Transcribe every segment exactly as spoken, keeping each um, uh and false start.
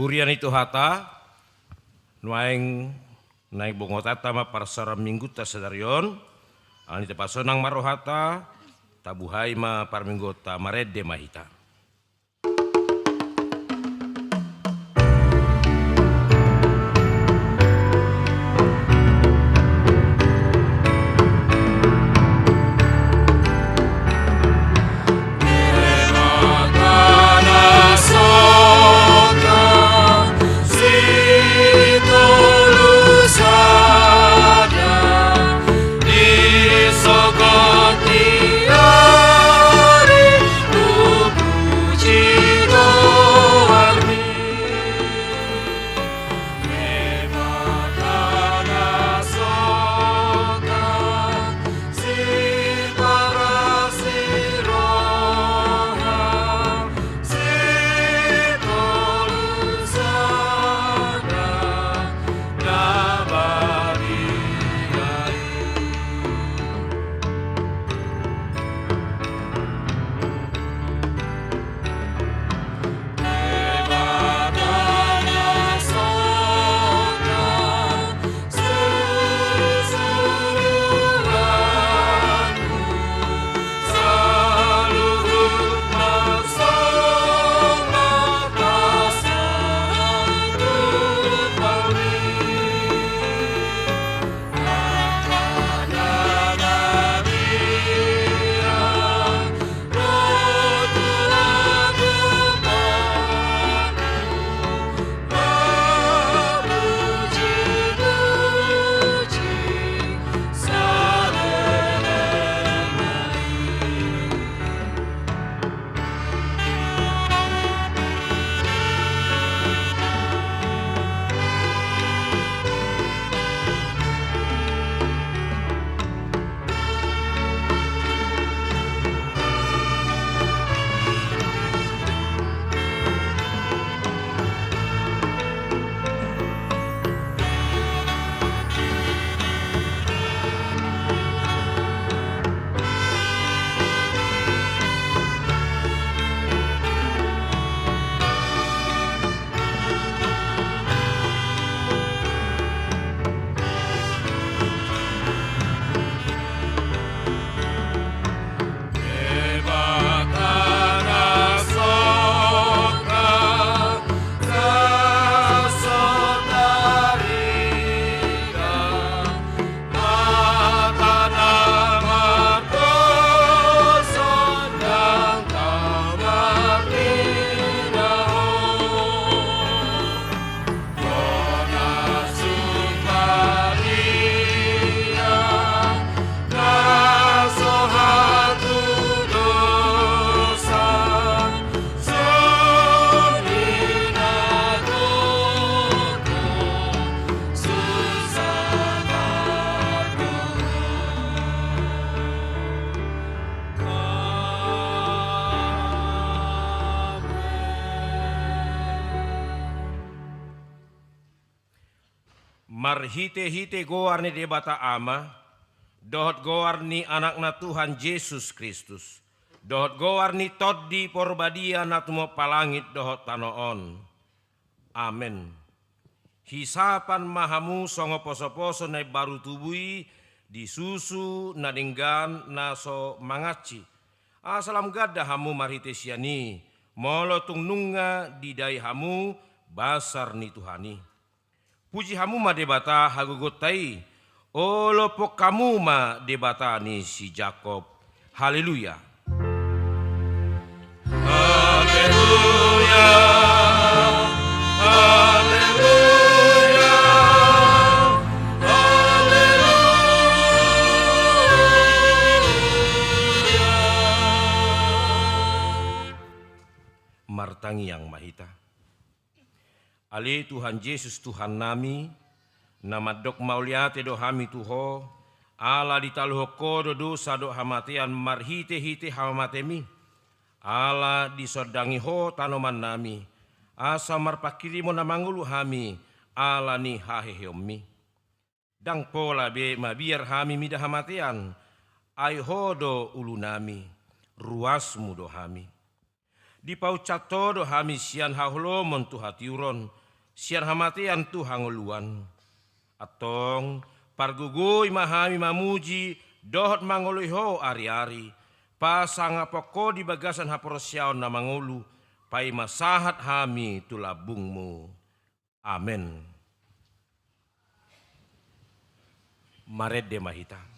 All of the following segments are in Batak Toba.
Huria ni Tuhanta, nuaeng naeng bongotanta ma parsaoran Minggunta sadari on. Ala ni tapasonang ma rohanta, tabuhai ma parmingguonta, marende ma hita. Marhitehite goar ni Debata Ama, dohot goar ni Anakna Tuhan Jesus Kristus, dohot goar ni Tondi Porbadia na tumompa langit dohot tano on. Amen. Hisapan ma hamu songon posoposo na imbaru tubu i di susu na denggan na so mangansi. Asa lam ganda hamu marhite sian i, molo tung nunga didai hamu basar ni Tuhan i. Puji hamu ma Debata hagogonta i, olophon hamu ma Debata ni si Jakob. Haleluya. Haleluya, haleluya, haleluya. Martangiang ma hita. Ale Tuhan Jesus Tuhannami, na mandok mauliate do hami tu Ho, ala ditaluhon Ho do dosa dohot hamatean marhitehite hamateMi, ala disondangi Ho tanomannami, asa marpanghirimon na mangolu hami ala ni haheheonMi. Ndang pola be mabiar hami mida hamatean, ai Ho do ulunami, ruasMu do hami. Dipaunsat Ho do hami sian haholomon tu hatiuron, sian hamatean tu hangoluan. Antong, pargogoi ma hami mamuji dohot mangoloi Ho ari-ari, pasangaphon Ho di bagasan haporseaon na mangolu, paima sahat hami tu lambungMu. Amen. Marende ma hita.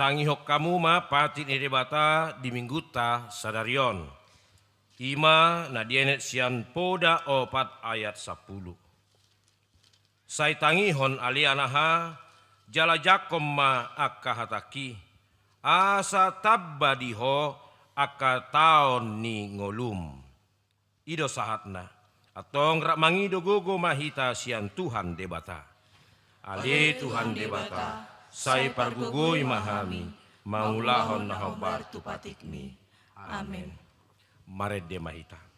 Tangihon hamu ma patik ni Debata di Minggunta sadari on. I ma na dienet sian Poda opat ayat sampulu. Sai tangihon ale anaha, jala jangkon ma angka hatangki, asa tamba di ho angka taon ni ngolum. I do sahatna. Antong rap mangido gogo ma hita sian Tuhan Debata. Ale Tuhan Debata, sai pargogoi ma hami mangulahon na hombar tu patikmi. Amen. Marende ma hita.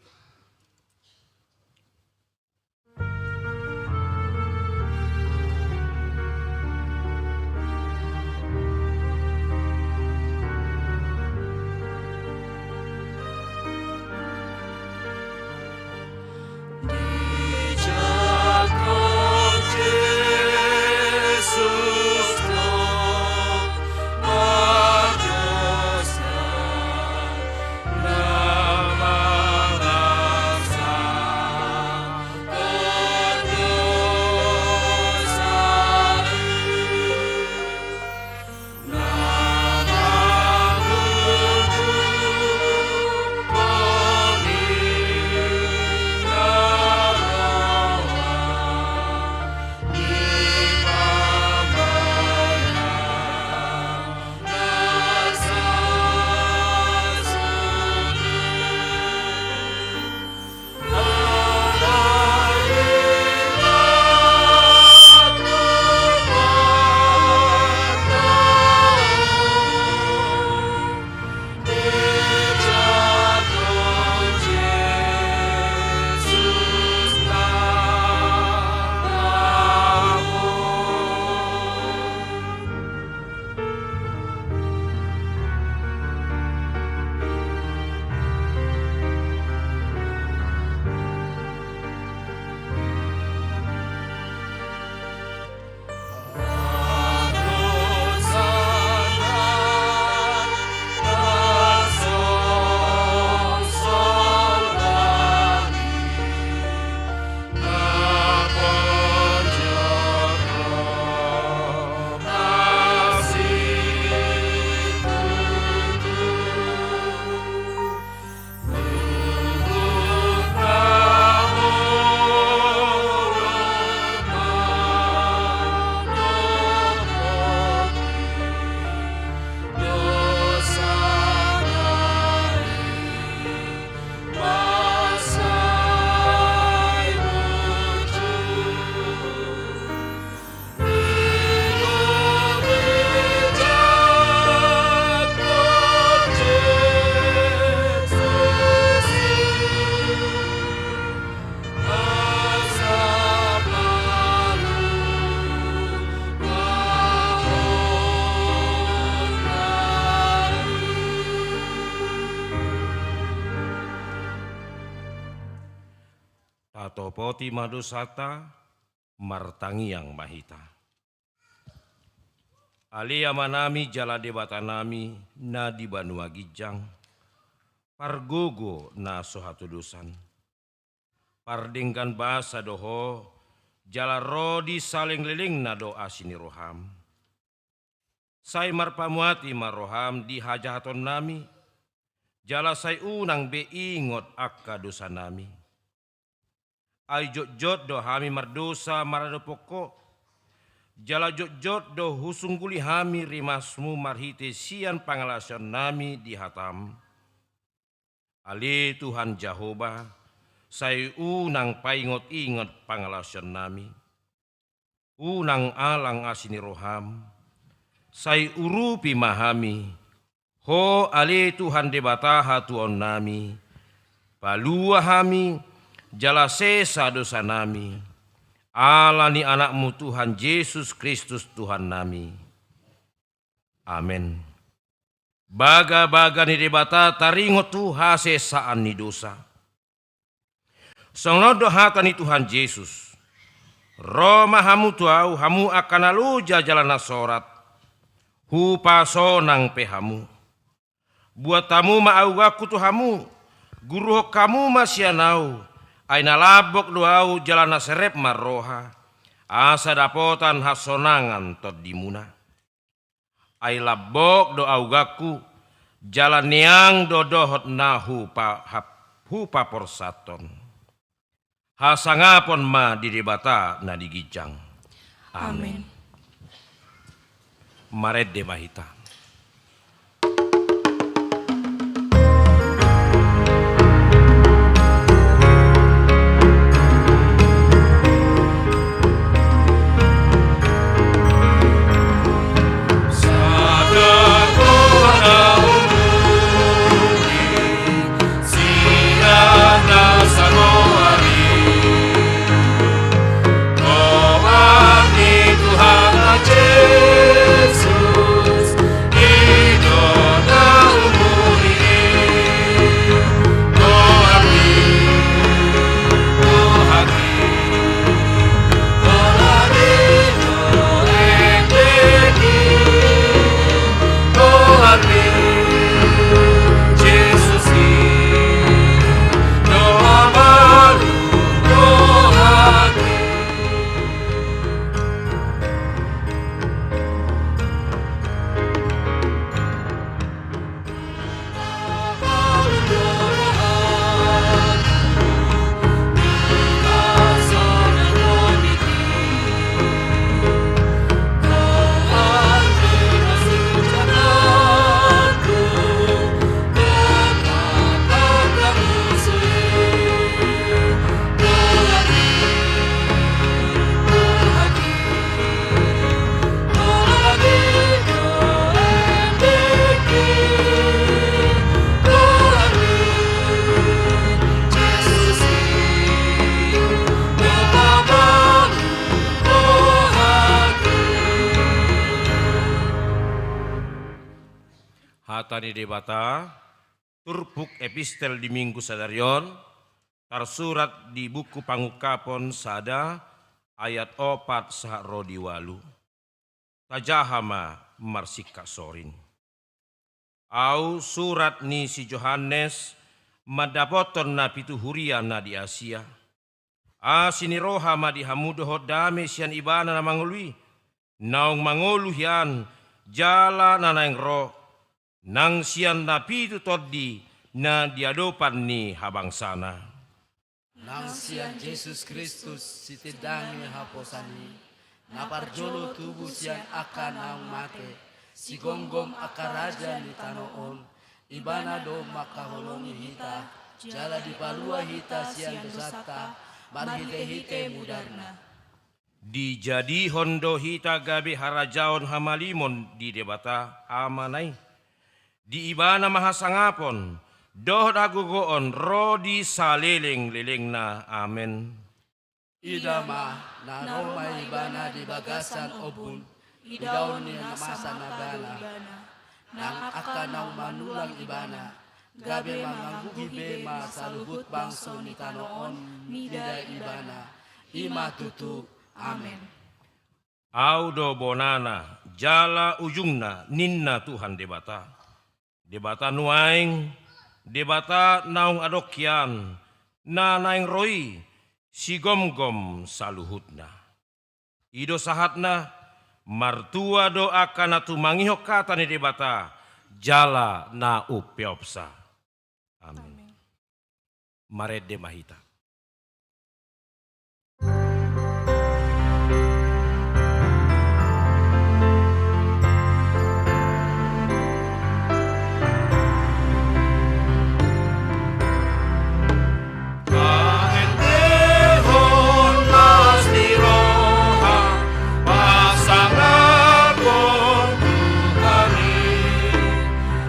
Topoti ma dosanta, martangiang ma hita. Ale Amanami jala Debatanami na di banua ginjang, pargogo na so hatodosan. Pardenggan basa do Ho, jala ro di salelenglelengna do asi ni roham. Sai marpamuati ma roham di hajahatonnami, jala sai unang be ingot angka dosanami. Ai jotjot do hami mardosa maradophon Ho, jala jotjot do husungguli hami rimasmu marhite sian pangalaosionnami di hatam. Ale Tuhan Jahowa, sai unang paingotingot pangalaosionnami. Unang alang asi ni roham, sai urupi ma hami, Ho ale Tuhan Debata hatuaonnami, palua hami, jala sesa dosanami, ala ni Anakmu Tuhan Jesus Kristus Tuhannami. Amen. Bagabaga ni Debata taringot tu hasesaan ni dosa. Songon on do hata ni Tuhan Jesus: Ro ma hamu tu Ahu, hamu angka na loja jala na sorat, hupasonang pe hamu. Buat hamu ma auganku tu hamu, guruhon hamu ma sian Ahu, ai na lambok do Ahu jala na serep ma roha, asa dapotan hasonangan tondimuna. Ai lambok do auganku, jala neang do dohot na hupa-, hap-, hupaporsathon. Hasangapon ma di Debata na di ginjang. Amen. Amen. Marende ma hita. Hata ni Debata, turpuk epistel di Minggu sadari on, tarsurat di buku Pangungkapon sada ayat opat sahat ro di ualu. Tajaha ma marsingkat sorin. Ahu surat ni si Johannes mandapothon na pitu huria na di Asia. Asi ni roha ma di hamu dohot dame sian Ibana na mangolu i, naung mangolu hian jala na naeng ro, nang sian na pitu tondi na di adopan ni habangsana. Nang sian Jesus Kristus sitindangi haposan i, na parjolo tubu sian angka naung mate, sigomgom angka raja ni tano on, Ibana do mangkaholongi hita, jala dipalua hita sian dosanta, marhitehite mudarna. Dijadihon do hita gabe harajaon hamalimon di Debata Amana i. Di Ibana ma hasangapon dohot hagogoon ro di salelenglelengna. Amen. Ida ma, na ro ma Ibana di bagasan ombun, idaon ni na masa na bana, nang angka naung manulang Ibana, gabe mangangguhi be ma saluhut bangso ni tano on mida ibana. I ma tutu. Amen. Ahu do bonana jala ujungna, ninna Tuhan Debata. Debata nuaeng, Debata naung adong hian, na naeng ro i sigomgom saluhutna. I do sahatna, martua do angka na tumangihon hata ni Debata jala na umpeopsa. Amin. Amin. Marende ma hita. Paendehon las ni roha, pasangaphon Tuhan i.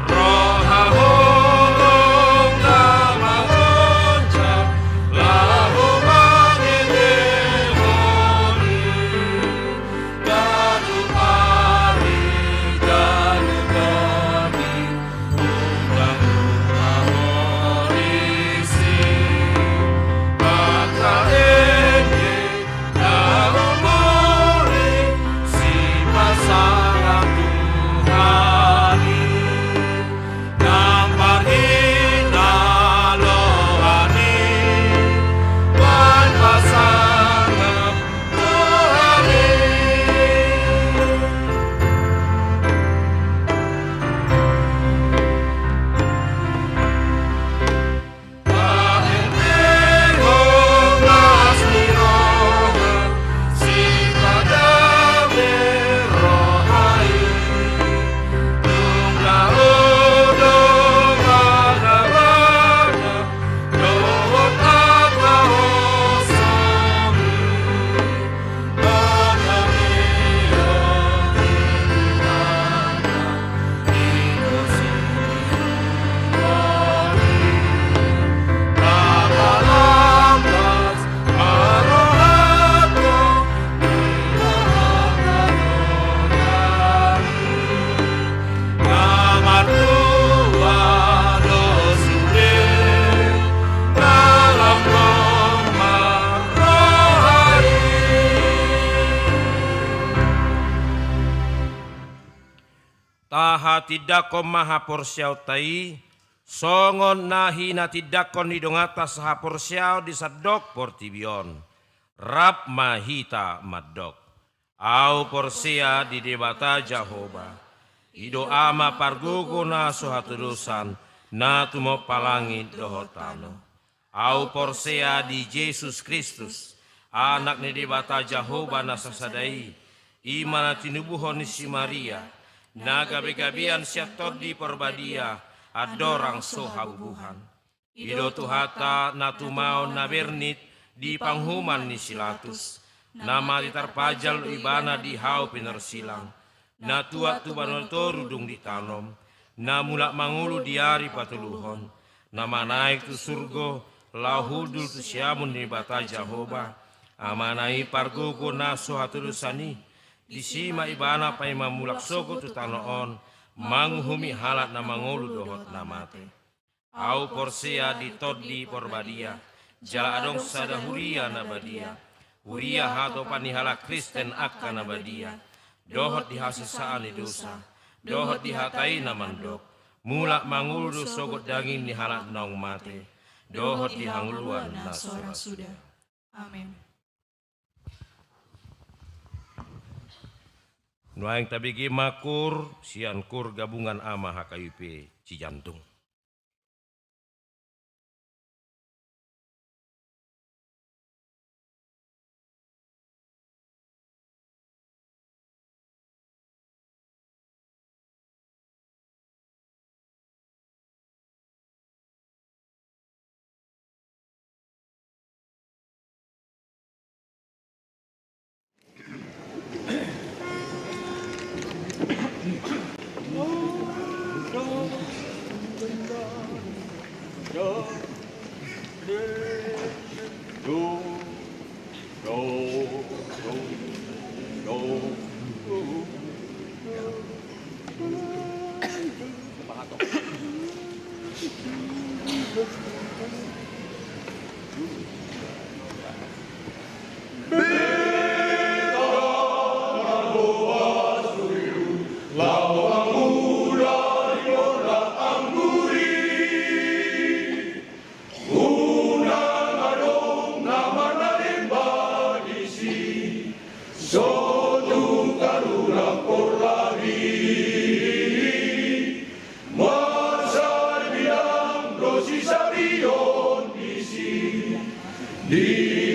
Roha holong na mangonjak, laho mangendehon i. Ganup ari, ganup tondi, unang lupa horisi. Angka ende na umuri, sipasangap Tuhan i. Nang marhina loan i, baen pasangap Tuhan i. Paendehon las ni roha, sipadabe roha i. Nunga odong mangabana dohot angka hosom i. Tahatindangkon ma haporseaonta i, songon na hinatindangkon ni donganta sahaporseaon di sandok portibi on. Rap ma hita mandok. Ahu porsea di Debata Jahowa, i do Ama pargogo na so hatodosan, na tumompa langit dohot tano. Ahu porsea di Jesus Kristus, Anak ni Debata Jahowa na sasada i, i ma na tinubuhon ni si Maria, na gabegabean sian Tondi Parbadia, andorang so habubuhan. I do Tuhanta na tumaon na bernit di panguhuman ni si Latus, na mate tarpajal do Ibana di hau pinorsilang, na tuat tu banua toru dung ditanom, na mulak mangolu di ari patoluhon, na manaek tu surgo, laho hundul tu siamun ni Debata Jahowa, Amana i pargogo na so hatodosan i, disi ma Ibana paima mulak sogot tu tano on, manguhumi halak na mangolu dohot na mate. Ahu porsea di Tondi Parbadia, jala adong sada huria na badia, huria hatopan ni halak Kristen angka na badia, dohot di hasesaan ni dosa, dohot di hata i na mandok, mulak mangolu do sogot daging ni halak naung mate, dohot di hangoluan na so ra suda. Amen. Nuaeng tabege ma koor sian Koor Gabungan Ama H K I P Cijantung.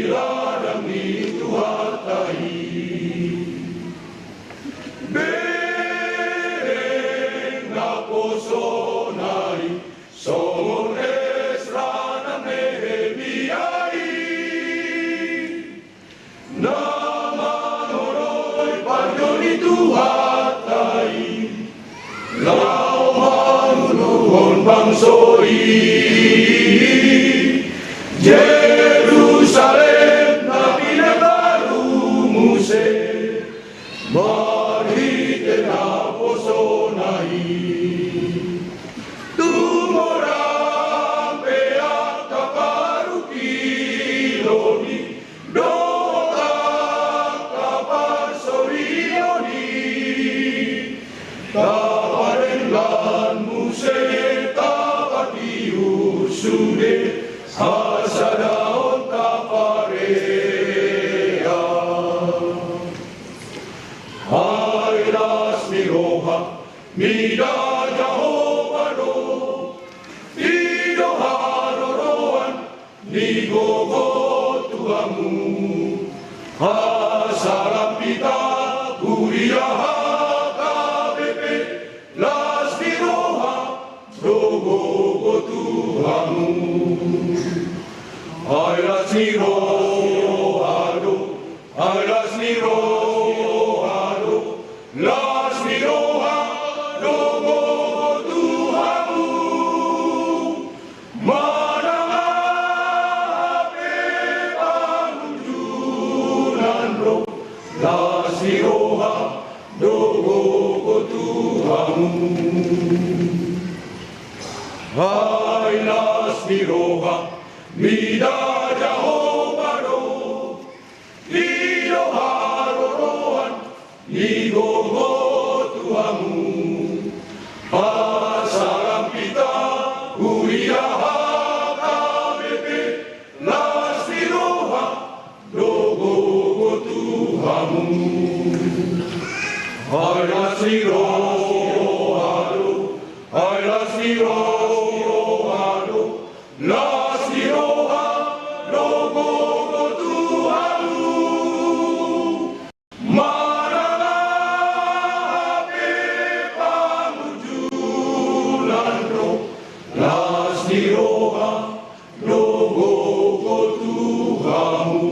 ladang ni Tuhanta i. Bereng naposona i songon Esra nang Nehemia i, na manonoi pangido ni Tuhanta i, laho manguluhon bangso i. Jerusalem na pinarbaru muse marhite naposona i. Tumorang pe angka parungkilon i dohot angka parsorion i, tapadenggan muse, tapatiur sude hasadaon taparea. Ai las ni roha, mida Jahowa do i do haroroan ni gogo tu hamu. Hasangap hita huria H K B P, las ni roha do gogo tu hamu. Ai las ni roha do, ai las ni roha do, las ni roha do gogo tu hamu. Manang aha pe pangunjunan ro, las ni roha do gogo tu hamu. Ai las ni roha, mida Jahowa do i do haroroan ni gogo tu hamu. Hasangap hita huria H K B P, las ni roha do gogo tu hamu. Ai las ni roha do, ai las ni roha do, las ni roha do gogo tu hamu. Manang aha pe pangunjunan ro, las ni roha do gogo tu hamu.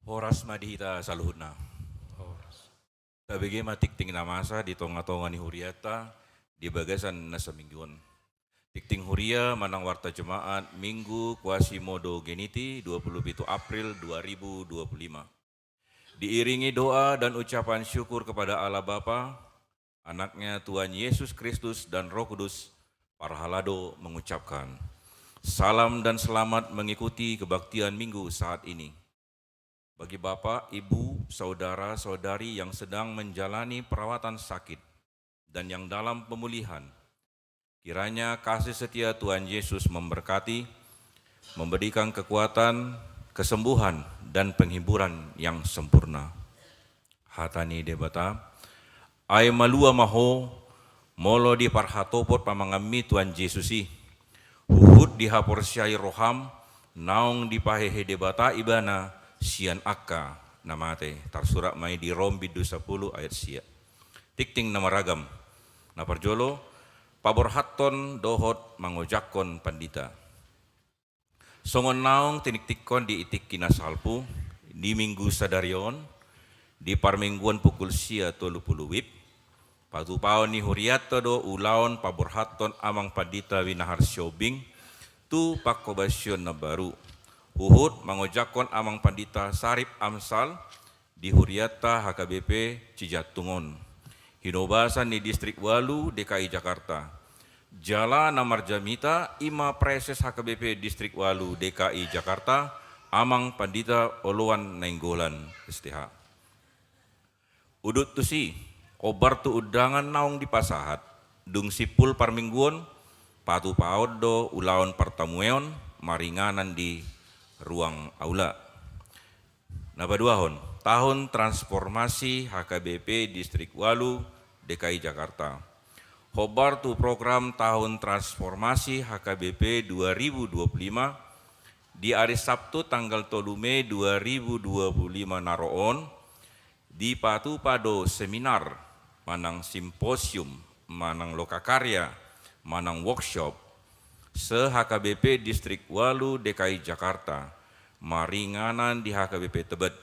Horas ma di hita saluhutna. Horas. Tabege ma tingting na masa di tonga-tonga ni hurianta di bagasan na saminggu on. Tingting huria manang warta Jemaat Minggu Quasimodogeniti, dua puluh pitu April dua ribu dua puluh lima. Diiringi doa dan ucapan syukur kepada Allah Bapa, Anaknya Tuhan Yesus Kristus, dan Roh Kudus, parhalado mengucapkan salam dan selamat mengikuti kebaktian Minggu saat ini. Bagi Bapak, Ibu, Saudara, Saudari yang sedang menjalani perawatan sakit, dan yang dalam pemulihan, kiranya kasih setia Tuhan Yesus memberkati, memberikan kekuatan, kesembuhan, dan penghiburan yang sempurna. Hata ni Debata, ai malua ma ho, molo diparhatopot pamanganmi Tuhan Jesus i, huhut dihaporseai roham, naung dipahehe Debata Ibana sian angka na mate. Tarsurat ma i di Rom bindu sapuluh ayat sia. Tingting na maragam. Na parjolo, paborhathon dohot mangojakhon pandita. Songon naung tiningtinghon di tingki na salpu, di Minggu sadari on, di parmingguon pukul sia tolu pulu wib, patupaon ni hurianta do ulaon paborhathon Amang Pandita Winahar Sihombing tu pangkobasion na baru. Huhut mangojakhon Amang Pandita Sarip Amsal di hurianta H K B P Cijantung on, hinobasan ni Distrik Ualu D K I Jakarta. Jala na marjamita i ma Praeses H K B P Distrik Ualu D K I Jakarta, Amang Pandita Oloan Nainggolan, S T H. Udut tusi, hombar tu undangan naung dipasahat, dung simpul parmingguon, patupaon do ulaon partamueon maringanan di ruang aula. Na paduahon, tahun transformasi H K B P Distrik Ualu D K I Jakarta. Hombar tu program tahun transformasi H K B P dua ribu dua puluh lima, di ari Sabtu tanggal tolu Mei dua ribu dua puluh lima na ro on, dipatupa do seminar, manang simposium, manang lokakarya, manang workshop, se-H K B P Distrik Ualu D K I Jakarta, maringanan di H K B P Tebet.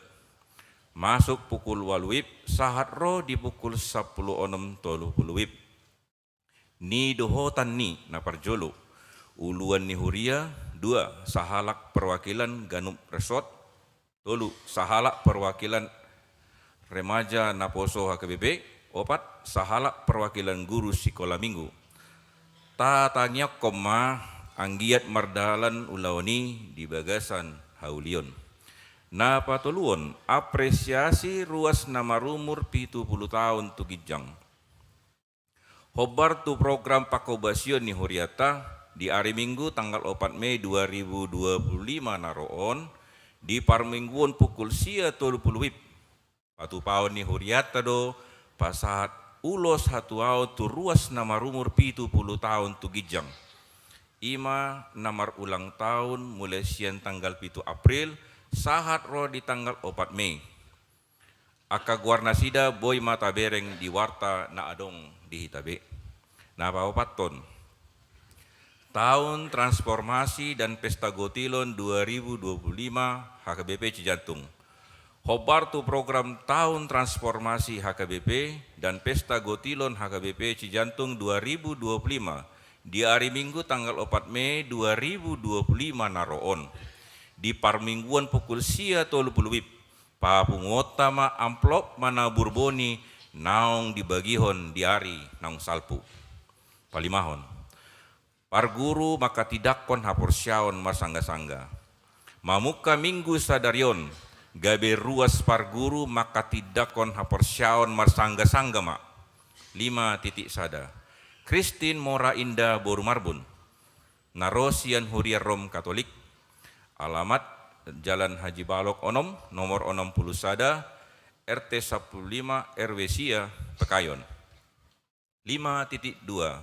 Masuk pukul ualu wib, sahat ro di pukul sampulu onom tolu pulu wib. Nidohotan ni, na parjolo, uluan ni huria, dua, sahalak perwakilan ganup resort, tolu, sahalak perwakilan remaja naposo H K B P, opat, sahalak perwakilan guru sikola minggu. Tatangiangkon ma anggiat mardalan ulaon i di bagasan haulion. Na patoluhon, apresiasi ruas na marumur pitu pulu taon tu ginjang. Hombar tu program pangkobasion ni hurianta, di ari Minggu tanggal opat Mei dua ribu dua puluh lima na ro on, di parmingguon pukul sia tolu pulu wib. Patupaon ni hurianta do pasahat ulos hatuaon tu ruas na marumur pitu pulu taon tu ginjang. I ma na marulang taon mulai sian tanggal pitu April, sahat ro di tanggal opat Mei. Angka goarnasida boi ma tabereng di warta na adong di hita be. Na paopathon, tahun transformasi dan pesta gotilon dua ribu dua puluh lima H K B P Cijantung. Hombar tu program tahun transformasi H K B P dan pesta gotilon H K B P Cijantung dua ribu dua puluh lima di ari Minggu tanggal opat Mei dua ribu dua puluh lima na ro on, di parmingguon pukul sia tolu pulu wib. Papunguonta ma amplop manang burboni naung dibagihon di ari naung salpu. Palimahon, parguru manghatindanghon haporseaon marsanggasangga. Mamungka Minggu sadari on, gabe ruas parguru manghatindanghon haporseaon marsanggasangga ma. Lima titik sada. Christine Mora Indah boru Marbun, na ro sian Huria Rom Katolik, alamat Jalan Haji Balok onom, nomor onom pulu sada, R T sampulu lima, R W sia, Pekayon. Lima titik dua.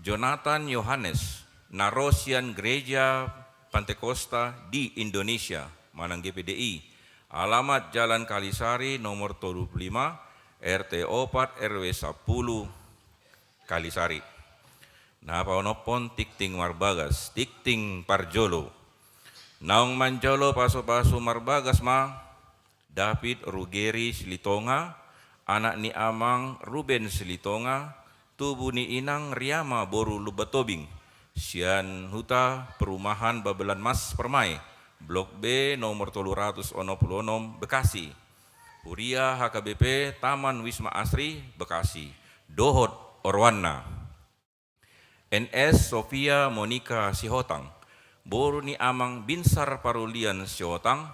Jonathan Yohanes, na ro sian Gereja Pantekosta di Indonesia, manang G P D I, alamat Jalan Kalisari nomor tolu pulu lima, R T opat, R W sampulu, Kalisari. Na paonomhon tingting marbagas, tingting parjolo. Naung manjalo pasupasu marbagas ma David Rugeri Silitonga, anak ni amang Ruben Silitonga, tubu ni inang Riama boru Lumban Tobing, sian huta perumahan Babelan Mas Permai, Blok B, nomor tolu ratus onom pulu onom, Bekasi. Huria H K B P Taman Wisma Asri, Bekasi, dohot oroanna. N S Sofia Monika Sihotang, boru ni amang Binsar Parulian Sihotang,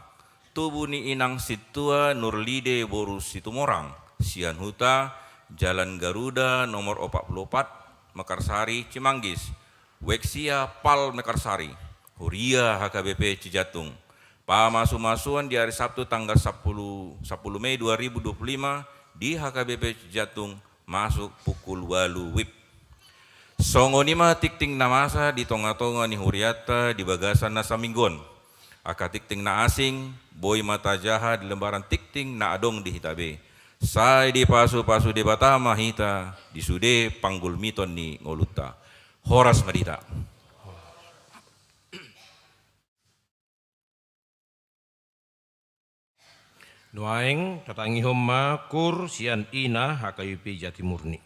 tubu ni inang sintua Nurlide boru Situmorang, sian huta Jalan Garuda nomor opat pulu opat, Mekarsari, Cimanggis, Weksia Pal Mekarsari, huria H K B P Cijantung. Pamasumasuon di hari Sabtu tanggal sepuluh, sepuluh Mei dua ribu dua puluh lima di H K B P Cijantung masuk pukul ualu wib. Songon i ma tingting na masa di tongatonga ni hurianta di bagasan na saminggu on. Angka tingting na asing, boi ma tajaha di lembaran tingting na adong di hita be. Sai dipasupasu Debata ma hita di sude panggulmiton ni ngolunta. Horas ma di hita. Nuaeng tatangihon ma kur sian ina H K B P Jatimurni.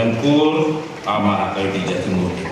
Angkur ama kayu di Jatimulyo.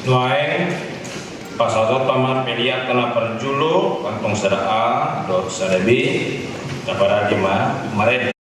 Nuaeng pasahaton ma pelean na parjolo, kantong sada A dohot sada B. Taparade ma. Mare.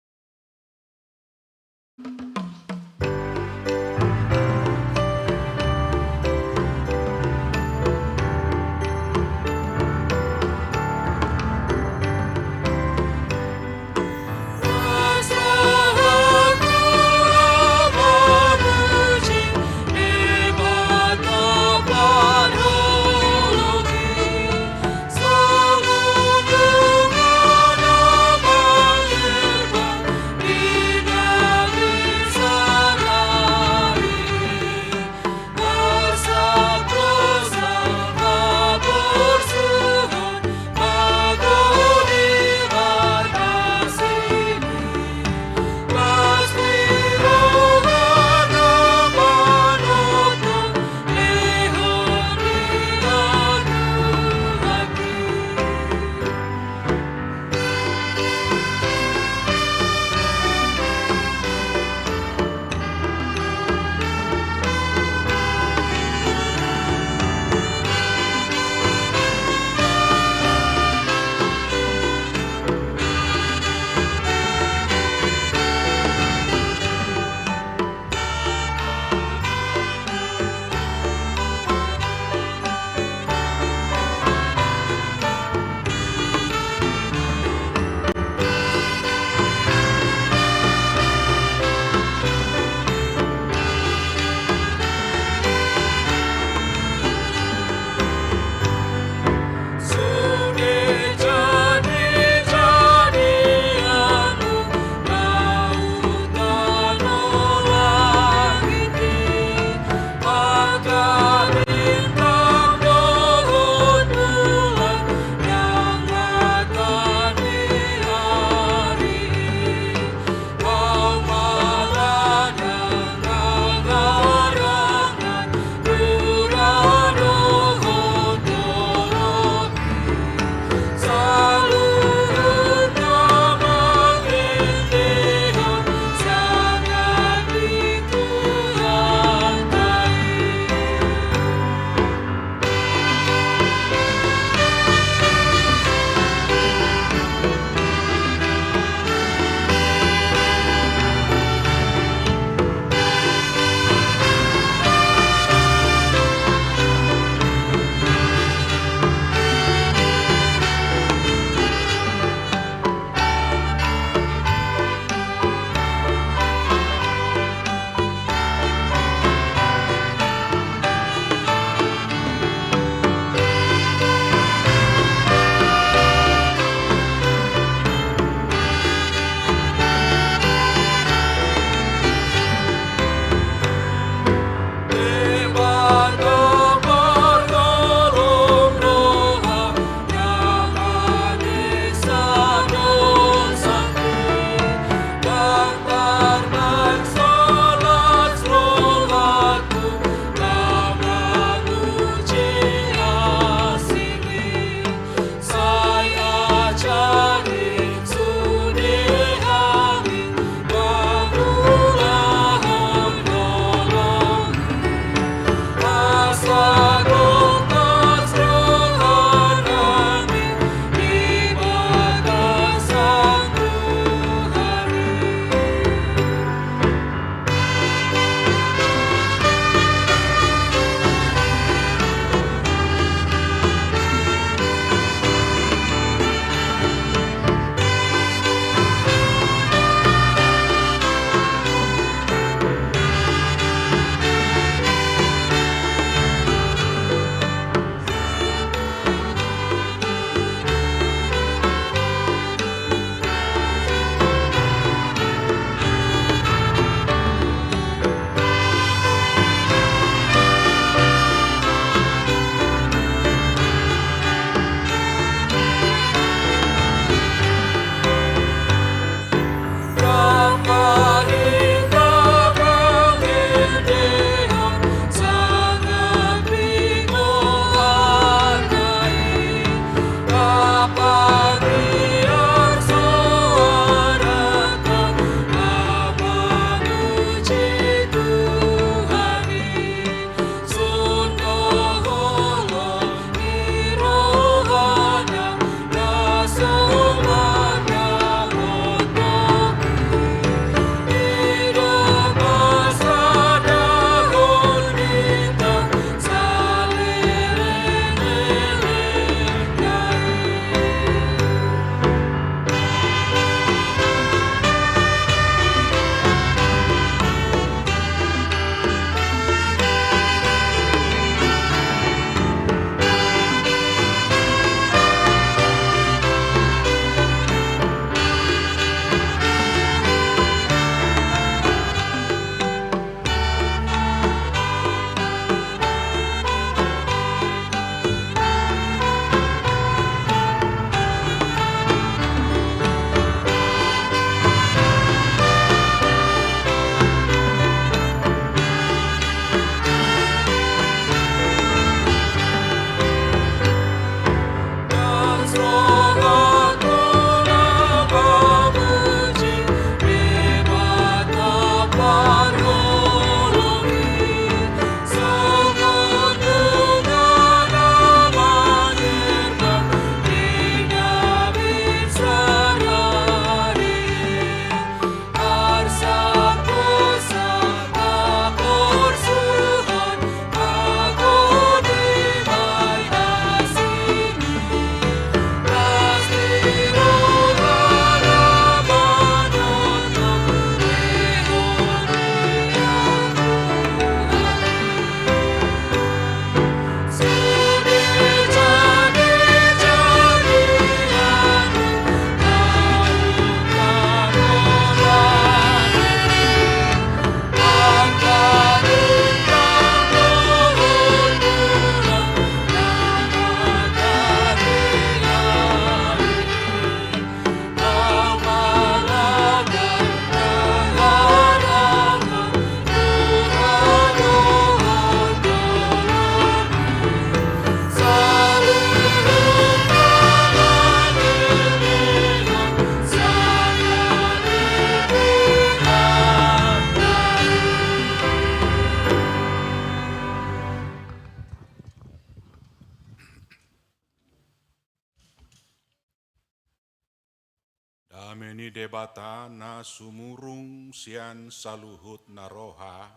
Ni Debata na sumurung sian saluhut na roha,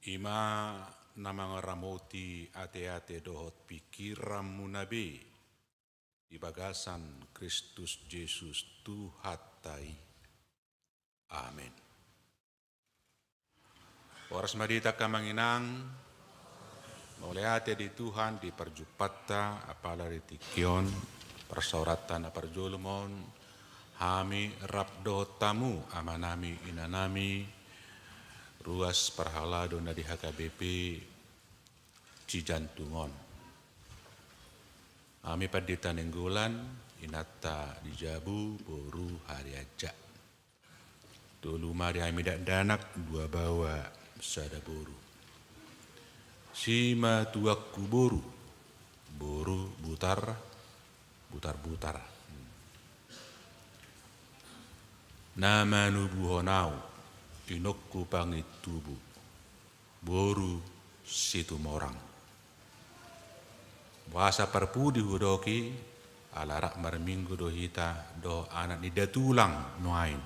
i ma na mangaramoti ateate dohot pingkiranmuna be di bagasan Kristus Jesus Tuhanta i. Amen. Horas ma di hita angka amang inang. Mauliate di Tuhan di parjumpanta apala di tingki on, parsaoranta na parjolo on, hami rap dohot hamu amanami inanami, ruas parhalado na di H K B P Cijantung on. Hami Pandita Nainggolan, inanta di jabu, boru Harianja. Tolu ma di hami dakdanak, dua baoa sada boru. Simatuangku boru, boru Butar, Butar-butar. Na manubuhon ahu, inongku pangintubu, boru Situmorang. Boasa parpudi hudok i, ala rap marminggu do hita dohot anak ni datulang nuaeng,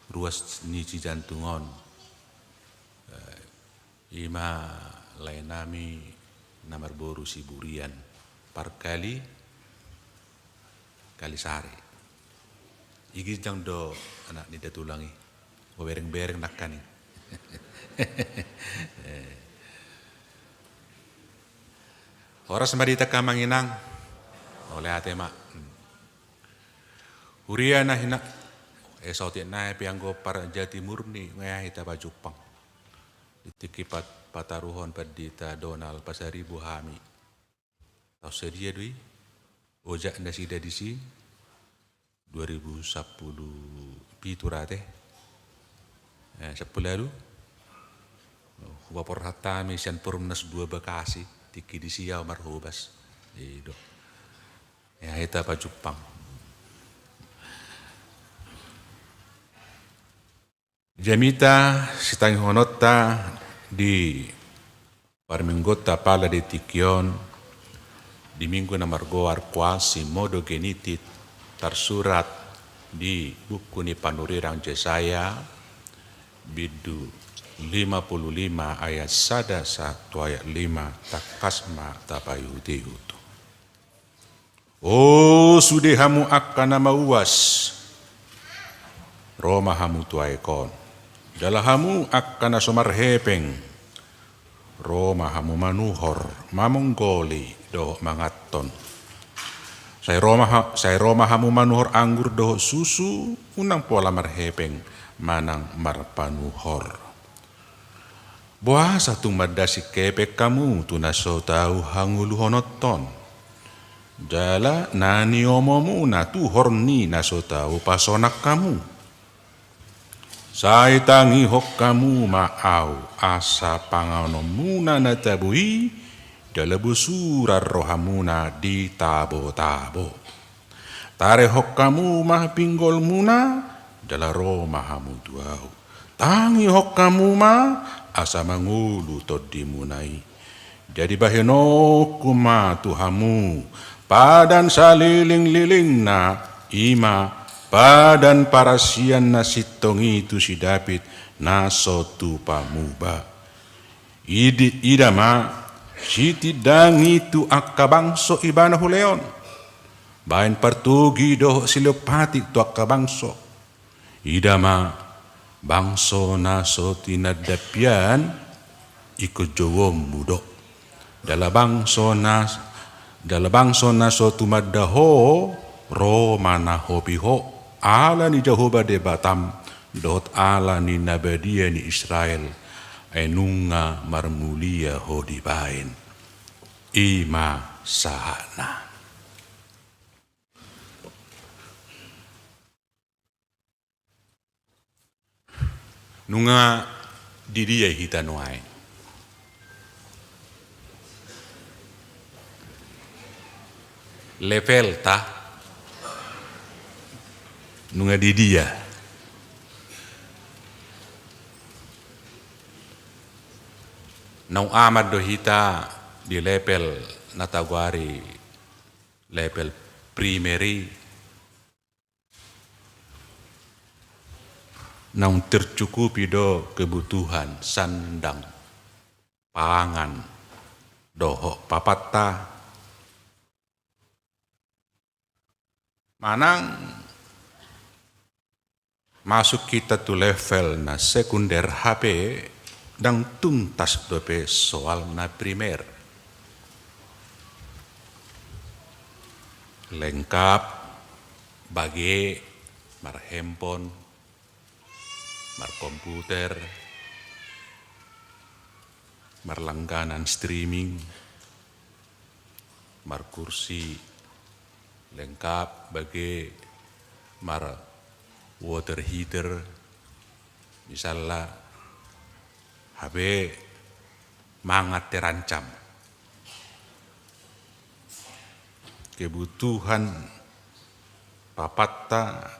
ruas ni Cijantung on. Eh, i ma laenami na marboru Siburian, parkali Kalisari. I ginjang do anak ni datulang i. Hubereng-bereng nangkaning. Horas ma di hita angka amang inang. Mauliate ma. Huria na hina, eh, saotik nai pe anggo parjatimurni, nga hea hita pajumpang. Di tingki pat-, pataruhon Pandita Donald Pasaribu hami. Taon sadia do i ojak nasida disi? Dua ribu sampulu pitu ra ate. Eh, sampulu ualu. Hupaborhat hami sian Perumnas dua Bekasi, tingki disi ahu marhobas. I do. Nga hea hita pajumpang. Jamita sitangihononta di parmingguonta apala di tingki on, di minggu na margoar Quasimodogeniti, tarsurat di buku ni panurirang Jesaya, bindu lima pulu lima ayat sada sahat tu ayat lima, tangkas ma tapaihut-ihut. O sude hamu angka na mauas, ro ma hamu tu aek on. Jala hamu angka na so marhepeng, ro ma hamu manuhor, mamonggoli dohot manganhon. Sai ro ma ha-, sai ro ma hamu manuhor anggur dohot susu, unang pola marhepeng manang marpanuhor. Boasa tung mandasing hepeng hamu tu na so tau hangoluhononhon? Jala na niomomuna tuhor ni na so tau pasonang hamu. Sai tangihon hamu ma ahu, asa panganonmuna na tabo i, jala bosuran rohamuna di tabo-tabo. Tarehon hamu ma pinggolmuna, jala ro ma hamu tu ahu. Tangihon hamu ma, asa mangolu tondimuna i. Jadi bahenonku ma tu hamu, padan salelenglelengna, i ma padan parasian na sintong i tu si David, na so tupa muba. Idi-, ida ma, sitindangi tu angka bangso ibana hulehon, bahen partogi dohot silehon patik tu angka bangso. Ida ma, bangso na so tinanda pian, ingkon jouonmu do. Jala bangso na, jala bangso na so tumanda ho, ro ma na hopi ho, ala ni Jahowa Debatam, dohot ala ni na badia ni Israel, ai nunga marmulia ho dibahen. I ma sahatna. Nunga di dia hita nuaeng? Levelta nunga di dia? Naung aman do hita di level na tagoari level primary, naung tercukupi do kebutuhan sandang pangan dohot papatta. Manang masuk hita tu level na sekunder hape, ndang tuntas dope soal na primer. Lengkap, bage, marhempon, markomputer, marlangganan streaming, markursi, lengkap, bage, mar water heater, misalna, hape mangan terancam. Kebutuhan papatta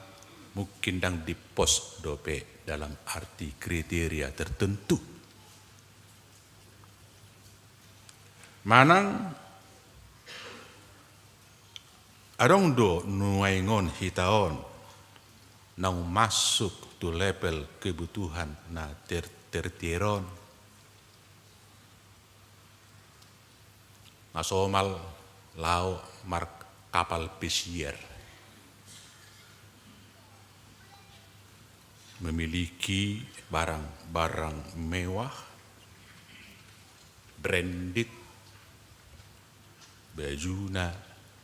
mungkin ndang di pos dope dalam arti kriteria tertentu. Manang adong do nuaeng on hita on naung masuk tu level kebutuhan na ter-, tertier on. Na somal laho markapal pesiar. Memiliki barang-barang mewah, branded, bajuna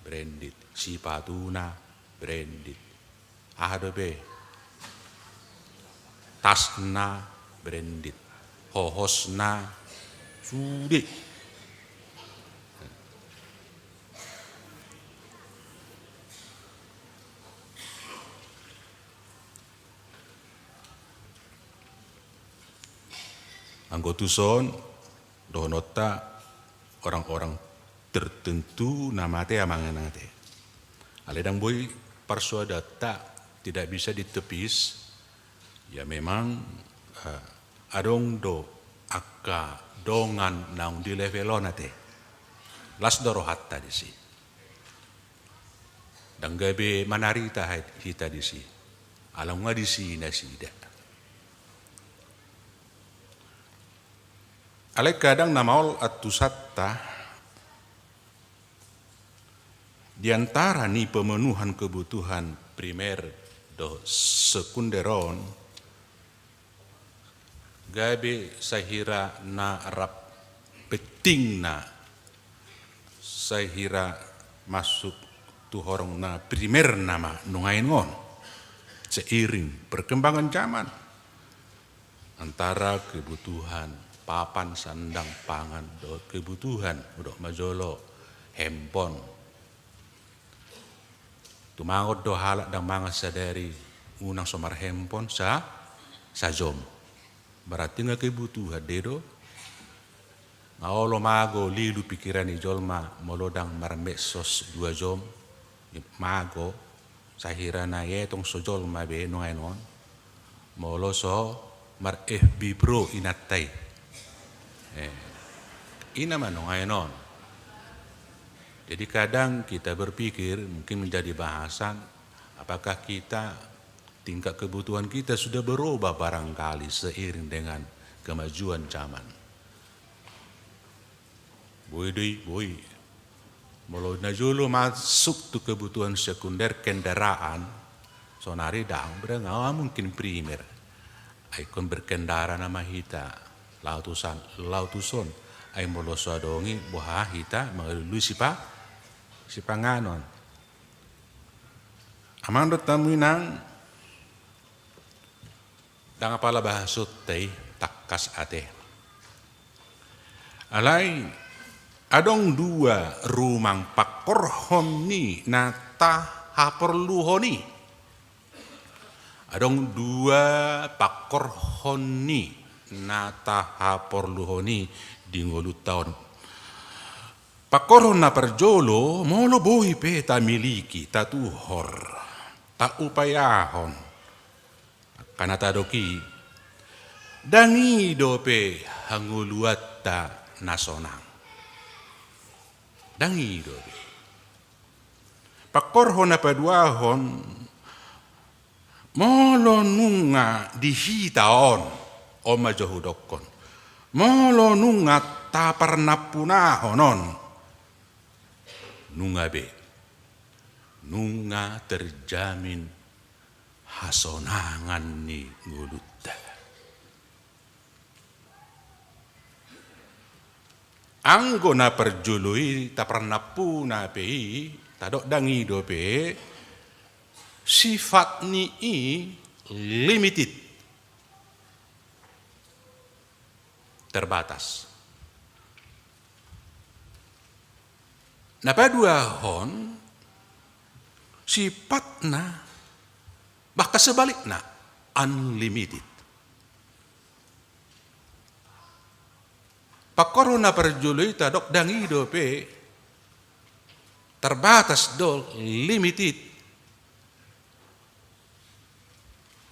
branded, sipatuna branded. Aha dope? Tasna branded, hohosna sude. Anggo tuson, dohononta orang-orang tertentu na mate amang, na mate. Alai ndang boi parsoadonta, tidak bisa ditepis. Ya memang, eh, adong do angka dongan naung di level on ate. Las do rohanta disi. Ndang gabe manarita hita disi. Ala nunga disi nasida. Alai kadang na maol antusanta di antara ni pemenuhan kebutuhan primer dohot sekunder on, gabe sahira na rap pentingna, sahira masuk tu horong na primerna ma nuaeng on, seiring perkembangan zaman. Antara kebutuhan papan sandang pangan dohot kebutuhan, hudok ma jolo, hempon. Tumangon do halak ndang mangan sadari, unang so marhempon sa-, sajom. Berarti nga kebutuhan do i do. Nga olo mago lilu pikiran ni jolma molo ndang marmedsos dua jom, mago, sahira na ietong so jolma be nuaeng on molo so mar-F B Pro inanta i. Eh, i nama nuaeng on. Jadi kadang kita berpikir, mungkin menjadi bahasan, apakah kita, tingkat kebutuhan kita sudah berubah barangkali seiring dengan kemajuan zaman. Boi do i, boi. Molo na jolo masuk tu kebutuhan sekunder kendaraan, sonari ndang, berarti nga mungkin primer. Ai ingkon berkendara nama hita, laho tu san-, laho tuson. Ai molo so adong i, boha hita mangalului sipa-, sipanganon. Amang dohot hamu inang, ndang apala bahasonta i tangkas ate. Alai adong dua rumang pangkorhon ni na tahaporluhon i. Adong dua pangkorhon ni na tahaporluhon i di ngolunta on. Pangkorhon na parjolo, molo boi pe tamiliki, tatuhor, taupayahon angka na tadok i, ndang i dope hangoluanta na sonang. Ndang i dope. Pangkorhon na paduahon, Molo nunga di hita on, on ma jo hudokkon, molo nunga taparnampunahon on, nunga be, nunga terjamin hasonangan ni ngolunta. Anggo na parjolo i taparnampuna pe i, tadok dang i dope, sifat ni i limited, terbatas. Na paduahon, sifatna bahkan sebalikna, unlimited. Pangkorhon na parjolo i tadok dang i dope terbatas do, limited.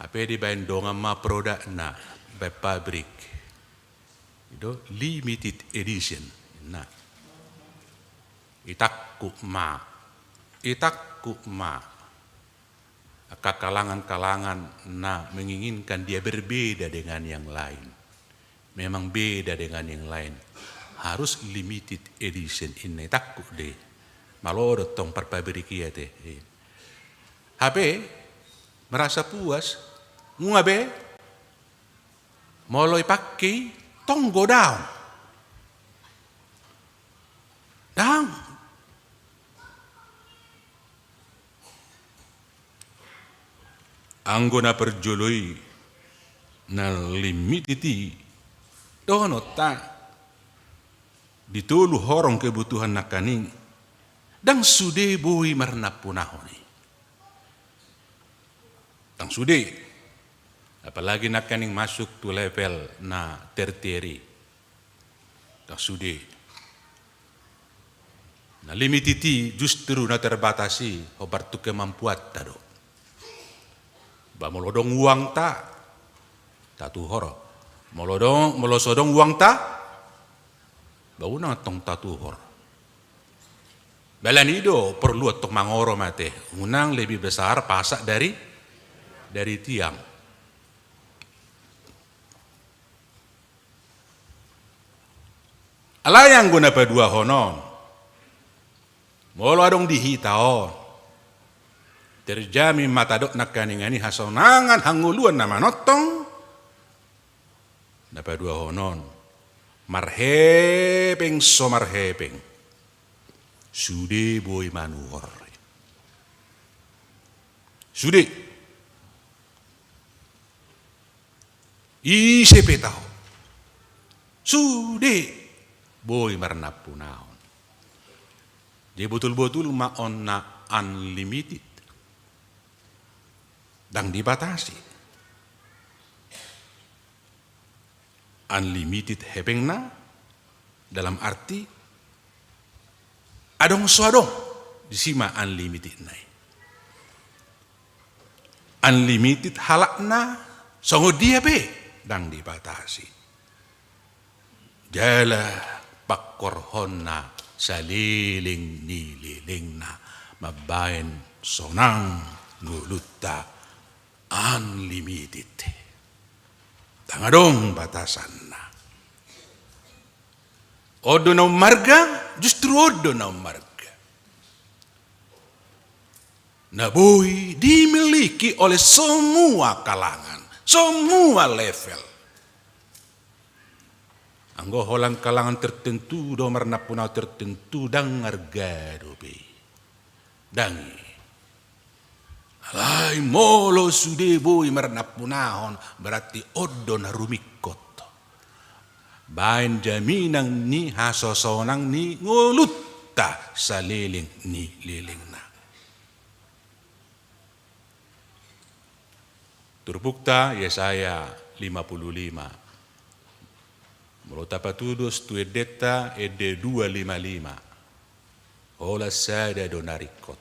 Hape dibaen dongan ma produkna, baen pabrik. I do limited edition. Nah. Itangkup ma. Itangkup ma. Angka kalangan-kalangan na menginginkan dia berbeda dengan yang lain. Memang beda dengan yang lain. Harus limited edition, inna, itangkup do i. Malo do tong parpabrik i ate. Hape merasa puas, nunga be, molo ipangke i tong godang. Dang. Anggo na parjolo i, na limited i, dohononta di tolu horong kebutuhan nangkaning, dang sude boi marnampunahon i. Dang sude. Apalagi nangkaning masuk tu level na tertiary. Dang sude. Na limited i justru na terbatas i, hombar tu kemampuanta do. Ba molo adong uangta, tatuhor. Molo adong, molo so adong uangta, ba unang tong tatuhor. Ba alani i do porlu tong mangoro mate, unang lebih besar pasak dari, dari tiang. Alai anggo na paduahon on, molo adong di hita on, terjamin ma tadok nangkaningan i hasonangan hangoluan na manongtong. Na paduahon on, marhepeng so marhepeng, sude boi manuhor. Sude. Ise pe taho, sude boi marnampunahon. Jadi botul-botul ma on na unlimited. Dang dibatasi. Unlimited hepengna, dalam arti adong so adong, disi ma unlimited na i. Unlimited halakna, songon dia pe, dang dibatasi. Jala pangkorhonna saleleng ni lelengna, mambaen sonang ngolunta, unlimited. Dang adong batasanna. On do na ummarga, justru on do na ummarga. Na boi dimiliki oleh semua kalangan, semua level. Anggo holan kalangan tertentu do marnampunahon tertentu, dang arga dope i. Dang i. Alai molo sude boi marnampunahon, berarti on do na rumingkot. Baen jaminan ni hasosonang ni ngolunta saleleng ni lelengna. Turpukta Yesaya lima puluh lima. Molo tapatudos tu endenta, ende dua lima lima. Holan sada do na ringkot.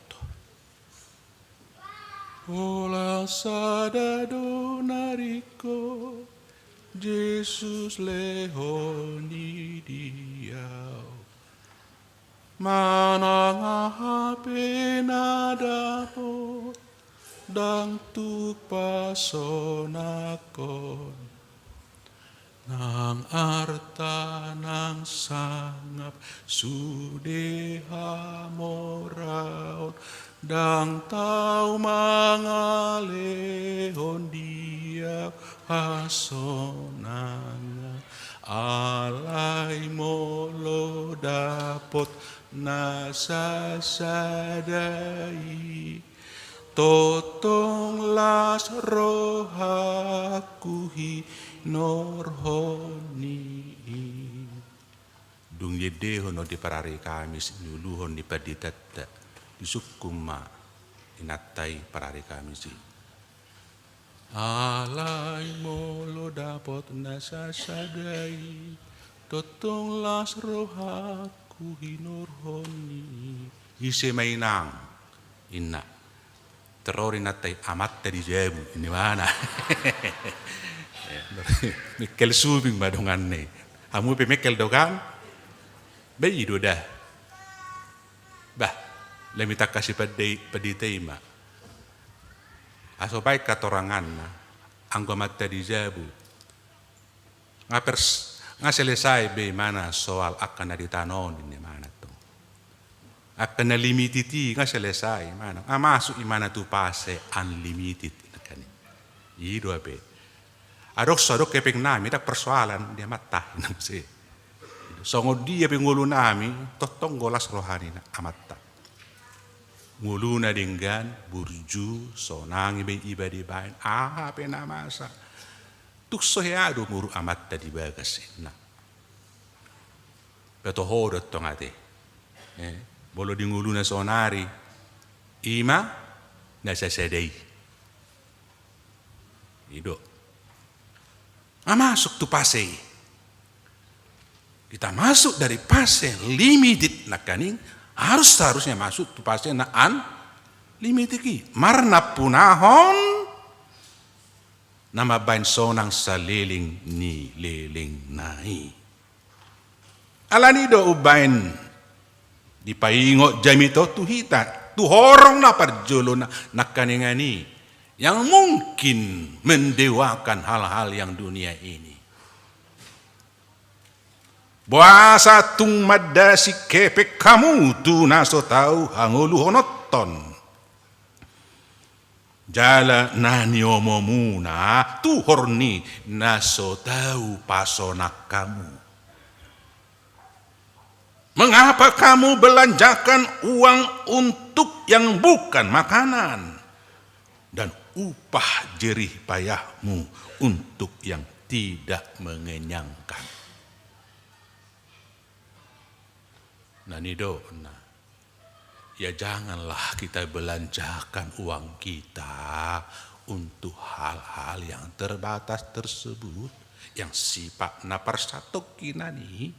Holan sada do na ringkot, Jesus lehon i di au. Manang aha pe na dapot, ndang tuk pasonangkon. Nang arta nang sangap sude hamoraon, ndang tau mangalehon di ahu hasonangan. Alai molo dapot na sasada i, tongtong las rohangku hinorhon i. Dung diendehon on di parari Kamis, niuluhon ni panditanta, disungkun ma inanta i parari Kamis i. Alai molo dapot na sasada i, tongtong las rohangku hinorhon i. Ise ma inang, inna? Terori nanta i, amanta di jabu, ini mana? Mengkel subing ma donganna i. Hamu pe mengkel do kan? Ba i do da. Bah, lam i tangkas i pandita i ma. Aso baen hatoranganna, anggo amanta di jabu. Nga pers-, nga selesai be imana soal angka na di tano on, ini mana tu. Angka na limited i nga selesai imana. Nga masuk imana tu fase unlimited, nangkaning. I do ape. Adong so, adong hepeng nami, ndang persoalan di amanta, inna muse. Songon dia pe ngolu nami, tongtong do las roha ni amanta. Ngoluna denggan, burju, sonang i be iba dibaen, aha pe na masa. Tung so hea do muruk amanta di bagas, inna. Ba toho do tong ate. Eh, molo di ngoluna saonari, i ma na sasada i. I do. Nga masuk tu fase i. Kita masuk dari fase limited nangkaning, harus, seharusnya masuk tu fase na unlimited i. Marnampunahon na mambaen sonang saleleng ni lelengna i. Alani do umbaen dipaingot jamita on tu hita, tu horong na parjolo na, nangkaningan i, yang mungkin mendewakan hal-hal yang dunia ini. Boasa tung mandasing hepeng hamu tu na so tau hangoluhononton? Jala na niomomuna tuhor ni na so tau pasonang hamu. Mengapa kamu belanjakan uang untuk yang bukan makanan, dan upah jerih payahmu untuk yang tidak mengenyangkan? Na nidohonna, ya, janganlah kita belanjakan uang kita untuk hal-hal yang terbatas tersebut, yang sifatna parsatongkinan i.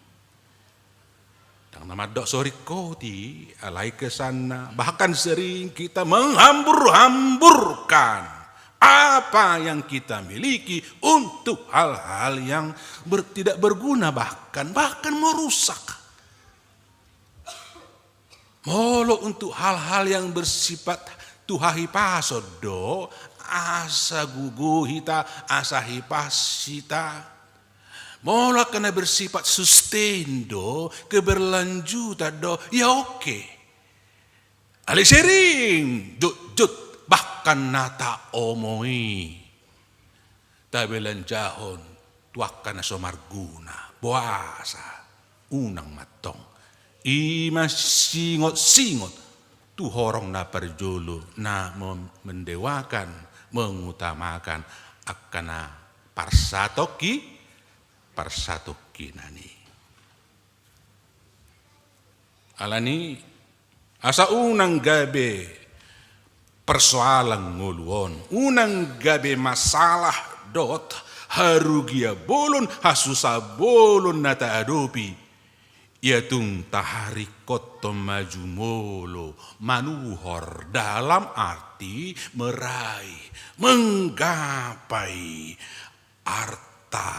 Ndang na mandok so ringkot i, alai kesanna, bahkan sering kita menghambur-hamburkan apa yang kita miliki untuk hal-hal yang ber-, tidak berguna, bahkan, bahkan merusak. Molo untuk hal-hal yang bersifat tu hahipason do, asa gogo hita, asa hipas hita. Molo angka na bersifat sustain do, keberlanjutan do, ya oke. Alai sering jotjot, bahkan na taomoi tabelanjahon tu angka na so marguna. Boasa? Unang ma tong. I ma singot-singot tu horong na parjolo na mem-, mendewakan, mengutamakan angka na parsatongki-, parsatongkinan i. Alani, asa unang gabe persoalan ngolu on, unang gabe masalah dohot harugian bolon, hasusahan bolon na taadopi, ia tung taharingkothon ma jumolo manuhor, dalam arti meraih, menggapai arta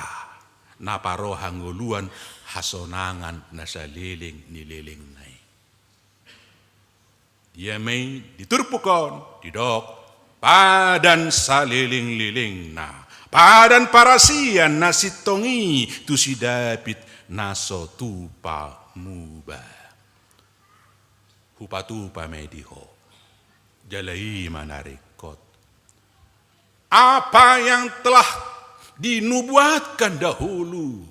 na paroha ngoluan hasonangan na saleleng ni lelengna i. Ia ma i di turpuk on didok, Padan salelenglelengna, padan parasian na sintong i tu si David na so tupa muba. Hupatupa ma i di ho. Jala i ma na ringkot. Apa yang telah dinubuatkan dahulu,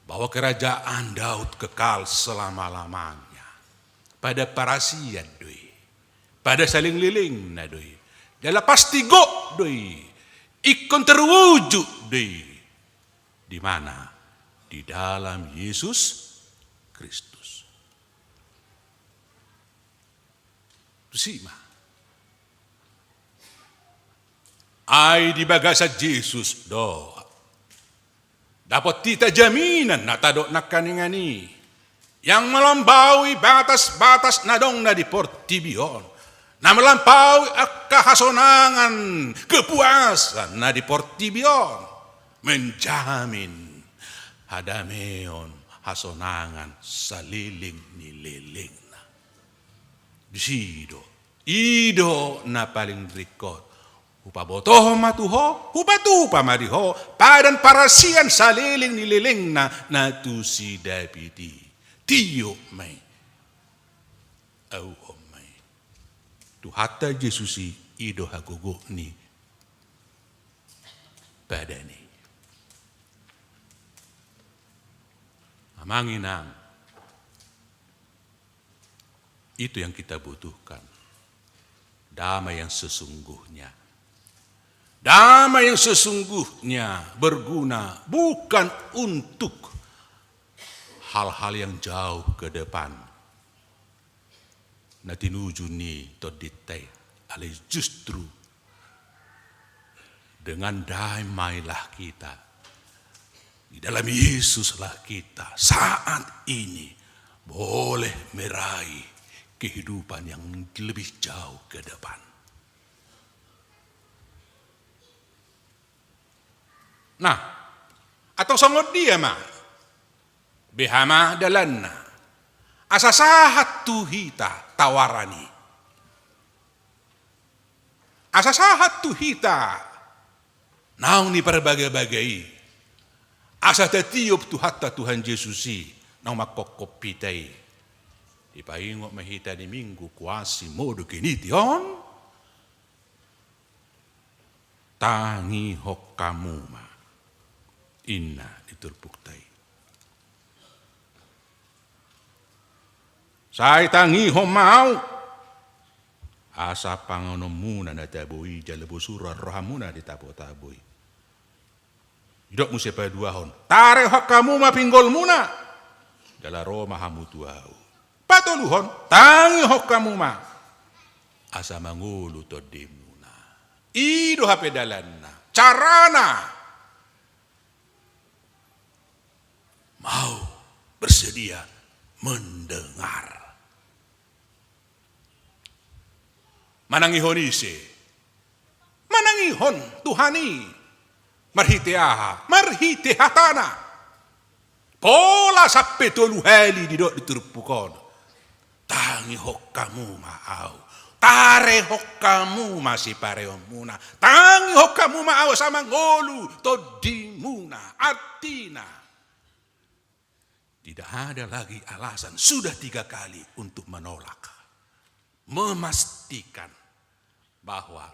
bahwa kerajaan Daud kekal selama-lamanya. Padan parasian do i. Padan salelenglelengna do i. Jala pasti gok do i. Ingkon terwujud do i. Di mana? Di dalam Yesus Kristus. Tusi ma. Ai di bagasan Jesus do dapot hita jaminan na tadok nangkaningan i, yang melampaui batas-batas na dong na di portibi on, na melampaui angka hasonangan, kepuasan na di portibi on, menjamin hadameon, hasonangan saleleng ni lelengna. Disi do, i do na paling ringkot. Hupabotohon ma tu ho, hupatupa ma di ho padan parasian saleleng ni lelengna na tu si David i. Tiop ma i. Auhom ma i. Tuhanta Jesus i, i do hagogoon ni padan i. Amang inang, itu yang kita butuhkan. Damai yang sesungguhnya. Damai yang sesungguhnya berguna bukan untuk hal-hal yang jauh ke depan. Na tinuju ni tondinta i, alai justru dengan damailah kita. Di dalam Yesuslah kita saat ini boleh meraih kehidupan yang lebih jauh ke depan. Nah, atau songon dia ma, beha ma dalanna, asa sahat tu hita tawaran i. Asa sahat tu hita naung ni parbaga-baga i. Asa tatiop Tuhanta Tuhan Jesus i naung mangkophop hita i. Dipaingot ma hita di Minggu Quasimodogeniti on. Tangihon hamu ma, ninna di turpukta i. Sai tangihon ma ahu, asa panganonmuna na tabo i jala bosuron rohamuna di tabo-tabo i. Didok muse paduahon, tarehon hamu ma pinggolmuna, jala ro ma hamu tu ahu. Patoluhon, tangihon hamu ma, asa mangolu tondimuna. I do hape dalanna, carana. Mau bersedia mendengar. Manangihon ise? Manangihon Tuhan i. Marhite aha? Marhite hatana. Pola sampe tolu hali didok di turpuk on. Tangihon hamu ma ahu. Tarehon hamu ma sipareonmuna. Tangihon hamu ma ahu asa mangolu tondimuna. Artina, tidak ada lagi alasan, sudah tiga kali untuk menolak. Memastikan bahwa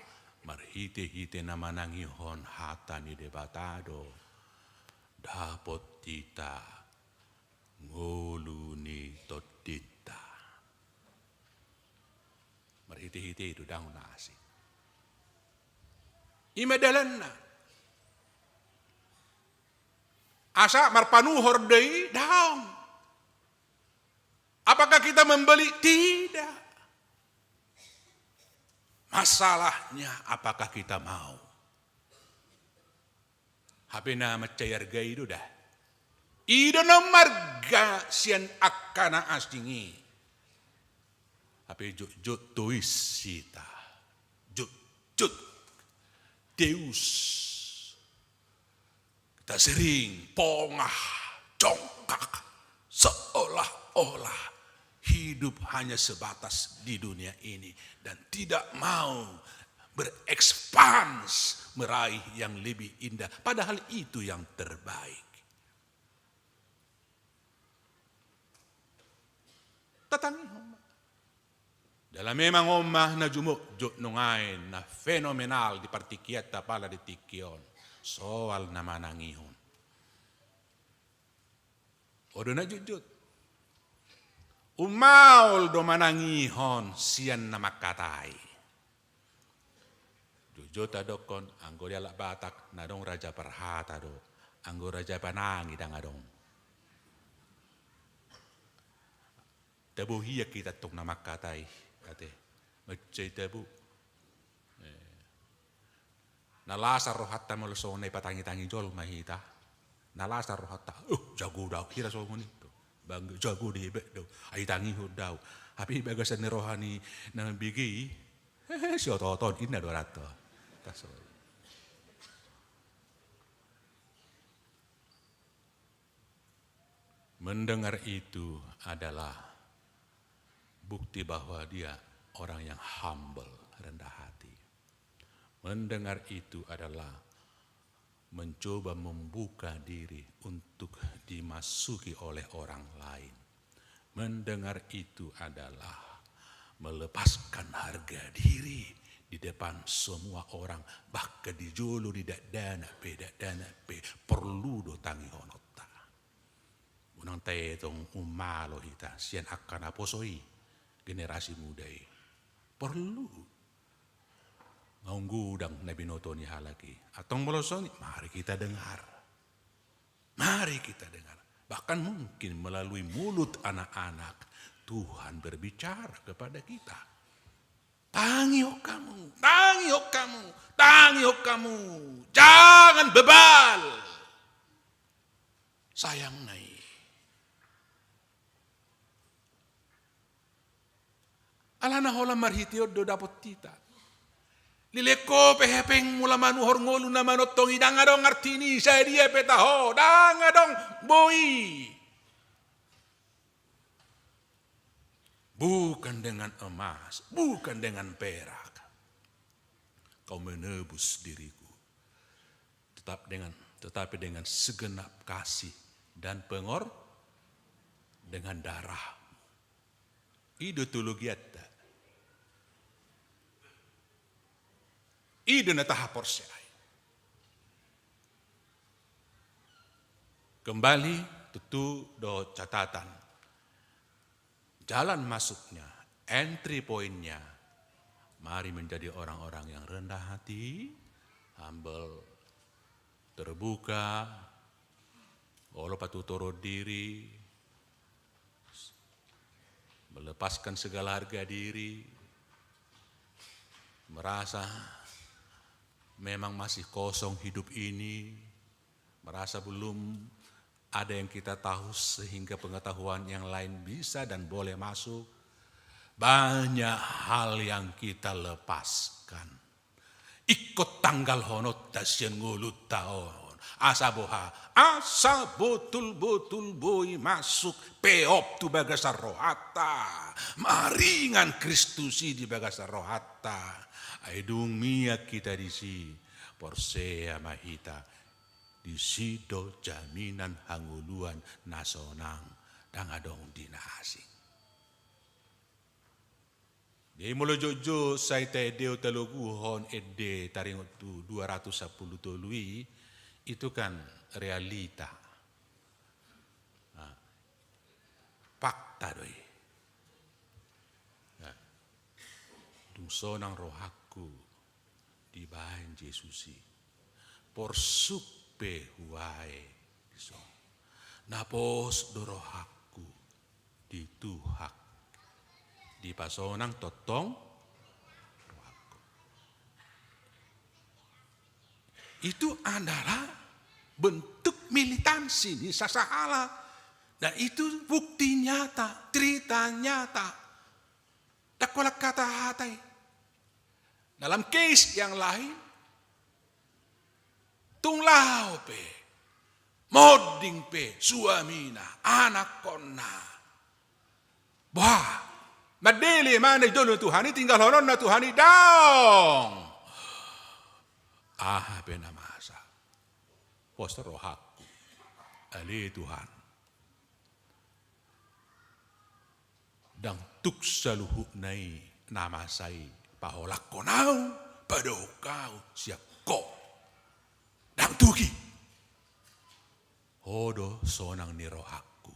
marhite-hite na manangihon hata ni Debata do dapot hita ngolu ni tondinta. Marhite-hite i do, ndang na asing. I ma dalanna. Asa marpanuhor do i? Daong. Apakah kita membeli? Tidak. Masalahnya, apakah kita mau? Hape na mansai arga i do da. I do na marga sian angka na asing i. Hape jotjot tois hita. Jotjot. Deus. Kita sering pongah, congkak, seolah-olah hidup hanya sebatas di dunia ini dan tidak mau berekspans meraih yang lebih indah. Padahal itu yang terbaik. Tatangihon ma. Jala memang on ma na jumotjot nuaeng na fenomenal di partingkianta pala di tingki on. Soal na manangihon. Olo do na jotjot. Ummaol do manangihon sian na mangkatai. Jotjot adokkon, anggo di halak Batak, na adong raja parhata do, anggo raja panangi ndang adong. Tabo hian hita tong na mangkatai, ate. Mansai tabo. Eh. Na lasar rohanta molo songon na dipatangitangi jolma hita. Na lasar rohanta, uh, jago do au, hira songon i do. Bangga, jago do au, ai tangihon do au. Hape di bagasan ni roha ni na mambege i, hehe, siototon, inna do rata. Tasol. Mendengar itu adalah bukti bahwa dia orang yang humble, rendah hati. Mendengar itu adalah mencoba membuka diri untuk dimasuki oleh orang lain. Mendengar itu adalah melepaskan harga diri di depan semua orang, bahkan di jolo ni dakdanak pe, dakdanak pe porlu do tangihononta. Unang taetong ummalo hita sian angka na poso i, generasi muda i. Porlu. Naung godang na binoto ni halak i. Antong molo songon i, mari kita dengar. Mari kita dengar. Bahkan mungkin melalui mulut anak-anak, Tuhan berbicara kepada kita. Tangihon hamu, tangihon hamu, tangihon hamu. Jangan bebal. Sayang nai. Alana holan marhite on do dapot hita. Leleng ho pe hepeng mula manuhor ngolu na manongtong i, ndang adong artini, sadia pe taho, ndang adong boi. Bukan dengan emas, bukan dengan perak kau menebus diriku. Tetap dengan, tetapi dengan segenap kasih dan pengor-, dengan darah. I do teologianta. I do na tahaporseai. Kembali, tutu dohot catatan. Jalan masuknya, entry point-nya, mari menjadi orang-orang yang rendah hati, humble, terbuka, olo patutoron diri, melepaskan segala harga diri, merasa memang masih kosong hidup ini, merasa belum ada yang kita tahu sehingga pengetahuan yang lain bisa dan boleh masuk. Banyak hal yang kita lepaskan. Ingkon tanggalhononta sian ngolunta on. Asa boha, asa botul-botul boi masuk peop tu bagasan rohanta. Maringan Kristus i di bagasan rohanta. Ai dung mian hita disi, porsea ma hita. Disi do jaminan hangoluan na sonang, ndang adong di na asing. Jadi molo jotjot sai taendehon, taloguhon ende taringot tu dua ratus sampulu tolu i, itu kan realita. Nah, fakta do i. Nah, dung sonang rohangku dibahen Jesus i, porsuk pe huae dison. Na pos do rohangku di Tuhan, dipasonang tongtong rohangku. Itu adalah bentuk militansi ni sasahalak. Dan itu bukti nyata, cerita nyata. Ndang holan hata-hata i. Dalam case yang lain, tung laho pe, monding pe suamina, anakkonna. Bah, mandele ma na di jolo ni Tuhan i, tinggalhononna Tuhan i, daong. aha pe na masa, pos rohangku. Ale Tuhan, ndang tuk saluhutna i na masa i paholangkon ahu, padaohon ahu sian Ho. Ndang tuk i. Ho do sonang ni rohangku.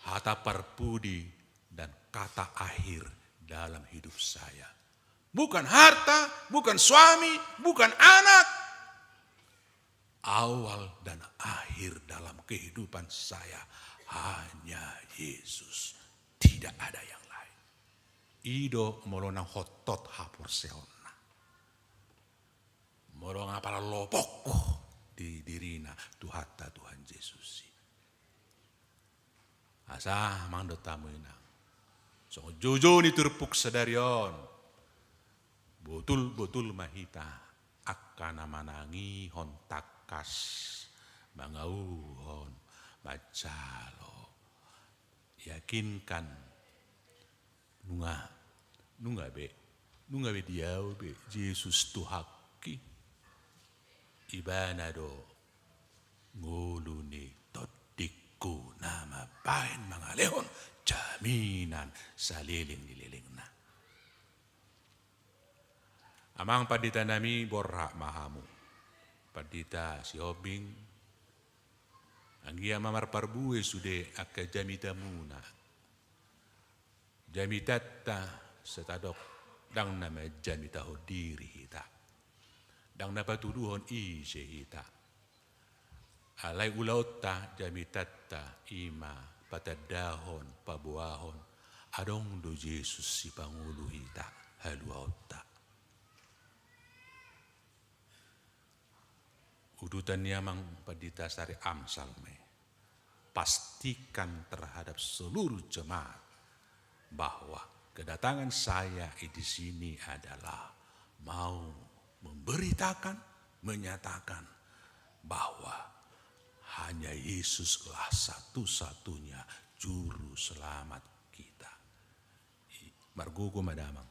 Hata parpudi dan kata akhir dalam hidup saya. Bukan harta, bukan suami, bukan anak. Awal dan akhir dalam kehidupan saya hanya Yesus. Tidak ada yang lain. I do molo naeng hot-hot haporseaonna. Molo nga pala lopok di dirina Tuhanta Tuhan Jesus i. Asa mangan do hamu inang. Songon joujou ni turpuk sadari on. Botul-botul ma hita angka na manangihon tangkas, mangauhon, manjalo, yakinkan. Nunga, nunga be, nunga be di ahu be Jesus Tuhanki. Ibana do ngolu ni tondingku na mambahen mangalehon jaminan saleleng ni lelengna. Amang pandita nami, borhat ma hamu. Pandita Sihombing, anggiat ma marparbue sude angka jamitamuna. Jamitanta sitadok, ndang na manjamitahon diri hita. Ndang na patuduhon ise hita. Alai ulaonta, jamitanta, i ma patandahon, paboahon, adong do Jesus sipangolu hita, haluaonta. Udutan ni amang pandita sari Amsal ma i. Pastikan terhadap seluruh jemaat bahwa kedatangan saya di sini adalah mau memberitakan, menyatakan bahwa hanya Yesuslah satu-satunya juru selamat kita. I, margogo ma damang.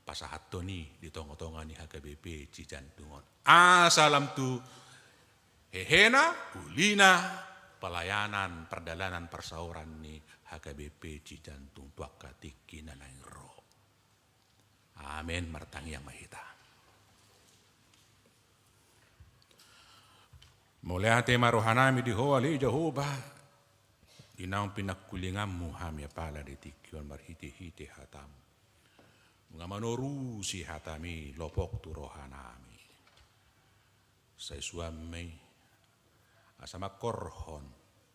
Pasahathon i di tonga-tonga ni H K B P Cijantung on. Asa lam tu hehena, ulina, pelayanan, pardalanan, parsaoran ni H K B P Cijantung tu angka tingki na naeng ro. Amen, martangiang ma hita. Mauliate ma rohanami di Ho ale Jahowa, di naung pinangkulinganmu hami apala di tingki on marhite-hite hatamu. Nunga manorusi hatami lopok tu rohanami. Sai suan ma i asa mangkorhon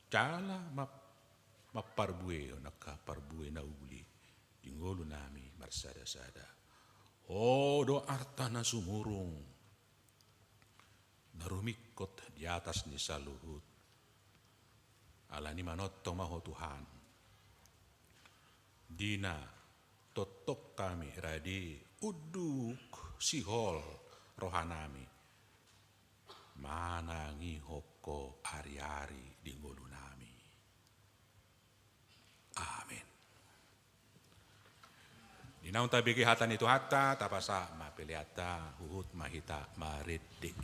jala ma-, mamparbuehon angka parbue na uli di ngolunami marsada-sada. Ho do arta na sumurung, na rumingkot di atas ni saluhut. Alani i manongtong ma Ho Tuhan. Di na tongtong hami rade unduk sihol rohanami manangihon Ho ari-ari di ngolunami. Amen. Di naung tabege hata ni Tuhanta, tapasahat ma peleanta, huhut ma hita marende.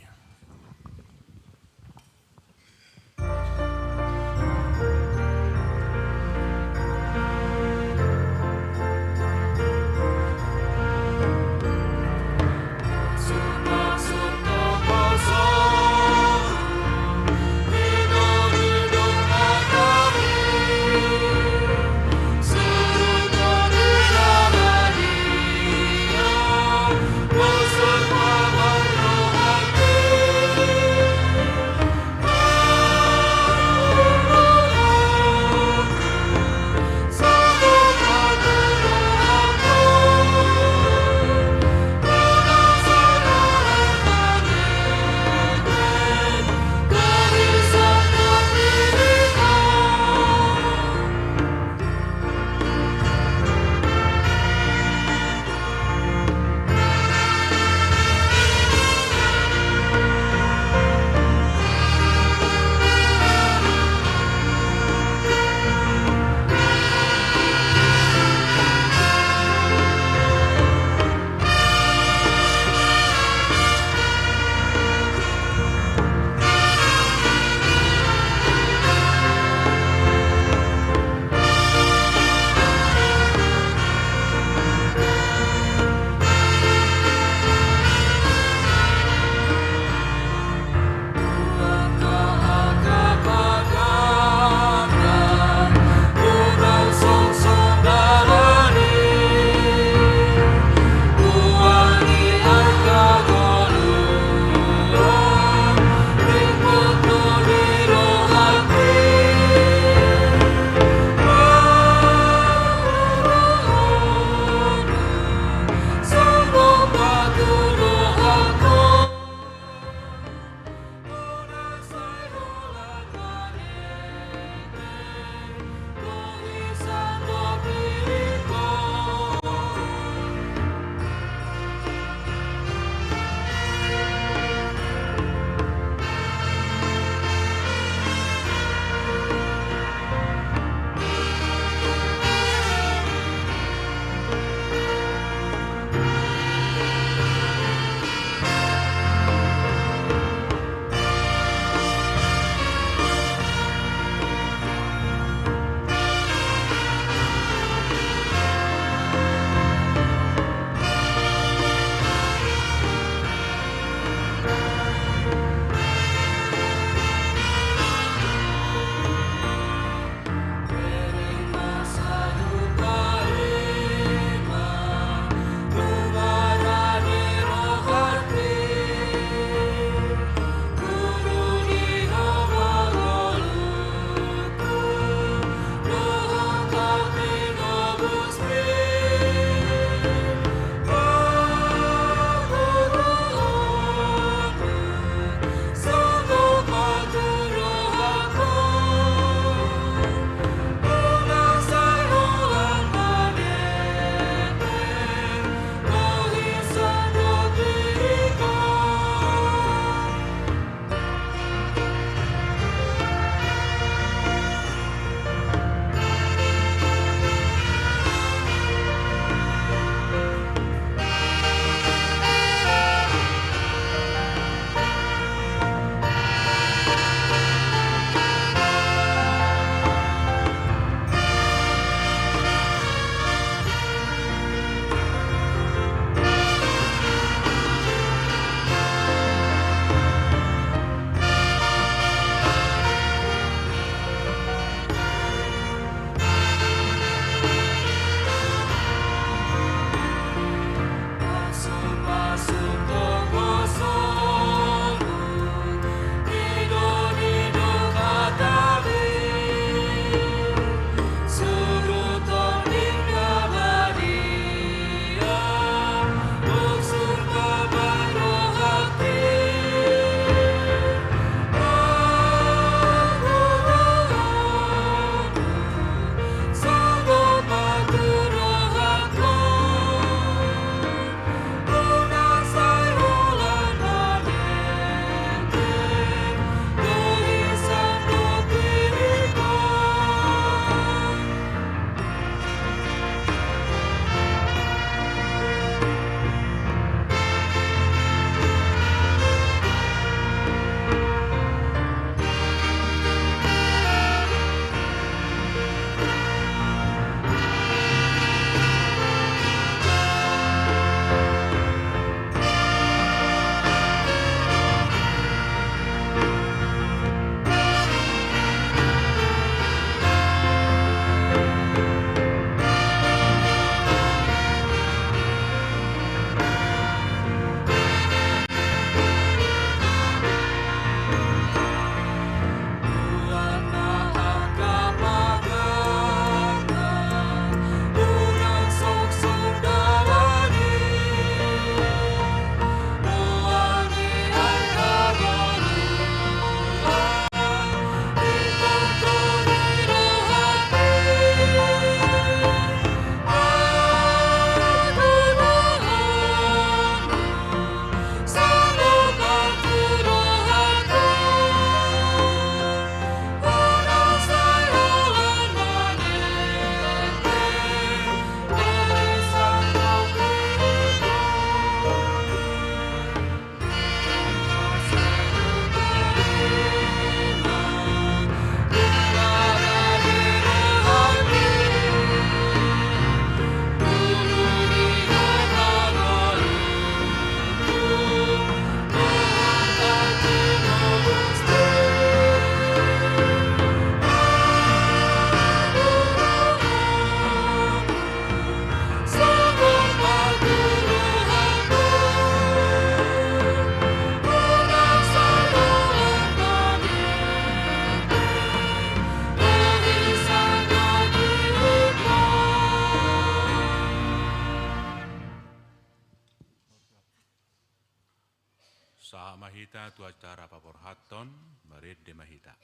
Sahat ma hita tu acara paborhaton, marende ma hita.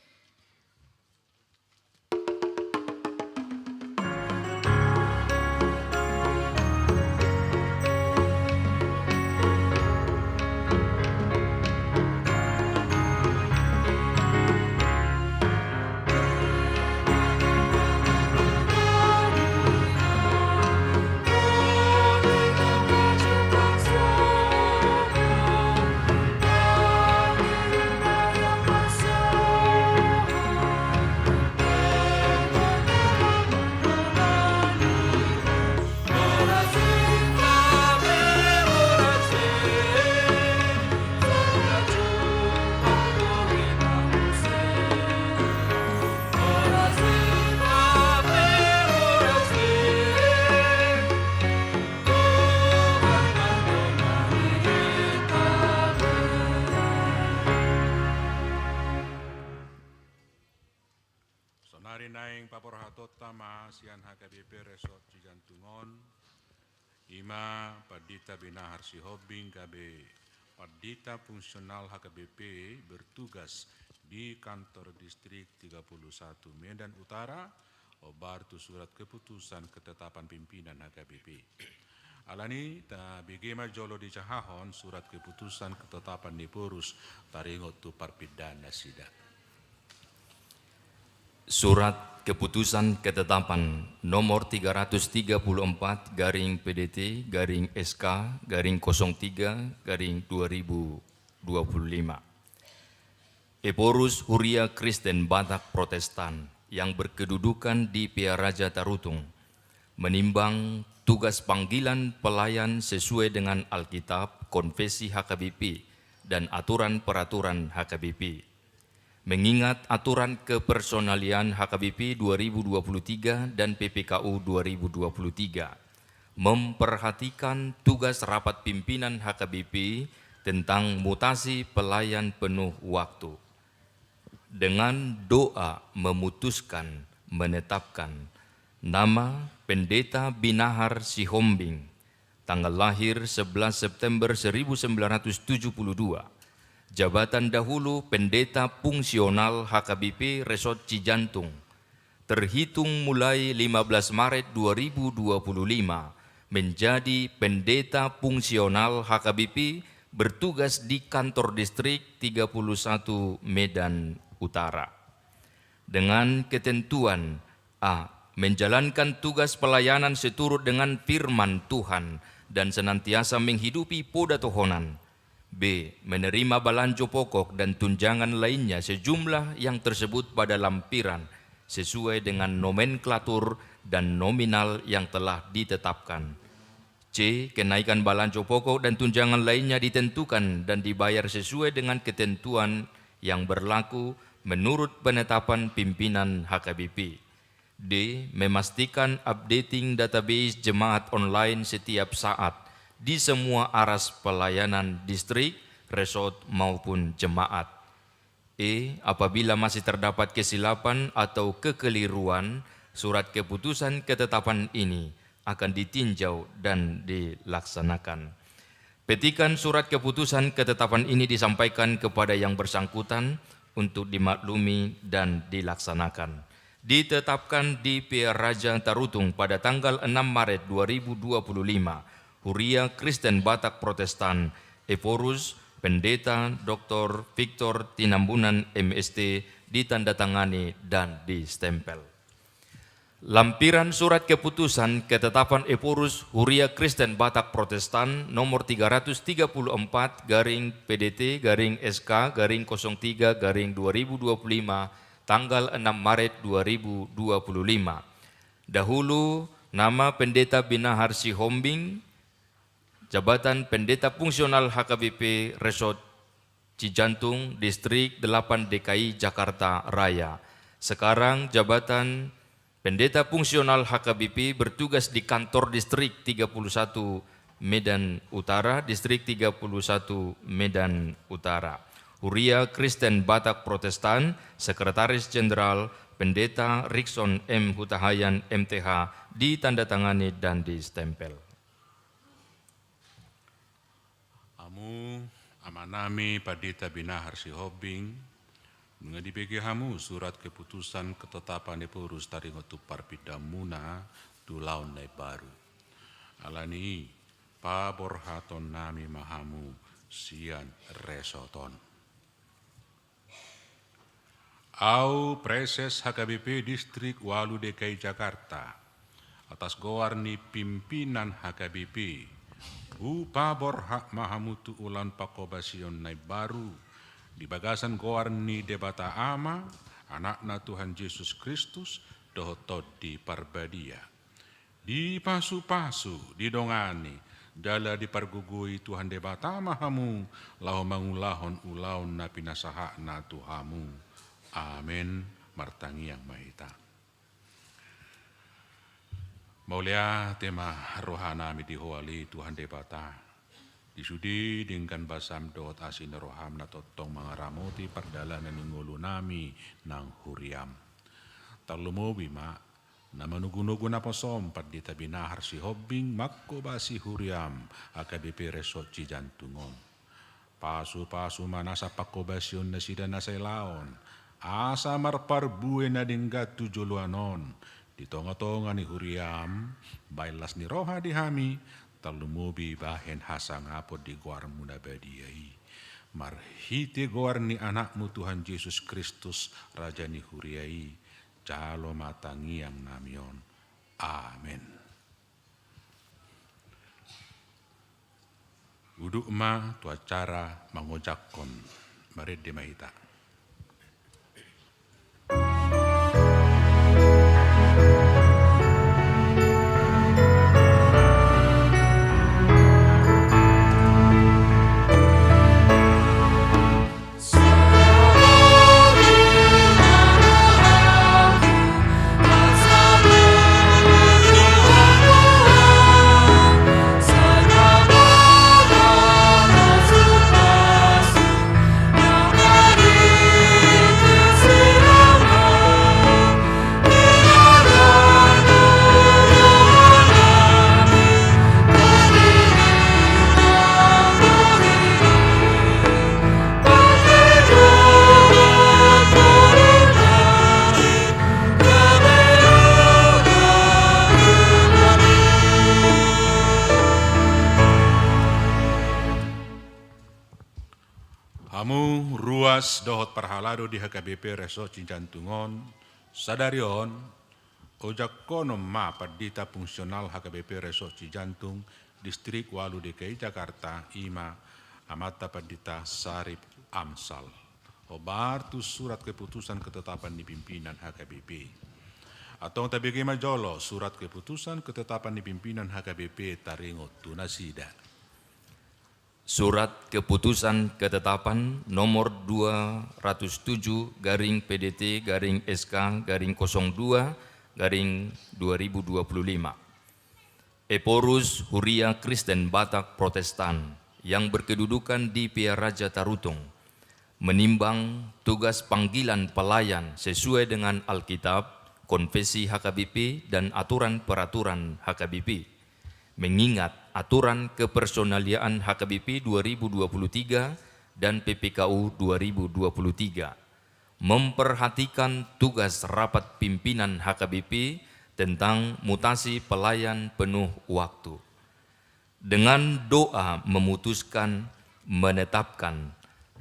Saonari naeng paborhatonta ma sian H K B P Resort Cijantung on, i ma Pandita Binahar Sihombing, K B, Pandita Fungsional H K B P, bertugas di Kantor Distrik tiga puluh satu Medan Utara, hombar tu surat keputusan ketetapan pimpinan H K B P. Alani, tabege ma jolo dijahahon surat keputusan ketetapan ni Ephorus, taringot tu parpindahan nasida. Surat Keputusan Ketetapan nomor tiga ratus tiga puluh empat garing P D T garing S K garing kosong tiga garing dua ribu dua puluh lima. Ephorus Huria Kristen Batak Protestan yang berkedudukan di Pearaja Tarutung, menimbang tugas panggilan pelayan sesuai dengan Alkitab, konfesi H K B P, dan aturan peraturan H K B P. Mengingat aturan kepersonalian H K B P dua ribu dua puluh tiga dan P P K U dua ribu dua puluh tiga, memperhatikan tugas rapat pimpinan H K B P tentang mutasi pelayan penuh waktu. Dengan doa memutuskan, menetapkan nama Pendeta Binahar Sihombing, tanggal lahir sebelas September seribu sembilan ratus tujuh puluh dua, jabatan dahulu Pendeta Fungsional H K B P Resort Cijantung, terhitung mulai lima belas Maret dua ribu dua puluh lima, menjadi Pendeta Fungsional H K B P bertugas di Kantor Distrik tiga puluh satu Medan Utara. Dengan ketentuan: A, menjalankan tugas pelayanan seturut dengan firman Tuhan dan senantiasa menghidupi poda tohonan. B, menerima balanjo pokok dan tunjangan lainnya sejumlah yang tersebut pada lampiran sesuai dengan nomenklatur dan nominal yang telah ditetapkan. C, kenaikan balanjo pokok dan tunjangan lainnya ditentukan dan dibayar sesuai dengan ketentuan yang berlaku menurut penetapan pimpinan H K B P. D, memastikan updating database jemaat online setiap saat di semua aras pelayanan distrik, resort, maupun jemaat. E, apabila masih terdapat kesilapan atau kekeliruan, surat keputusan ketetapan ini akan ditinjau dan dilaksanakan. Petikan surat keputusan ketetapan ini disampaikan kepada yang bersangkutan untuk dimaklumi dan dilaksanakan. Ditetapkan di Pearaja Tarutung pada tanggal enam Maret dua ribu dua puluh lima, Huria Kristen Batak Protestan, Ephorus, Pendeta Doktor Victor Tinambunan, M S T, ditandatangani dan distempel. Lampiran surat keputusan ketetapan Ephorus Huria Kristen Batak Protestan nomor tiga ratus tiga puluh empat garing P D T garing S K garing kosong tiga garing dua ribu dua puluh lima, tanggal enam Maret dua ribu dua puluh lima. Dahulu nama Pendeta Binahar Sihombing, jabatan Pendeta Fungsional H K B P Resort Cijantung, Distrik delapan D K I Jakarta Raya. Sekarang jabatan Pendeta Fungsional H K B P bertugas di Kantor Distrik tiga puluh satu Medan Utara, Distrik tiga puluh satu Medan Utara. Huria Kristen Batak Protestan, Sekretaris Jenderal Pendeta Rikson M Hutahayan, M T H, ditandatangani dan distempel. Hamu, Ama Nami Pandita Binahar Sihombing, nunga dibege hamu surat keputusan ketetapan Ephorus taringot tu parpindaanmuna tu ulaon na imbaru. Alani i, paborhatonnami ma hamu sian resort on. Ahu, Praeses H K B P Distrik Ualu D K I Jakarta, atas goar ni pimpinan H K B P, hupaborhat ma hamu tu ulaon pangkobasion na imbaru, di bagasan goar ni Debata Ama, Anakna Tuhan Jesus Kristus, dohot Tondi Parbadia. Dipasupasu, didongani, jala dipargogoi Tuhan Debata ma hamu, laho mangulahon ulaon na pinasahatna tu hamu. Amen. Martangiang ma hita. Mauliate ma rohanami di Ho ale Tuhan Debata. Di sude denggan basam dohot asi ni roham na tongtong mangaramoti pardalanan ni ngolunami nang huriam. Tarlumobi ma, na manogunogu naposom Pandita Binahar Sihombing mangkobasi huriam H K B P Resort Cijantung on. Pasupasu ma nasa pangkobasion nasida na sailaon, asa marparbue na denggan tu joloan on, di tongatonga ni huriam, bahen las ni roha di hami, tarlumobi bahen hasangapon di goarmu na badia i. Marhite goar ni Anakmu Tuhan Jesus Kristus, Raja ni huria i, jalo ma tangiangnami on. Amen. Udut ma tu acara mangojakhon, marende ma hita. Hamu ruas dohot parhalado di H K B P Resort Cijantung on, sadari on, ojakhonon ma Pandita Fungsional H K B P Resort Cijantung, Distrik Ualu D K I Jakarta, i ma Amanta Pandita Sarip Amsal. Hombar tu surat keputusan ketetapan ni pimpinan H K B P. Antong tabege ma jolo surat keputusan ketetapan ni pimpinan H K B P taringot tu nasida. Surat Keputusan Ketetapan nomor dua ratus tujuh garing P D T garing S K garing kosong dua garing dua ribu dua puluh lima. Ephorus Huria Kristen Batak Protestan yang berkedudukan di Pearaja Tarutung, menimbang tugas panggilan pelayan sesuai dengan Alkitab, Konfesi H K B P, dan aturan peraturan H K B P. Mengingat aturan kepersonaliaan H K B P dua ribu dua puluh tiga dan P P K U dua ribu dua puluh tiga, memperhatikan tugas rapat pimpinan H K B P tentang mutasi pelayan penuh waktu. Dengan doa memutuskan, menetapkan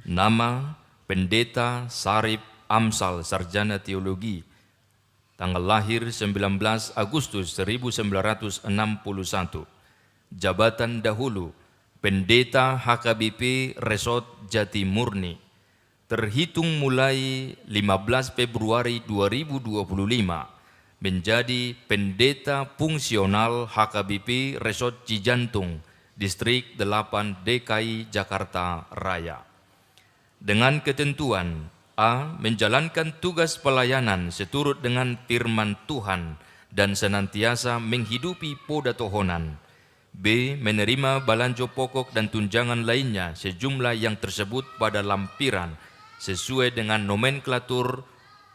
nama Pendeta Sarip Amsal, Sarjana Teologi, tanggal lahir sembilan belas Agustus seribu sembilan ratus enam puluh satu. Jabatan dahulu, Pendeta H K B P Resort Jatimurni. Terhitung mulai lima belas Februari dua ribu dua puluh lima, menjadi Pendeta Fungsional H K B P Resort Cijantung, Distrik delapan D K I Jakarta Raya. Dengan ketentuan, A, menjalankan tugas pelayanan seturut dengan firman Tuhan dan senantiasa menghidupi poda tohonan. B, menerima balanjo pokok dan tunjangan lainnya sejumlah yang tersebut pada lampiran sesuai dengan nomenklatur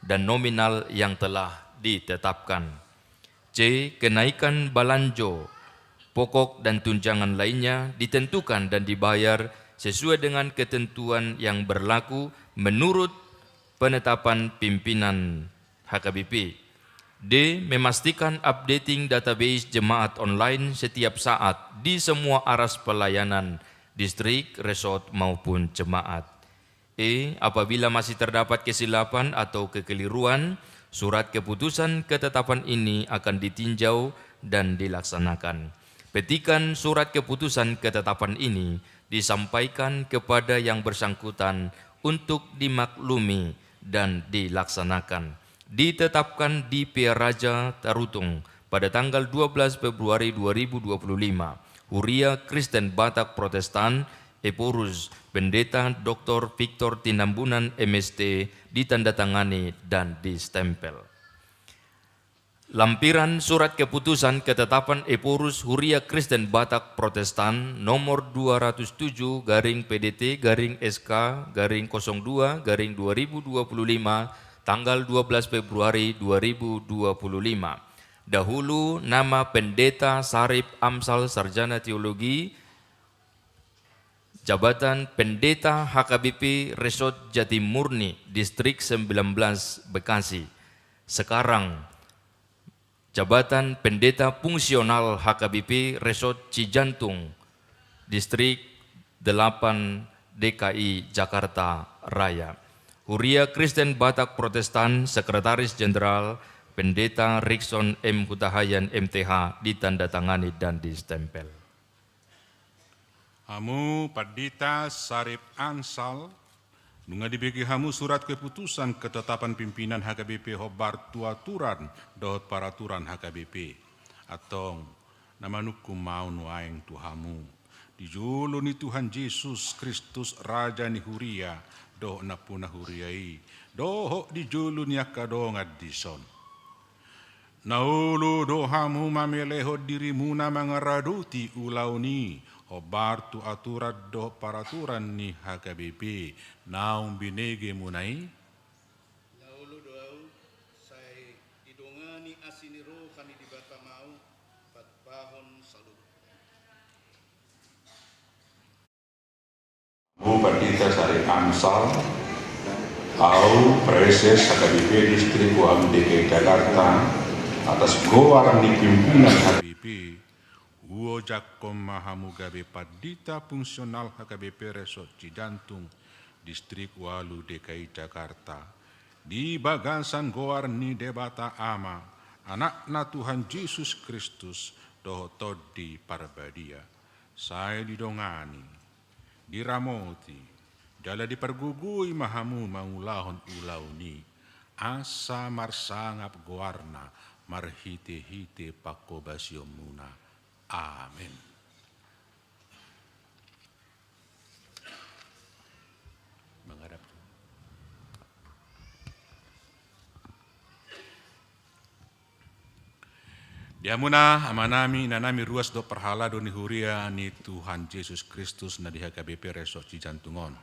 dan nominal yang telah ditetapkan. C, kenaikan balanjo pokok dan tunjangan lainnya ditentukan dan dibayar sesuai dengan ketentuan yang berlaku menurut penetapan pimpinan H K B P. D. Memastikan updating database jemaat online setiap saat di semua aras pelayanan distrik, resort, maupun jemaat. E. Apabila masih terdapat kesilapan atau kekeliruan, surat keputusan ketetapan ini akan ditinjau dan dilaksanakan. Petikan surat keputusan ketetapan ini disampaikan kepada yang bersangkutan untuk dimaklumi dan dilaksanakan. Ditetapkan di Pia Raja Tarutung pada tanggal dua belas Februari dua ribu dua puluh lima, Huria Kristen Batak Protestan, Ephorus, Pendeta Doktor Victor Tinambunan, M S T, ditandatangani dan distempel. Lampiran surat keputusan ketetapan Ephorus Huria Kristen Batak Protestan nomor dua ratus tujuh garing P D T garing S K garing kosong dua garing dua ribu dua puluh lima, tanggal dua belas Februari dua ribu dua puluh lima. Dahulu nama Pendeta Sarip Amsal, Sarjana Teologi, jabatan Pendeta H K B P Resort Jatimurni, Distrik sembilan belas, Bekasi. Sekarang, jabatan Pendeta Fungsional H K B P Resort Cijantung, Distrik delapan, D K I Jakarta Raya. Huria Kristen Batak Protestan, Sekretaris Jenderal, Pendeta Rikson M Hutahayan, M T H, ditandatangani dan distempel. Hamu Pandita Sarip Amsal, nunga dibege hamu surat keputusan ketetapan pimpinan H K B P hombar tu aturan dohot paraturan H K B P. Antong, na manungkun ma au nuaeng tu hamu, di jolo ni Tuhan Jesus Kristus, Raja ni Huria dohot Nampuna Huria i, dohot di jolo ni angka dongan dison. Na olo do hamu mamelehon dirimuna mangaradoti ulaon i, hombar tu aturan dohot paraturan ni H K B P naung binegemuna i? Na olo do au, sai didongani asi ni roha ni Debata ma au, patupahon saluhutna. Hamu Pandita Sarip Amsal, au, Praeses H K B P Distrik Walu D K I Jakarta, atas goar ni pimpinan H K B P, huojakhon ma hamu gabe Pandita Fungsional H K B P Resort Cijantung, Distrik Walu D K I Jakarta, di bagasan goar ni Debata Ama, Anakna Tuhan Jesus Kristus, dohot Tondi Parbadia. Sai didongani, diramoti, jala dipargogoi ma hamu mangulahon ulaon i, asa marsangap goarna marhitehite panghobasionmuna. Amen. Mangarap. Di hamuna amanami, inanami, ruas dohot parhalado ni huria ni Tuhan Jesus Kristus na di H K B P Resort Cijantung on.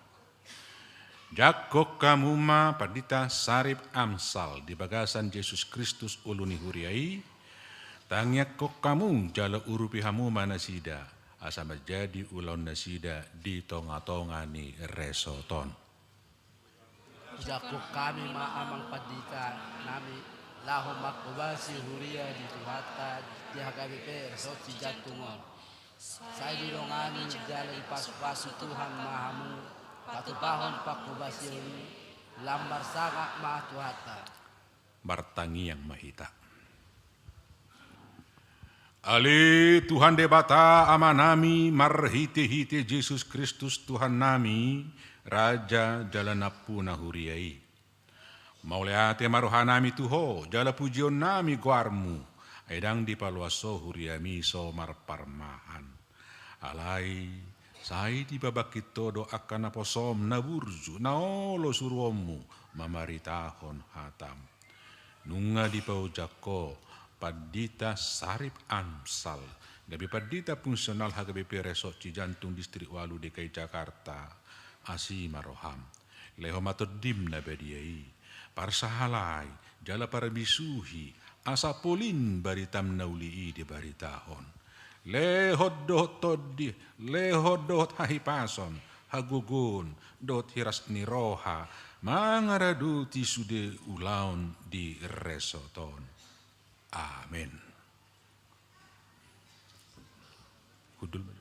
Jangkon hamu ma Pandita Sarip Amsal di bagasan Jesus Kristus, ulu ni huria i. Tangiangkon hamu jala urupi hamu ma nasida, asa manjadi ulaon nasida di tongatonga ni resort on. Jangkon hami ma amang pandita nami, laho manghobasi huria ni Tuhanta di H K B P Resort Cijantung on. Sai didongani jala dipasupasu Tuhan ma hamu, patupahon panghobasion i, lam marsangap ma Tuhanta. Martangiang ma hita. Ale Tuhan Debata Amanami, marhitehite Jesus Kristus Tuhannami, Raja jala Nampuna huria i. Mauliate ma rohanami tu Ho, jala pujionnami goarMu, ai ndang dipaloas Ho huriaMi so marparmahan. Alai, sai dipabangkit Ho do angka naposoM na burju, na olo suruonMu mamaritahon hataM. Nunga dipaojak Ho Pandita Sarip Amsal, gabe Pandita Fungsional H K B P Resort Cijantung Distrik Walu D K I Jakarta, asi ma rohaM. Lehon ma TondiM na badia i, parsahalai, jala parbisuhi, asa polin baritaM na uli i dibaritahon. Lehon dohot tondi, lehon dohot hahipason, hagogoon dohot hiras ni roha mangaradoti sude ulaon di resort on. Amen. Hundul ma.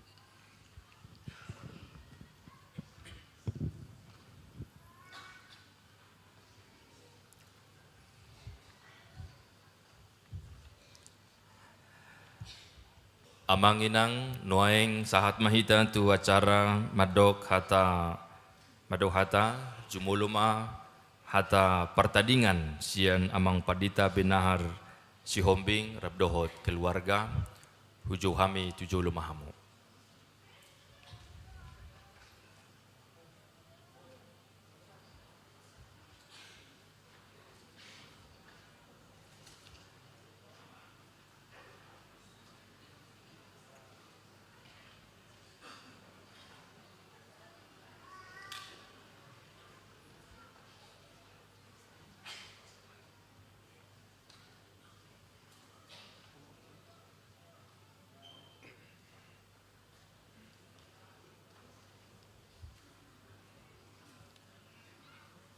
Amang inang, nuaeng sahat ma hita tu acara mandok hata, mandok hata, jumolo ma hata partadingan sian Amang Pandita Binahar Sihombing rap dohot keluarga, hujou hami tu jolo ma hamu.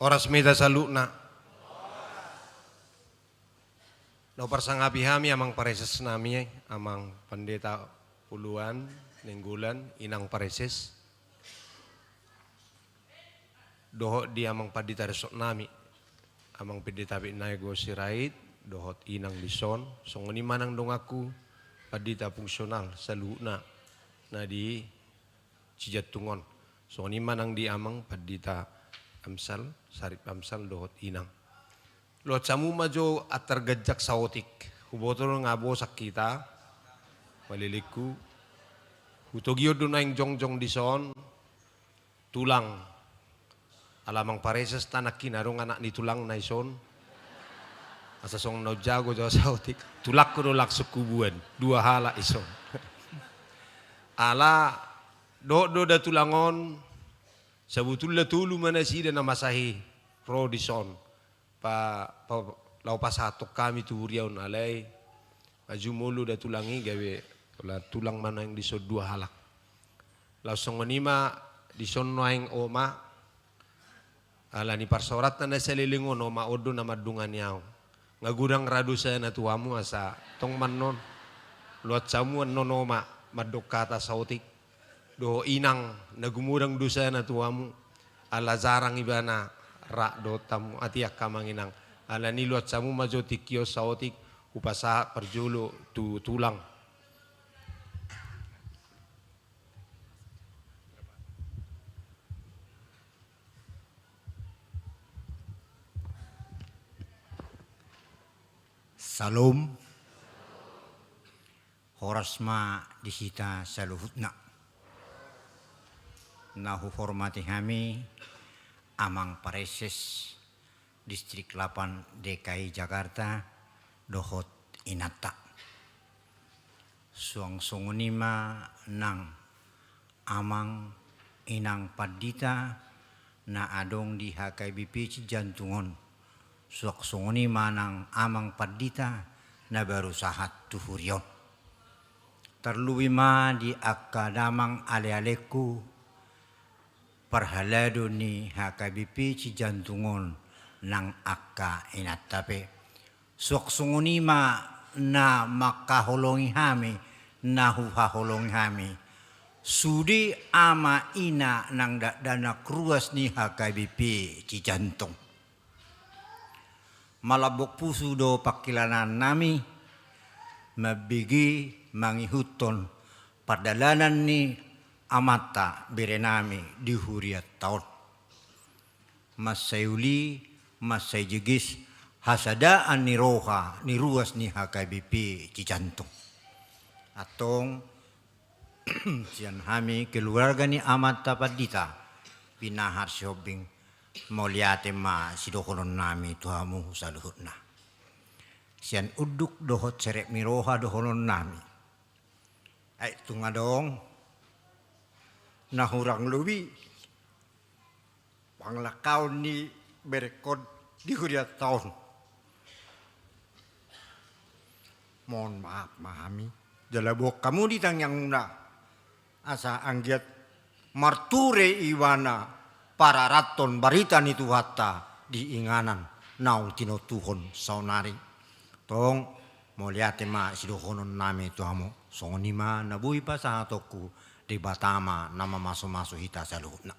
Horas ma hita saluhutna. Na huparsangapi hami amang pareses nami, Amang Pandita Puluan Nainggolan, inang pareses. Dohot di amang pandita resort nami, Amang Pandita Bitnago Sirait, dohot inang dison, songon i ma nang donganku pandita fungsional saluhutna na di Cijantung on. Songon i ma nang di amang pandita Amsal, Sarip Amsal dohot inang. Luat samu ma jo antar ganjang saotik. Huboto do nga bosak hita. Malilingku. Hutogihon do naeng jongjong dison. Tulang. Ala amang pareses tanangkina adong anak ni tulangna ison. Asa songon na unjago jo saotik. Tulangku do langsung kubuan. Dua halak ison. Ala dohot do da tulang on. Sabotulna tolu ma nasida na masa i ro dison. Pa, pa, laho pasahathon hami tu huria on alai. Jumolo da tulang i gabe, ala tulang ma naeng dison dua halak. Laos songon i ma dison naeng oma. Ala ni parsaoratna na saleleng on oma on do na mandongani ahu. Nga godang ra dosana tu hamu asa tong ma annon. Luat samu annon oma mandok hata saotik. Dohot inang na gumodang dosana tu hamu. Ala jarang ibana ra dohot hamu, ate angka amang inang. Ala ni luat samu ma jo tingki on saotik, hupasahat parjolo tu tulang. Salom. Horas ma di hita saluhutna. Na huhormati hami Amang Pareses Distrik Lapan D K I Jakarta dohot inanta. Suang songon i ma nang amang inang pandita na adong di H K B P Cijantung on. Suang songon i ma nang amang pandita na baru sahat tu huria on. Tarlumobi ma di angka damang alealengku, parhalado ni H K B P Cijantung on nang angka inanta pe. Suang songon i ma na mangkaholongi hami, na huhaholongi hami. Sude ama ina nang dakdanak ruas ni H K B P Cijantung. Malambok pusu do pangkilalaan nami, mambege mangihuthon pardalanan ni amanta bere nami di hurianta on. Mansai uli, mansai jegis, hasadaan ni roha ni ruas ni H K B P Cijantung. Antong, sian hami keluarga ni amanta pandita Binahar Sihombing, mauliate ma sidohonon nami tu hamu saluhutna. Sian unduk dohot serep ni roha dohonon nami. Ai tung adong na hurang lobi panglangkaon ni berengkon di hurianta on. Mohon maaf ma hami. Jala boan hamu di tangiangmuna. Asa anggiat Marture ibana pararathon barita ni Tuhanta di inganan naung tinontuhon saonari. Tong, mauliate ma sidohonon nami tu hamu. Songon i ma na boi pasahatonku, Debata ma na mamasumasu hita saluhutna.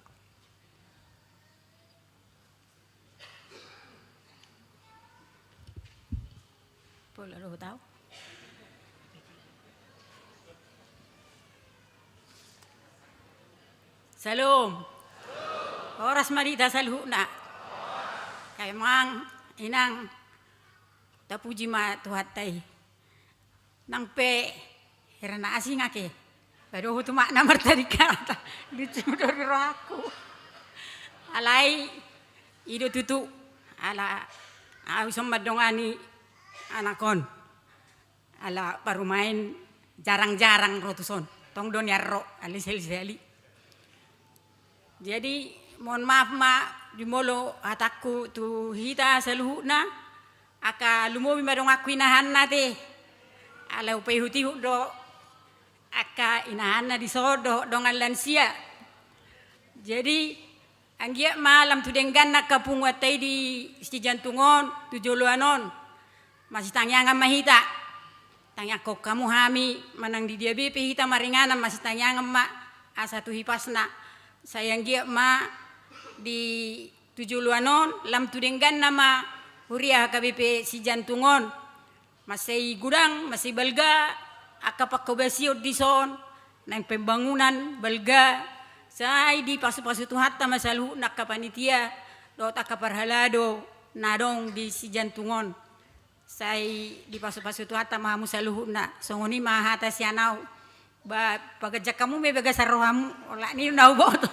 Pola dohot au. Syalom. Horas ma di hita saluhutna. Amang, inang, tapuji ma Tuhanta i. Nang pe hira na asing ake. Padohot tu makna martadingkan hata. Lucu do di rohangku. Alai i do tutu. Ala au son mandongani anak on. Ala parumaen jarang-jarang ro tuson. Tong do nian ro, alai sahali-sahali. Jadi, mohon maaf ma, jumolo hatangku tu hita saluhutna, angka lumobi ma donganku inahanna te. Ala hupaihut-ihut do angka inahanna dison dohot dongan lansia. Jadi, anggiat ma lam tu dengganna angka punguanta i di Sijantung on, tu joloan on. Masitangiangan ma hita. Tangiangkon hamu hami, manang di dia be pe hita maringanan, masitangiangan ma asa tu hipasna. Sai anggiat ma di tu joloan on, lam tu dengganna ma huria H K B P Sijantung on. Mansai godang, mansai balga angka panghobasion dison, naeng pembangunan balga, sai dipasupasu Tuhanta ma saluhutna angka panitia dohot angka parhalado na adong di Sijantung on. Sai dipasupasu Tuhanta ma hamu saluhutna. Songon i ma hata sian au. Ba, paganjang hamu ma i bagasan rohamu, olat ni na huboto.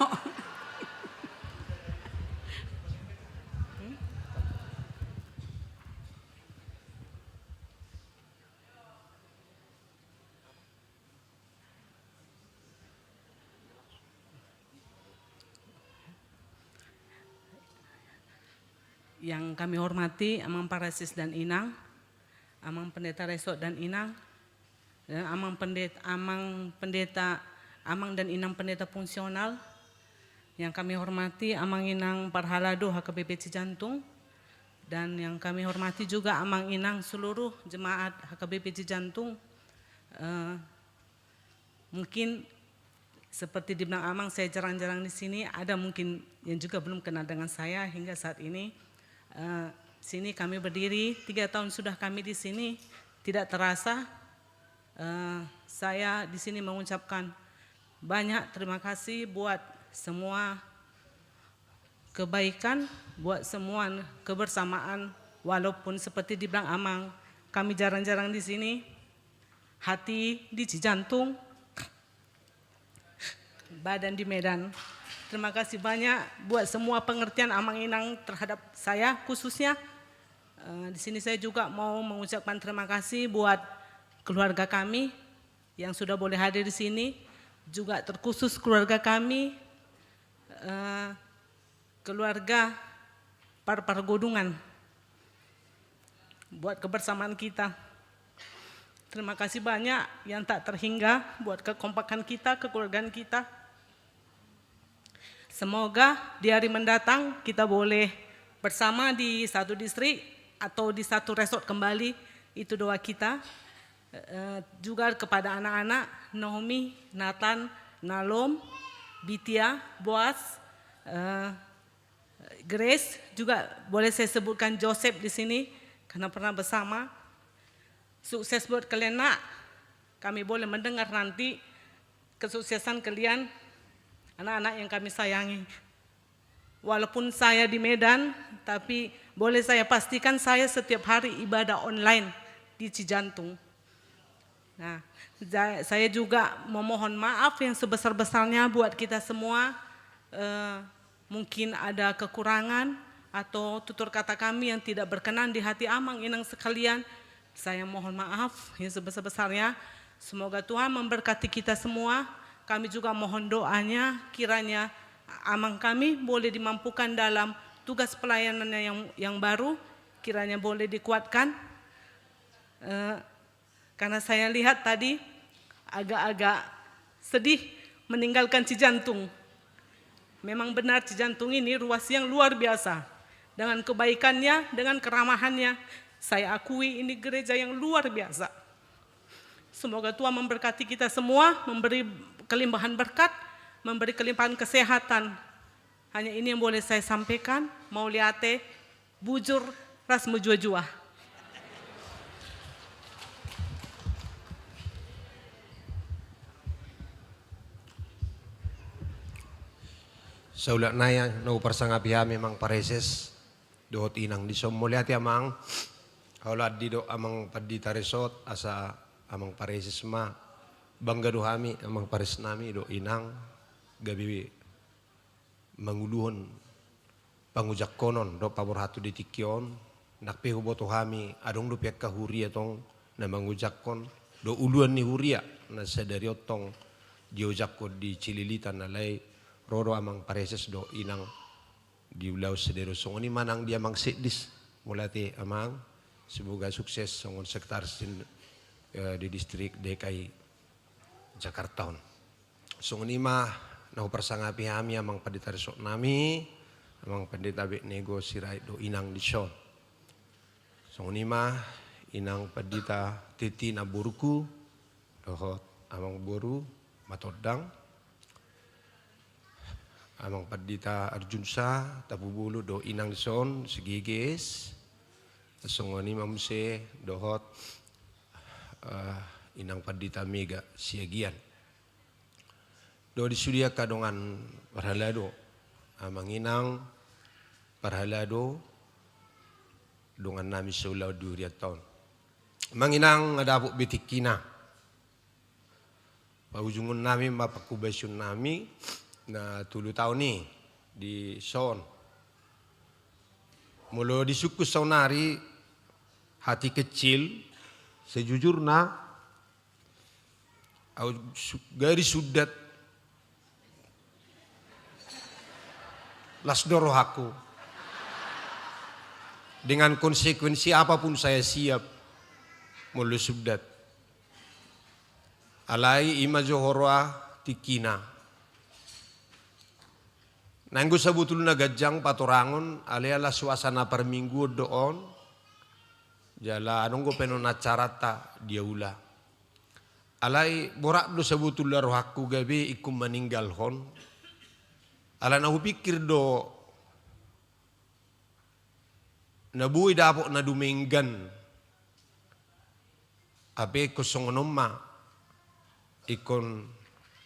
Yang kami hormati Amang Parasis dan Inang, Amang Pendeta Resort dan Inang, dan Amang Pendeta, Amang Pendeta, Amang dan Inang Pendeta Fungsional, yang kami hormati Amang Inang Parhalado H K B P Cijantung, dan yang kami hormati juga Amang Inang seluruh jemaat H K B P Cijantung. Eh, Mungkin seperti dibilang Amang, saya jarang-jarang di sini, ada mungkin yang juga belum kenal dengan saya hingga saat ini. Eh, sini kami berdiri, tiga tahun sudah kami di sini, tidak terasa. Eh, saya di sini mengucapkan banyak terima kasih buat semua kebaikan, buat semua kebersamaan, walaupun seperti dibilang Amang, kami jarang-jarang di sini, hati di Cijantung, badan di Medan. Terima kasih banyak buat semua pengertian Amang Inang terhadap saya khususnya. Eh, di sini saya juga mau mengucapkan terima kasih buat keluarga kami yang sudah boleh hadir di sini, juga terkhusus keluarga kami, eh, keluarga Parpar Godungan, buat kebersamaan kita. Terima kasih banyak yang tak terhingga buat kekompakan kita, kekeluargaan kita. Semoga di hari mendatang kita boleh bersama di satu distrik atau di satu resort kembali. Itu doa kita. Eh, juga kepada anak-anak, Naomi, Nathan, Nalom, Bitia, Boas, eh, Grace, juga boleh saya sebutkan Joseph di sini, karena pernah bersama. Sukses buat kalian, Nak. Kami boleh mendengar nanti kesuksesan kalian, anak-anak yang kami sayangi. Walaupun saya di Medan, tapi boleh saya pastikan saya setiap hari ibadah online di Cijantung. Nah, ja-, saya juga memohon maaf yang sebesar-besarnya buat kita semua. Eh, mungkin ada kekurangan atau tutur kata kami yang tidak berkenan di hati Amang Inang sekalian. Saya mohon maaf yang sebesar-besarnya. Semoga Tuhan memberkati kita semua. Kami juga mohon doanya, kiranya Amang kami boleh dimampukan dalam tugas pelayanannya yang, yang baru, kiranya boleh dikuatkan. Eh, karena saya lihat tadi agak-agak sedih meninggalkan Cijantung. Memang benar, Cijantung ini ruas yang luar biasa. Dengan kebaikannya, dengan keramahannya, saya akui ini gereja yang luar biasa. Semoga Tuhan memberkati kita semua, memberi kelimpahan berkat, memberi kelimpahan kesehatan. Hanya ini yang boleh saya sampaikan. Mauliate, bujur, ras mejuah-juah. Saulak nai na huparsangapi hami, Amang Pareses dohot Inang dison. Mauliate, Amang. Haholomhu do, Amang Pandita Resot, asa Amang Pareses ma. Bangga do hami, Amang Pareses nami dohot Inang, gabe manguluhon pangujangkonon dohot paborhaton di tingki on. Nang pe huboto hami, adong dope angka huria tong na mangujangkon, dohot uluan ni huria na sadari on tong diujangkon di Cililitan, alai ro do Amang Pareses dohot Inang di ulaon sadari on. Songon i ma nang di Amang Sekdes. Mauliate, Amang. Semoga sukses songon sekretaris, eh, di distrik D K I Jakarta on. Songon i ma na huparsangapi hami, Amang Pandita Resot nami, Amang Pandita Betnego Sirait dohot Inang dison. Songon i ma Inang Pandita Titi namboruku, dohot Amangboru Matondang, Amang Pandita Arjunsa Tampubolon dohot Inang dison Sigeges. Songon i ma muse dohot, eh, Inang Pandita Mega Siagian. Dohot di sude angka dongan parhalado, Amang Inang parhalado, dongan nami saulaon di hurianta on. Amang Inang, nga dapot be tingkina. Paujungon nami ma pangkobasion nami na tolu taon i dison. Molo disungkun saonari, hati kecil, sejujurna, au su-, gari sundat, las do rohangku. Dengan konsekuensi apapun saya siap molo sundat. Alai i ma jo huroha tingkina. Naeng do sabotulna ganjang patorangon, alai ala suasana parmingguon do on, jala adong do pe on acaranta diaula. Alai borat do sabotulna rohangku gabe ingkon maninggalhon. Ala na hupikir do, na boi dapot na dumenggan. Hape ingkon songon on ma. Ingkon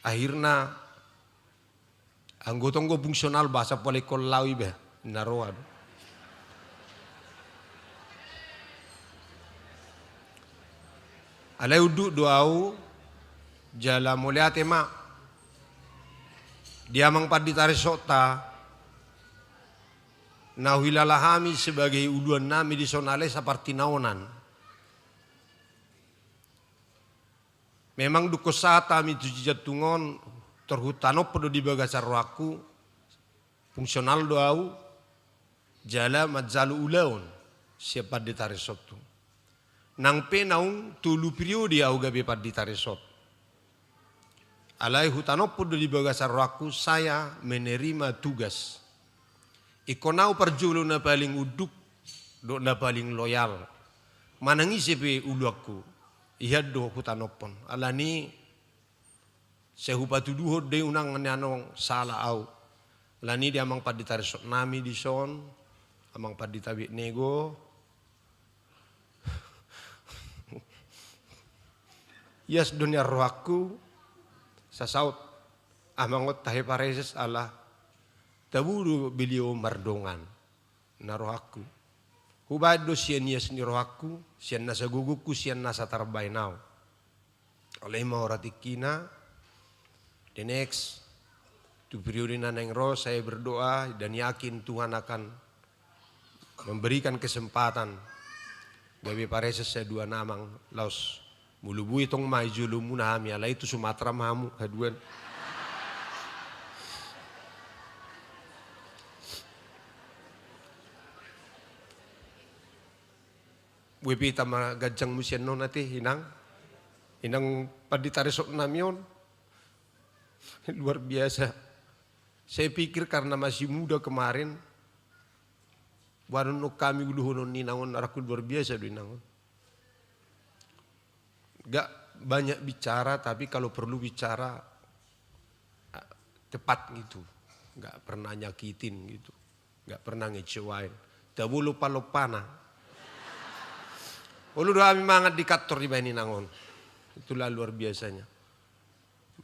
akhirna anggo tong do fungsional, boasa pola ingkon lao iba, na roa do. Alai unduk do au, jala mauliate ma di Amang Pandita Resot ta, na huhilala hami sebagai uluan nami dison, alai sapartinaonan. Memang dungkon sahat hami tu Cijantung on, tor hutanophon do di bagasan rohangku, fungsional do au, jala manjalo ulaon sian Pandita Resot tu. Nang pe naung tolu periode au gabe Pandita Resot. Alai hutanophon do di bagasan rohangku, saya menerima tugas. Ingkon au parjolo na paling unduk, dohot na paling loyal. Manang ise pe uluanku, i do hutanophon. Alani, sai hupatuduhon do i, unang nian sala au. Alani di Amang Pandita Resot nami dison, Amang Pandita Betnego, ias do nian rohangku, sasaut Amang on tahe Pareses, ala tabo do beliau mardongan. Na rohangku, hubaen do sian ias ni rohangku, sian nasa gogonku, sian nasa tarbaen au. Alai i ma huroha tingkina, the next, tu periode na naeng ro, saya berdoa dan yakin Tuhan akan memberikan kesempatan gabe Pareses saduana, Amang, laos molo boi tong ma i jolomuna hami, alai tu Sumatra ma hamu haduan. Boi pe hita ma ganjang muse annon ate, Inang. Inang Pandita Resot nami on. Luar biasa. Saya pikir karena masih muda kemarin, baru kami uluhonon ni inang on, arangku luar biasa do inang on. Gak banyak bicara, tapi kalau perlu bicara, ah, tepat gitu. Gak pernah nyakitin gitu. Gak pernah ngecewain. Tabo lopa-lopana. Olo do hami mangan di kantor dibahen inang on. Itulah luar biasanya.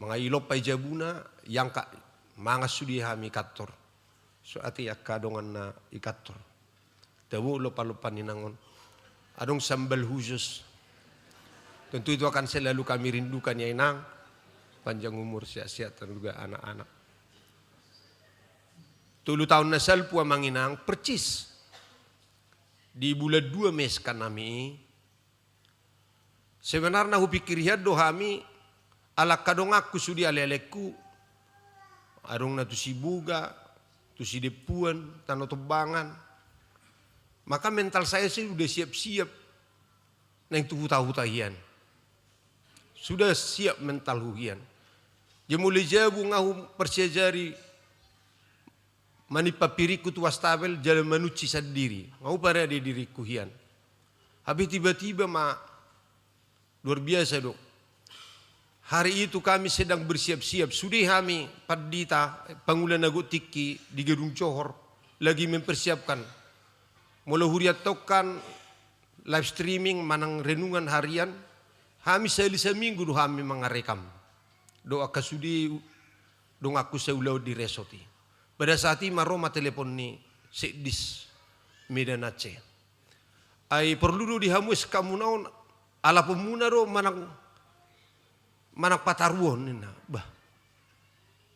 Mangailop ai jabuna, iangkat mangan sude hami kantor. So ate angka donganna i kantor. Tabo lopa-lopa ni inang on. Adong sambal khusus. Tentu itu akan selalu kami rindukan ya inang. Panjang umur, sehat-sehat dan juga anak-anak. Tolu taon na salpu amang inang, percis. Di bulan dua mes kan nami i, sebenarna hupikir hian do hami, ala angka donganku sude ale-alengku, adong na tu Sibuga, tu Sidempuan, Tano Tombangan. Maka mental saya sih udah siap-siap. Naeng tu huta-huta hian. Sudah siap mentalhu hian. Jadi mulai jabu nga huparsiajari manimpa piringku tu wastafel jala manunsi sandiri. Nga huparade diringku hian. Hape tiba-tiba ma luar biasa do. Hari itu kami sedang bersiap-siap. Sude hami pandita, pangula na gok tingki di gedung Johor lagi mempersiapkan. Molo huria tongkan live streaming manang renungan harian, hami sahali saminggu do hami mangarekam. Dohot angka sude donganku saulaon di resort i. Pada saat i ma ro ma telepon ni Sekdis Medan Aceh. Ai porlu do di hamu S K muna on, alaponmuna do manang, manang pataruhon ninna. Bah.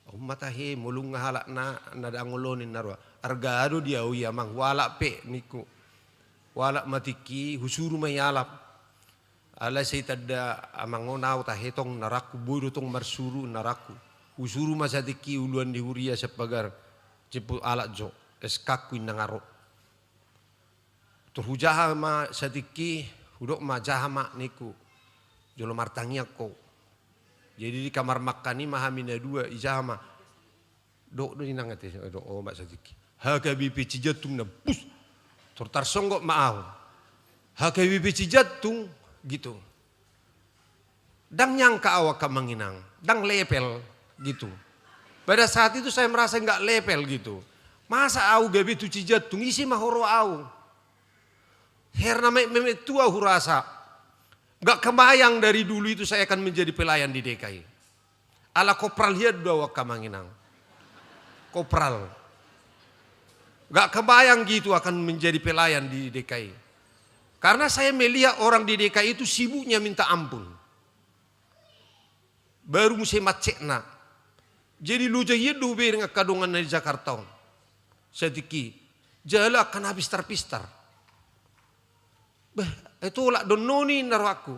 Au ma tahe, molo nunga halak na, na dangol on ninna roha. Arga do di au i amang, hualap pe ningku. Hualap ma tingki, husuru ma i alap. Alai sai tanda amang on au tahe tong ninna rohangku, boi do tong marsuru ninna rohangku. Husuru ma satingki uluan ni huria sian pagar, jemput alap jo, S K-ku ninna nga ro. Tor hujaha ma satingki, hudok ma jaha ma ningku. Jolo martangiang ho. Jadi di kamar makan i ma hami na dua, ijaha ma. Dok do inang ate, dok o ma satingki. H K B P Cijantung na bus. Tor tarsonggot ma au. H K B P Cijantung, gitu. Ndang nyangka au angka amang inang, ndang level gitu. Pada saat itu saya merasa nggak level gitu. Masa au gabe tu Cijantung, ise ma huroha au. Herna me-, memet tu au hurasa. Nggak kebayang dari dulu itu saya akan menjadi pelayan di D K I. Ala kopral hian do au angka amang inang. Kopral. Nggak kebayang gitu akan menjadi pelayan di D K I. Karena saya melihat orang di D K I itu sibuknya minta ampun. Baru muse macetna. Jadi loja hian do hubereng angka donganna di Jakarta on. Satingki. Jala angka na pistar-pistar. Bah, ai tolak do annon i ninna rohangku.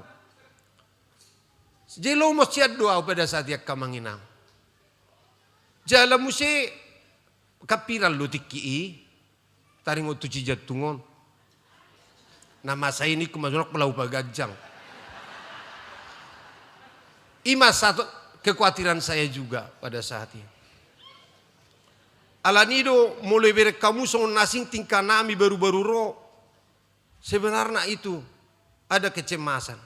Jadi lomos hian do au pada saat i angka amang inang. Jala muse, kan viral do tingki i. Taringot tu Cijantung on. Na masa i ningku ma songon na laho paganjang. I ma satu kekhawatiran saya juga pada saat i. Alani do molo ibereng hamu songon na asing tingkanami baru-baru ro. Sebenarna itu ada kecemasan.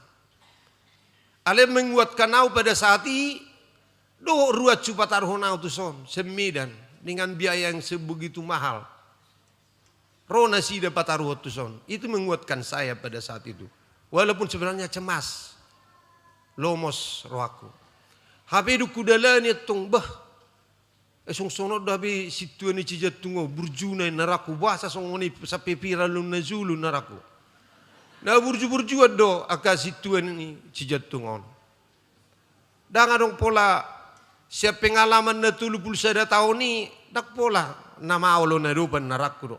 Alai menguatkan au pada saat i, dohot ruas hupataruhon au tuson, sian Medan, dengan biaya yang sebegitu mahal. Ro nasida pataruhon tuson. Itu menguatkan saya pada saat itu. Walaupun sebenarnya cemas. Lomos rohangku. Hape dung hudalani antong, bah, eh, songon songon on do hape sintua ni Cijantung on, burjuna ninna rohangku, boasa songon i sampe viral on na jolo ninna rohangku. Na burju-burjuan do angka sintua ni Cijantung on. Ndang adong pola sian pengalaman na tolu pulu sada taon i, ndang pola na maol on na dopan ninna rohangku do.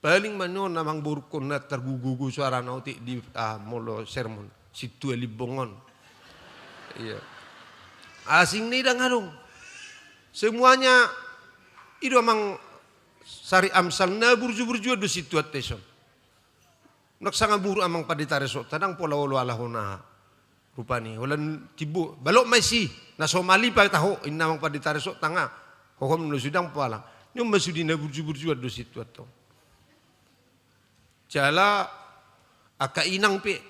Paling ma nion amang borungkon na targugugu suarana otik di, ah, molo sermon. Sintua Limbong on. Iya. Asing ni ndang adong. Semuanya i do amang Sari Amsal na burju-burjuan do sintua tes on. Ndang sanga buruk amang pandita resort, ndang pola olo alahon aha. Rupani, holan timbo, balok ma isi, na so malipa taho, ninna amang pandita resort tanga. Hohom do sude, ndang pola. Nion ma sude na burju-burjuan do situan tong. Jala angka inang pe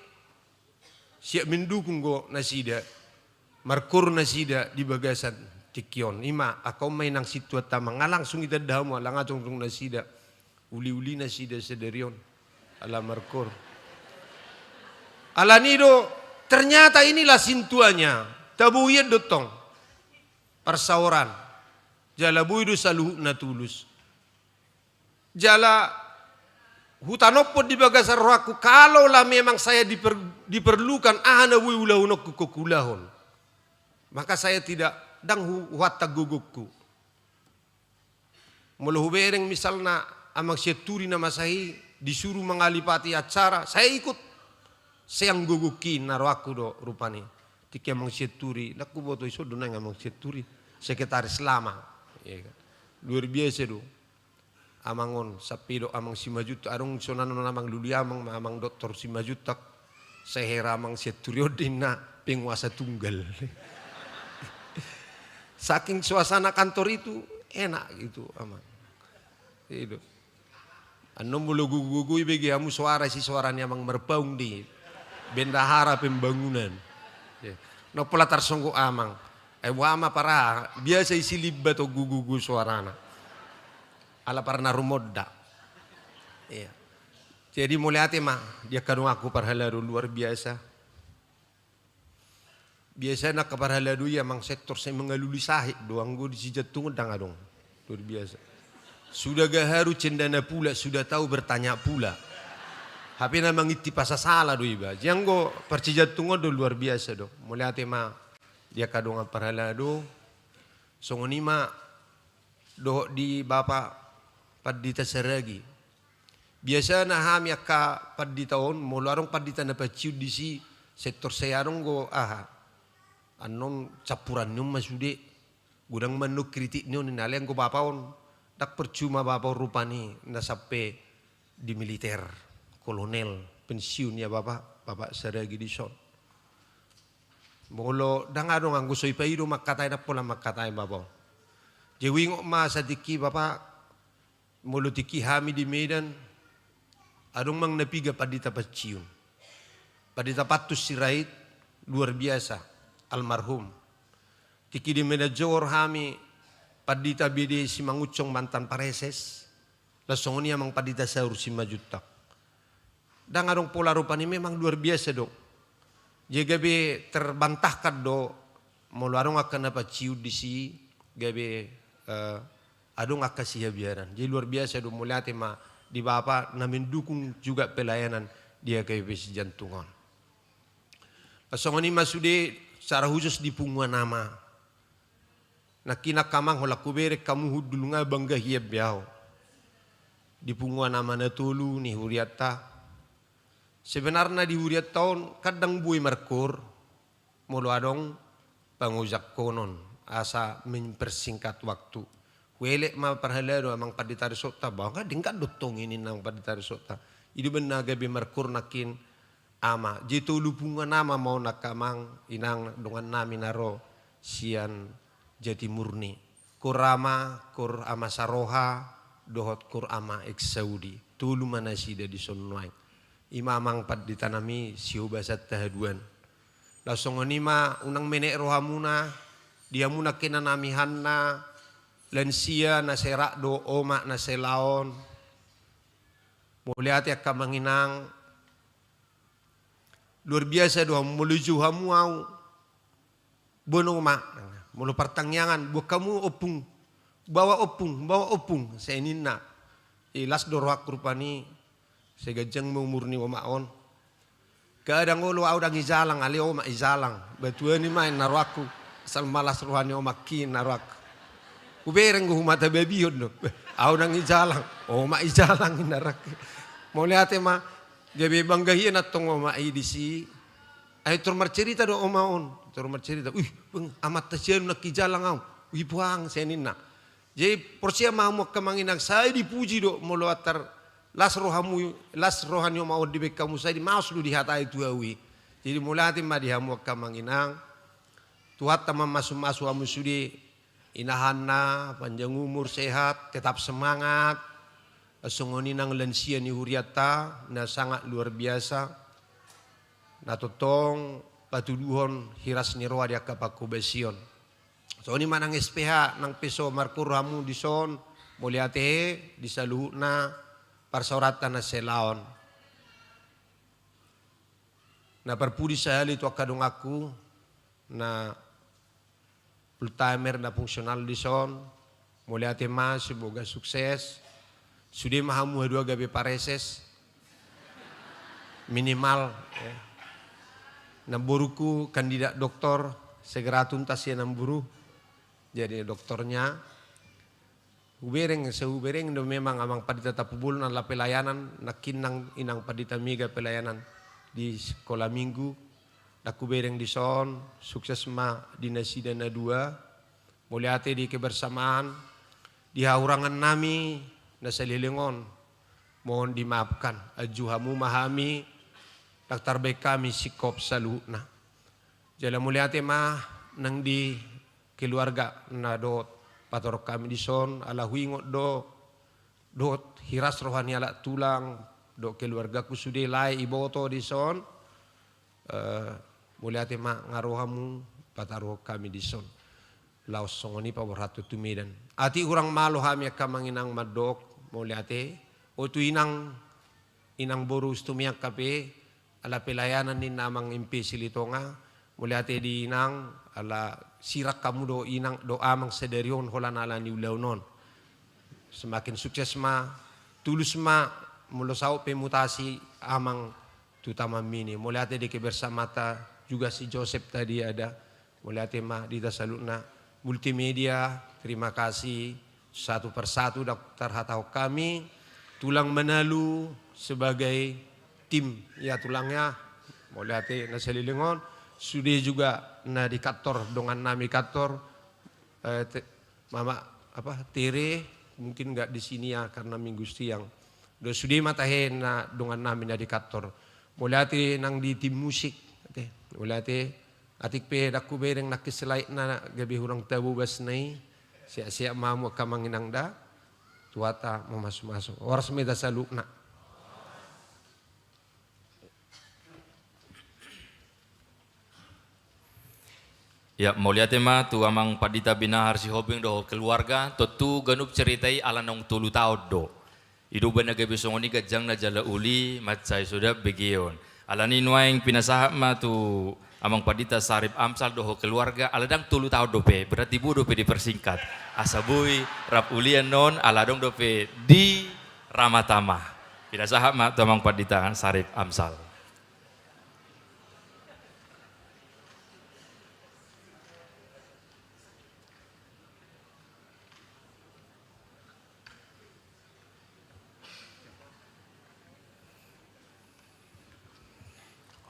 siap mendukung do nasida, markoor nasida di bagasan tingki on. Ima angka on ma inang situan ta, manang langsung itanda hamu, ala nga jongjong nasida, uli-uli nasida sadari on ala markoor. Alani do, ternyata inilah sintuannya. Tabo hian do tong parsaoran. Jala boi do saluhutna tulus. Jala hutanophon di bagasan rohangku, kalaulah memang saya diper-, diperlukan aha na boi ulahononku, huulahon. Maka saya tidak, ndang hu-, huhantam gogongku. Molo hubereng misalna Amang Sianturi na masa i disuru mangalipati acara, saya ikut. Seang gogongki, na rohangku do rupani. Tingki Amang Sianturi, ndang huboto ise do naeng Amang Sianturi. Sekretaris lama. Iya kan? Luar biasa do. Amang on, sampe didok Amang Simanjuntak, adong songon on Amang Luli, Amang ma, Amang Doktor Simanjuntak. Sai hera Amang Sianturi on do inna, penguasa tunggal. Saking suasana kantor itu enak gitu, Amang. Itu. Annon molo gogo-gogo ibege hamu soara, isi soara ni Amang Marpaung di Bendahara Pembangunan. Iya. Na pola tarsonggot Amang. Eh, boha ma, para biasa isi limba tong gogo-gogo soarana. Ala parna rumonda. Iya. Jadi mauliate ma di angka donganku parhalado, luar biasa. Biasana angka parhalado i Amang Sektor sai mangalului sahit do, anggo di Sijantung on ndang adong. Luar biasa. Sudah gaharu cendana pula, sudah tahu bertanya pula. Hape na manginti pasasala do iba. Jadi anggo parsijantung on do luar biasa do. Mauliate ma di angka dongan parhalado. Songon i ma dohot di Bapa Pandita Saragi. Biasana hami angka pandita on, molo adong pandita na panciun disi, sektor sai adong do aha. Annon campuran ni on ma sude, godang ma annon kritik ni on, ninna, alai anggo bapa on, ndang percuma bapa on rupani na sampe di militer, kolonel, pensiun ia bapa, Bapa Saragi dison. Molo ndang adong, anggo so ipaido mangkatai, ndang pola mangkatai bapa on. Jadi huingot ma satingki bapa, molo tingki hami di Medan, adong amang na piga pandita panciun. Pandita Pantus Sirait, luar biasa, almarhum. Tingki di Medan Johor hami, Pandita B D Simangunsong, mantan Praeses, laos songon i amang Pandita Saur Simanjuntak. Ndang adong pola rupani, memang luar biasa do. Jadi gabe terbantahkan do, molo adong angka na panciun disi, gabe, eh, adong angka sihabiaran. Jadi luar biasa do, mauliate ma di bapa na mendukung juga pelayanan di H K B P Sijantung on. Songon i ma sude secara khusus di punguan ama. Nangkin angka amang, holan hubereng hamu hundul nga, bangga hian be ahu di punguan ama na tolu ni hurianta. Sebenarna di hurianta on kan ndang boi markoor molo adong pangojangkonon, asa mempersingkat waktu. Huelek ma parhalado, amang pandita risonta, bah, nga denggan do tong i ninna amang pandita risonta. I do umbahen na gabe markoor nangkin ama. Jadi tolu punguan ama ma on, angka amang inang dongannami na ro sian Jatimurni. Koor ama, koor ama Saroha, dohot koor ama Eksaudi. Tolu ma nasida dison nuaeng. I ma amang panditanami sihobasanta haduan. Laos songon i ma, unang menek rohamuna, di hamu nangkin inanami Hanna, lansia na sai rap dohot omak na sai laon. Mauliate angka amang inang. Luar biasa do hamu, molo ijou hamu ahu, boan omak. Molo partangiangan, boan hamu ompung, bawa ompung, bawa ompung, sai ninna. I las do rohangku rupani, sai ganjang ma umur ni omak on. Kadang olo ahu ndang ijalang, alai omak ijalang. Batuan i ma ninna rohangku, asal ma las roha ni omakki ninna rohangku. Hubereng do, humatababihon do. Ahu ndang ijalang, omak ijalang ninna rohangku. Mauliate ma, gabe bangga hian antong omak i disi. Ai tor marcerita do omak on, tor marcerita. Uih, bang, amanta si anu nangkin ijalang ahu. Uih, boha, sai ninna. Jadi porsea ma hamu angka amang inang, sai dipuji do molo antar las rohamu, las roha ni omak on dibaen hamu, sai dimaos do dihatai tu ahu i. Jadi mauliate ma di hamu angka amang inang. Tuhanta ma mamasu-masu hamu sude. Inahanna, panjang umur, sehat, tetap semangat. Songon i nang lansia ni hurianta, na sangat luar biasa. Na tongtong patuduhon hiras ni roha di angka panghobasion. Songon i ma nang S P H, nang pe so markoor hamu dison, mauliate di saluhutna parsaoranta na sialaon. Na parpudi sahali tu angka donganku, na full timer na fungsional dison, mauliate ma, semoga sukses. Sude ma hamu haduan gabe pareses. Minimal, ya. Namboruku kandidat doktor, segera tuntas ya namboru. Jadi doktornya. Hubereng, sehubereng do memang Amang Pandita Tampubolon ala pelayanan, nangkin nang Inang Pandita Mega pelayanan di sekolah minggu. Ndang hubereng dison, sukses ma di nasida na dua. Mauliate di kebersamaan, di hahurangan nami na saleleng on. Mohon dimaafkan, anju hamu ma hami, ndang tarbaen hami singkop saluhutna. Jala mauliate ma nang di keluarga na dohot patorang hami dison, ala huingot do, dohot hiras roha ni halak tulang, dohot keluargaku sude lae iboto dison, eh, mauliate ma nga ro hamu pataruhon hami dison. Laos songon i paborhathon tu Medan. Atik hurang malo hami angka Amang Inang mandok, mauliate, o tu Inang, Inang boru Ustumiangka pe, ala pelayanan ninna Amang M P Silitonga, mauliate di Inang, ala sirang hamu do Inang, do Amang sadari on holan ala ni ulaon on. Semakin sukses ma, tulus ma, molo saut pe mutasi Amang tu Taman Mini. Mauliate di kebersamaanta juga si Joseph tadi ada. Mauliate ma di hita saluhutna. Multimedia, terima kasih. Satu persatu ndang tarhatahon hami. Tulang Manalu sebagai tim, ya, tulangnya. Mauliate na saleleng on. Sude juga na di kantor, dongan nami kantor. Eh, te-, Mama, apa, Tere, mungkin nggak di sini ya, karena Minggu siang. Dohot sude ma tahe na dongan nami na di kantor. Mauliate nang di tim musik. Oke, mauliate. Atik pe ndang hubereng nangkin selaitna gabe hurang tabo basna i. Sehat-sehat ma hamu angka Amang Inang da. Tuhanta mamasumasu. Horas ma hita saluhutna. Ya, mauliate ma tu Amang Pandita Binahar Sihombing dohot keluarga, tontu ganup cerita i ala naung tolu taon do. I do umbahen na gabe songon i ganjangna jala uli, mansai so dapot begeon. Alani nuaeng pinasahat ma tu Amang Pandita Sarip Amsal dohot keluarga, ala ndang tolu taon dope, berarti boi dope dipersingkat. Asa boi rap ulian on, ala adong dope di Ramatama. Pinasahat ma tu Amang Pandita Sarip Amsal.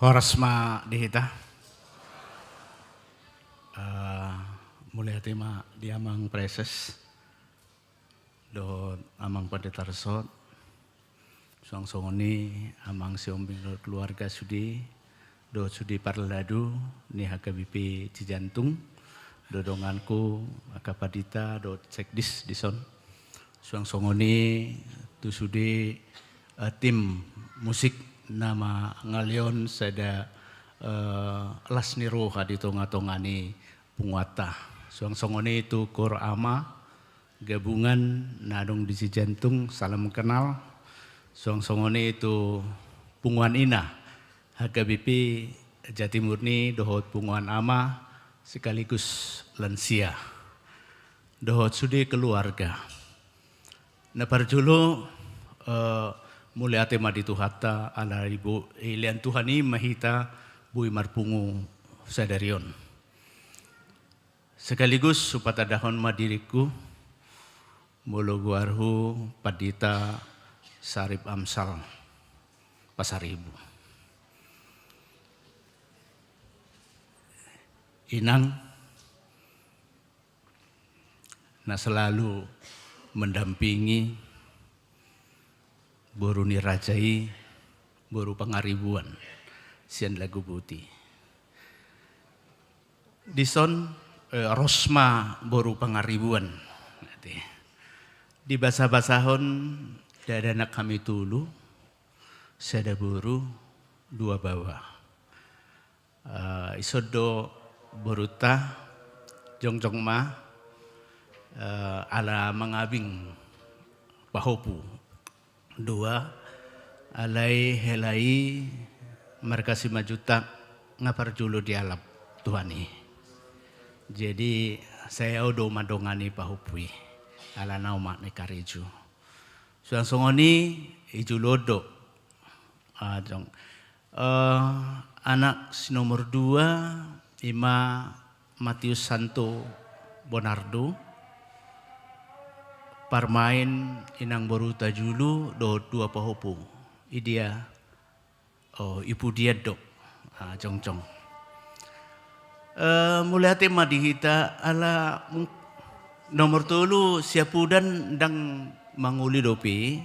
Horas ma di hita. Eh, mauliate ma di Amang Praeses. Dohot Amang Pandita Resort, suang songon i Amang Sihombing dohot keluarga sude, dohot sude parladu ni H K B P Cijantung, dohot donganku angka pandita dohot sekdis dison. Suang songon i tu sude, eh, tim musik na mangalehon sada, eh, las ni roha di tonga-tonga ni punguanta. Suang songon i tu Koor Ama, gabungan na adong di Cijantung, salam kenal. Suang songon i tu punguan ina, H K B P Jatimurni dohot punguan ama sekaligus lansia. Dohot sude keluarga. Na parjolo, eh, mauliate ma di Tuhanta ala dibo-, dilean Tuhan i ma hita boi marpungu sadari on. Sekaligus hupatandahon ma diringku, molo goarhu Pandita Sarip Amsal Pasaribu. Inang na selalu mendampingi boru ni raja i, boru Pangaribuan, sian Laguboti. Dison, Eh, ros ma boru Pangaribuan. Di basa-basahon, dadanak hami tolu, sada boru, dua baoa. Eh, ison do borunta, jongjong ma, eh, ala mangabing pahompu. Dua, alai hela i marga Simanjuntak nga parjolo dialap Tuhan i. Jadi, sai au do mandongani pahompu i. Alana omak ni karejo. Suang songon i, i jolo on do. Ah, jong. Eh, anak si nomor dua, ima Matius Santo Bonardo, parumaen inang boruta julu dohot dua pahompu. Idia, oh, i Pudian do. Ah, jongjong. Eh, mauliate ma di hita ala mung-, nomor tolu Siapudan ndang mangoli dope,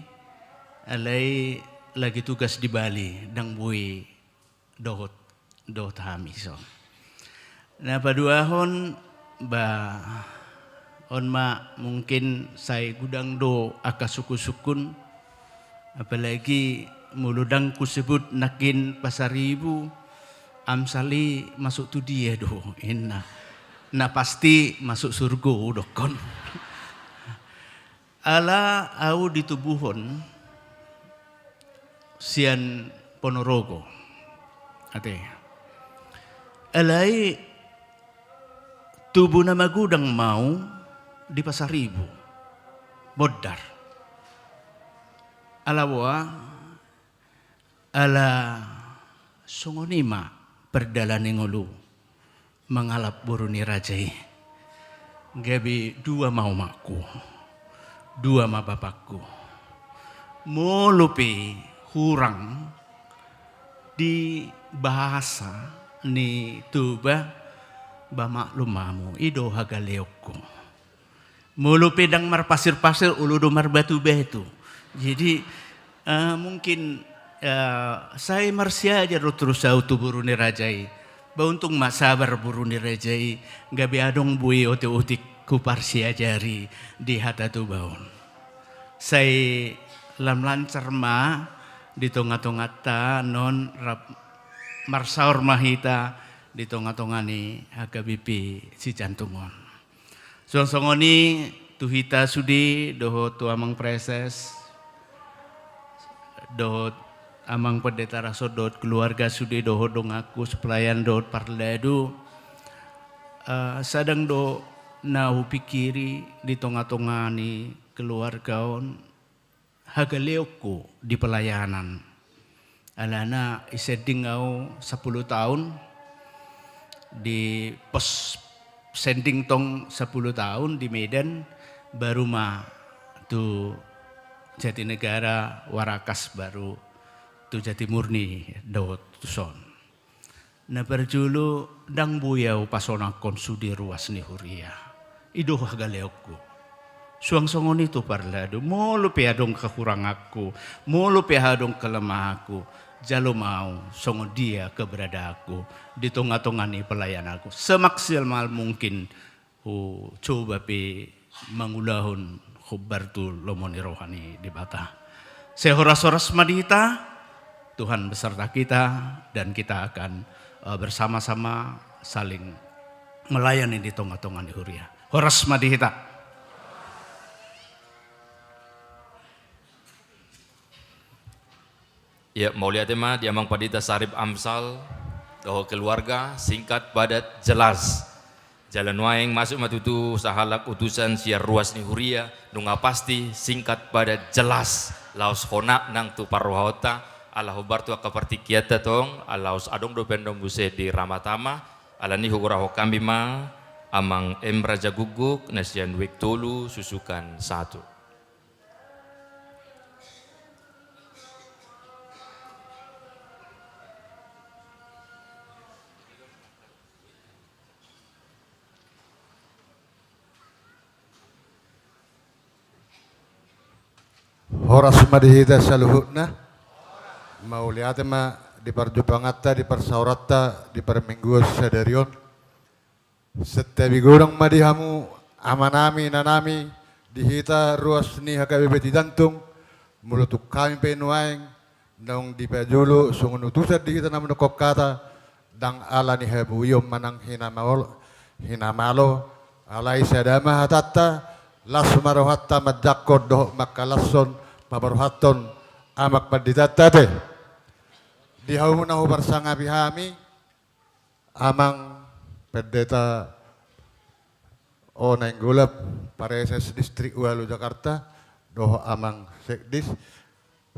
alai lagi tugas di Bali, ndang boi dohot, dohot hami so. Na paduahon, ba, on ma mungkin sai godang do angka sungkun-sungkun, apalagi molo ndang husebut nangkin Pasaribu, Amsal i masuk tu dia do, inna. Na pasti masuk surgo, dokkon. Ala au ditubuhon sian Ponorogo. Ate. Alai tubu na magodang ma au di Pasaribu. Bondar. Ala boha, ala songon i ma pardalanan ni ngolu mangalap boru ni raja i. Gabe dua ma omakku, dua ma bapakku. Molo pe hurang di bahasa ni Toba, ba maklum ma hamu, i do hagaleonku. Molo pe ndang marpasir-pasir, olo do marbatu-batu. Jadi, eh, mungkin, eh, sai marsiajar do torus au tu boru ni raja i. Ba untung ma sabar boru ni raja i, gabe adong boi otik-otik huparsiajari di hata Toba on. Sai lam lancar ma di tonga-tonganta, non rap marsaor ma hita di tonga-tonga ni H K B P Sijantung on. Suang songon i tu hita sude dohot tu Amang Praeses, dohot Amang Pendeta Rason dohot keluarga sude dohot donganku sapelayan dohot parladu. Eh, sadang do na hupingkiri di tonga-tonga ni keluarga on, hagaleonku di pelayanan. Alana i sending au sampulu taon, di pos sending tong sampulu taon di Medan, baru ma tu Jatinegara, Warakas, baru tu Jatimurni dohot tuson. Na parjolo, ndang boi au pasonangkon sude ruas ni huria. I do hagaleonku. Suang songon i tu parladu, molo pe adong kekuranganku, molo pe adong kelemahanku, jalo ma au songon dia keberadaanku di tonga-tonga ni pelayananku. Semaksimal mungkin hucoba pe mangulahon hombar tu lomo ni roha ni Debata. Sai horas-horas ma di hita, Tuhan beserta kita, dan kita akan, eh, bersama-sama saling melayani di tonga-tonga ni huria. Horas ma di hita. Ya, mauliate ma di Amang Pandita Sarip Amsal dohot keluarga, singkat, padat, jelas. Jala nuaeng masuk ma tutu sahalak utusan sian ruas ni huria, nunga pasti, singkat, padat, jelas. Laos hona nang tu parrohaonta, ala hombar tu angka partingkianta tong, ala laos adong dope annon muse di Ramatama, alani i hugoarhon hami ma Amang M Raja Guguk, na sian wing tolu, susukan satu. Horas ma di hita saluhutna. Mauliate ma di parjumpanganta, di parsaoranta, di parmingguon sadari on. Santabi godang ma di hamu amanami, inanami, di hita ruas ni H K B P Cijantung. Molo tung hami pe nuaeng naung dipajolo songon utusan di hita na manungkun hata, ndang ala ni habuion manang hinamalo, hinamalo, alai sada ma hatanta, las ma rohanta manjangkon dohot mangkalashon, paborhathon Amang Panditanta ate. Di hamu na huparsangapi hami, Amang Pendeta O Nainggolan, Praeses Distrik Ualu Jakarta, dohot Amang Sekdis,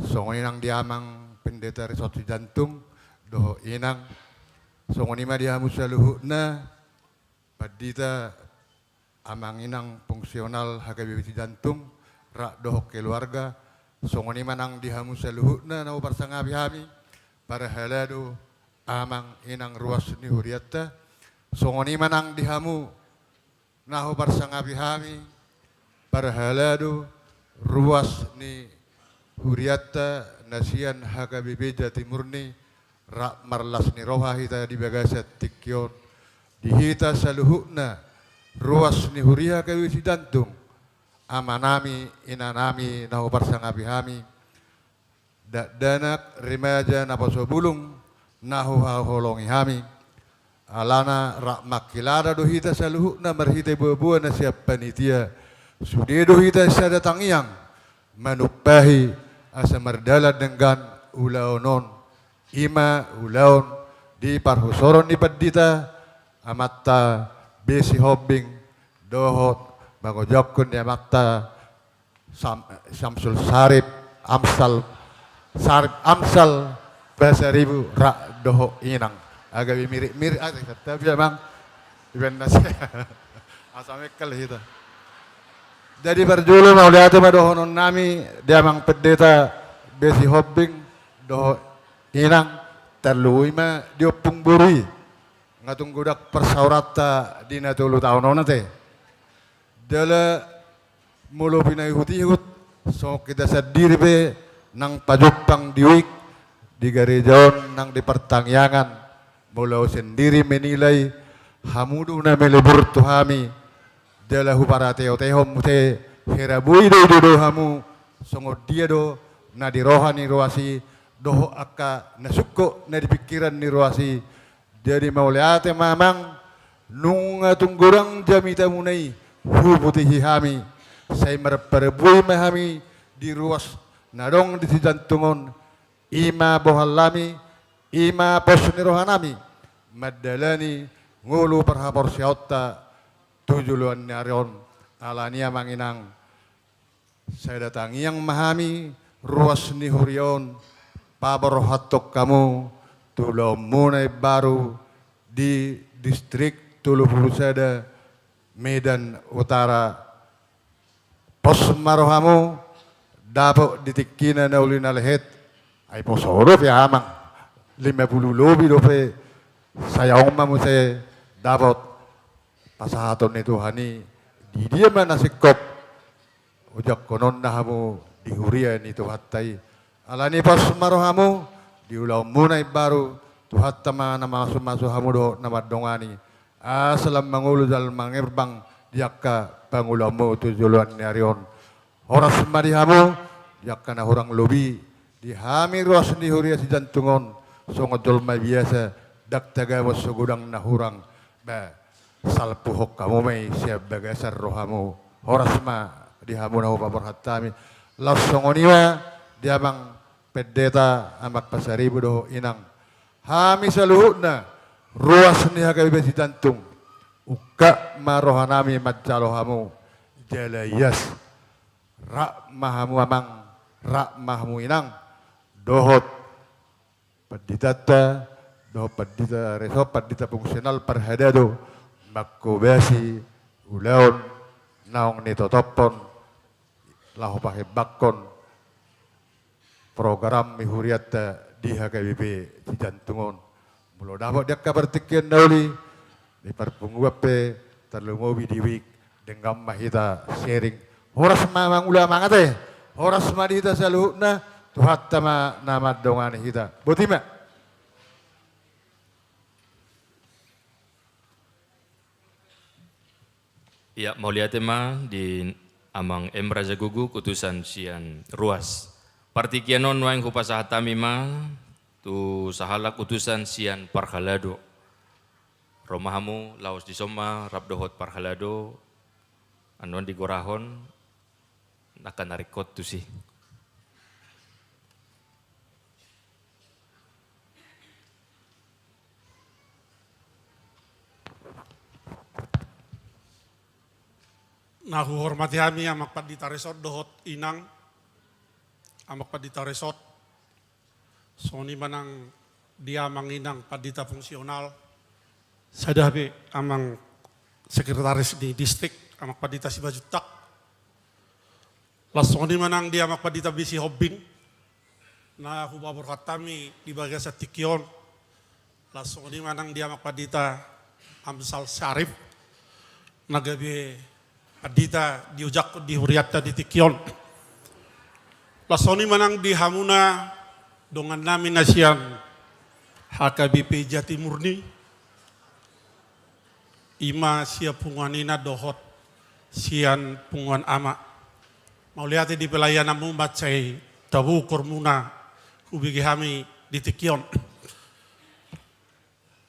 songon i nang di Amang Pendeta Resort Cijantung, dohot inang, songon i ma di hamu saluhutna, pandita, amang inang fungsional H K B P Cijantung, rap dohot keluarga, songon i ma nang di hamu saluhutna na huparsangapi hami, parhalado, amang inang ruas ni hurianta, songon i ma nang di hamu na huparsangapi hami, parhalado, ruas ni hurianta na sian H K B P Jatimurni, rap marlas ni roha hita di bagasan tingki on, di hita saluhutna, ruas ni huria H K B P Cijantung, amanami, inanami, na huparsangapi hami, dakdanak, remaja, naposo bulung, na huhaholongi hami, alana rap mangkilala do hita saluhutna marhite boaboa na sian panitia, sude do hita sada tangiang, manumpahi asa mardalan denggan ulaon on, i ma ulaon di parhusoron ni pandita, amanta B. Sihombing, dohot mangojakkon ni amanta Sam-, Samsul Sarip, Amsal, Sarip Amsal, Pasaribu, rap dohot inang. Agak mirik-mirik, ah, tapi amang, iban nasi. Asa mekal hita. Jadi parjolo mauliate ma dohononnami di Amang Pendeta B. Sihombing dohot inang, tarlumobi ma di ompung boru i. Nga tung godang parsaoranta di na tolu taon on ate. Jala molo pinaihut-ihut, songon hita sandiri pe nang pajumpang di wijk, di gareja on nang di partangiangan, molo au sandiri menilai, hamu do na melebur tu hami, jala huparateatehon muse, hera boi do ido-ido hamu, songon dia do na di roha ni ruas i, dohot angka na sungkot na di pingkiran ni ruas i, Jadi mauliate ma amang, nunga tung godang jamitamuna i huputihi hami, sai marparbue ma hami di ruas na adong di Sijantung on, i ma bohalnami, i ma pos ni rohanami, mandalani ngolu parhaporseaonta tu joloan ni ari on, alani amang inang. Sada tangiang ma hami, ruas ni huria on, paborhathon hamu, tu ulaonmuna imbaru, di distrik tolu pulu sada Medan Utara, pos ma rohamu, dapot di tingkina na uli na lehet, ai poso dope amang, lima pulu lobi dope, sai on ma muse, dapot, pasahaton ni Tuhan i, di dia ma na singkop, Ujak konon na hamu di huria ni Tuhanta i. Alani pos ma rohamu, di ulaonmuna imbaru, Tuhanta ma na mamasu-masu hamu dohot na mandongani. Asa lam mangolu jala mangerbang di angka pangulaonmu tu joloan ni ari on. Horas ma di hamu, di angka na hurang lobi, di hami ruas ni huria Sijantung on, songon jolma biasa, ndang tagamon so godang na hurang. Ba, salpuhon hamu ma i sian bagasan rohamu. Horas ma di hamu na hupaborhat hami. Laos songon i ma di amang pendeta, amang Pasaribu dohot inang. Hami saluhutna, ruas ni H K B P Sijantung. Ungkap ma rohanami manjalo hamu. Jala ias. Rap ma hamu amang, rap ma hamu inang. Dohot panditanta, dohot pandita resort, pandita fungsional parhadado, manghobasi ulaon naung nitotophon, laho pahembangkon program ni hurianta di H K B P Sijantung on. Molo dapot di angka partingkian na uli, di parpunguan pe, tarlumobi di wijk, denggan ma hita sharing. Horas ma mangula amang ate. Horas ma di hita saluhutna, Tuhanta ma na mandongani hita. Boti ma. Ia, mauliate ma di Amang M Raja Guguk, utusan sian Ruas. Partingkian on nuaeng hupasahat hami ma tu sahalak utusan sian parhalado. Ro ma hamu laos dison ma rap dohot parhalado, annon digorahon, angka na ringkot tusi. Na huhormati hami Amang Pandita Resort dohot Inang, Amang Pandita Resort, songon i ma nang di Amang Inang Pandita Fungsional, sada hape Amang Sekretaris di Distrik, Amang Pandita Simanjuntak. Laos songon i ma nang di Amang Pandita B Sihombing, na hupaborhat hami di bagasan tingki on. Laos songon i ma nang di Amang Pandita Amsal Syarif, na gabe pandita di ojakhon di hurianta di tingki on. Laos songon i ma nang di hamuna dongan nami na sian H K B P Jatimurni, i ma sian punguan ina dohot sian punguan ama. Mauliate di pelayananmu mansai tabo ukormuna hubege hami di tingki on.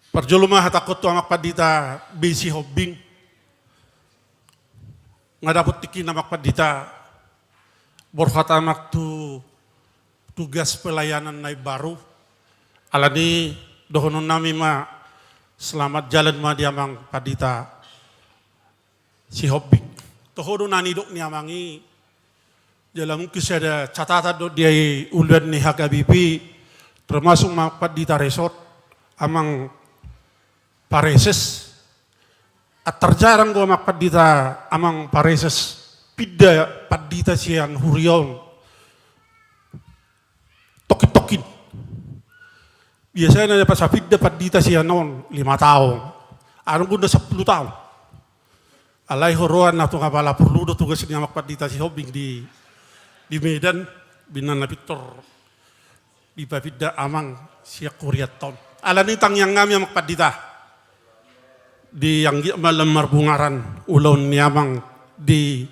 Parjolo ma hatangkon tu Amang Pandita B Sihombing. Nga dapot tingkina Amang Pandita borhat amang tu tugas pelayanan na imbaru. Alani dohonon nami ma selamat jalan ma di Amang Pandita Sihombing. Toho do na nidok ni amang i, jala mungkin sada catatan do di ulaon ni H K B P, termasuk Amang Pandita Resort, Amang Pareses. Antar jarang do Amang Pandita, Amang Pareses pinda pandita sian huria on tongkin-tongkin. Biasana na pasapinda pandita sian on lima taon, adong do na sampulu taon. Alai huroha na tung apala porlu do tugas ni Amang Pandita Sihombing di, di Medan, bina na pintor dipapinda amang sian hurianta on. Alani tangiang nami Amang Pandita, di anggiat ma lam marbungaran ulaon ni amang di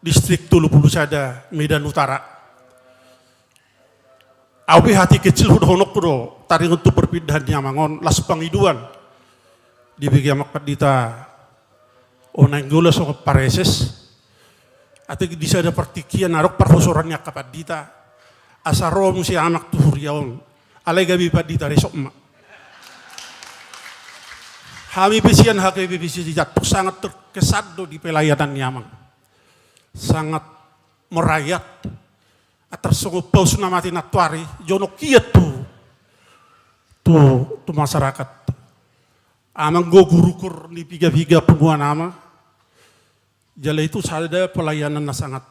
Distrik tolu pulu sada Medan Utara. Au pe hata kecil hudohononku do taringot tu perpindahan ni amang on, laos pangidoan dibege Amang Pandita Nainggolan songon Pareses. Ate di sada partingkian adong parhosoran ni angka pandita, asa ro muse amang tu huria on, alai gabe pandita resort ma. Hami pe sian H K B P Simanjuntak sangat terkesan do di pelayanan ni amang. Sangat merayat. Antar songon paus na mate nantoari, jonok hian tu, tu, tu masyarakat. Amang do guru kor ni piga-piga punguan ama. Jala itu sada pelayanan na sangat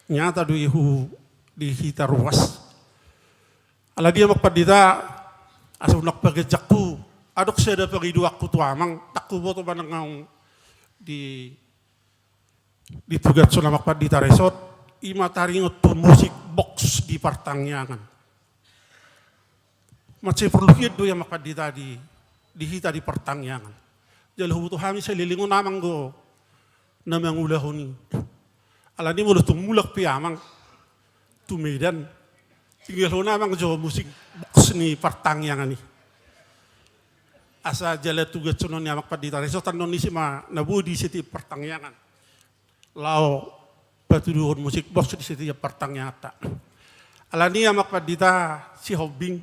nyata do i hu di hita Ruas. Alani Amang Pandita, asa unang paganjangku, adong sada pangidoanku tu amang, ndang huboto manang ahu di di tugashon Amang Pandita Resort, i ma taringot tu musik box di partangiangan. Mansai porlu hian do i Amang Pandita di, di hita di partangiangan. Jala huboto hami saleleng on amang do na mangulahon i. Alani molo tung mulak pe amang tu Medan, tinggalhon amang jo musik box ni partangiangan i. Asa jala tugashon ni Amang Pandita Resort annon ise ma na boi di setiap partangiangan. Laho patuduhon musik box di setiap partangianganta. Alani Amang Pandita Sihombing,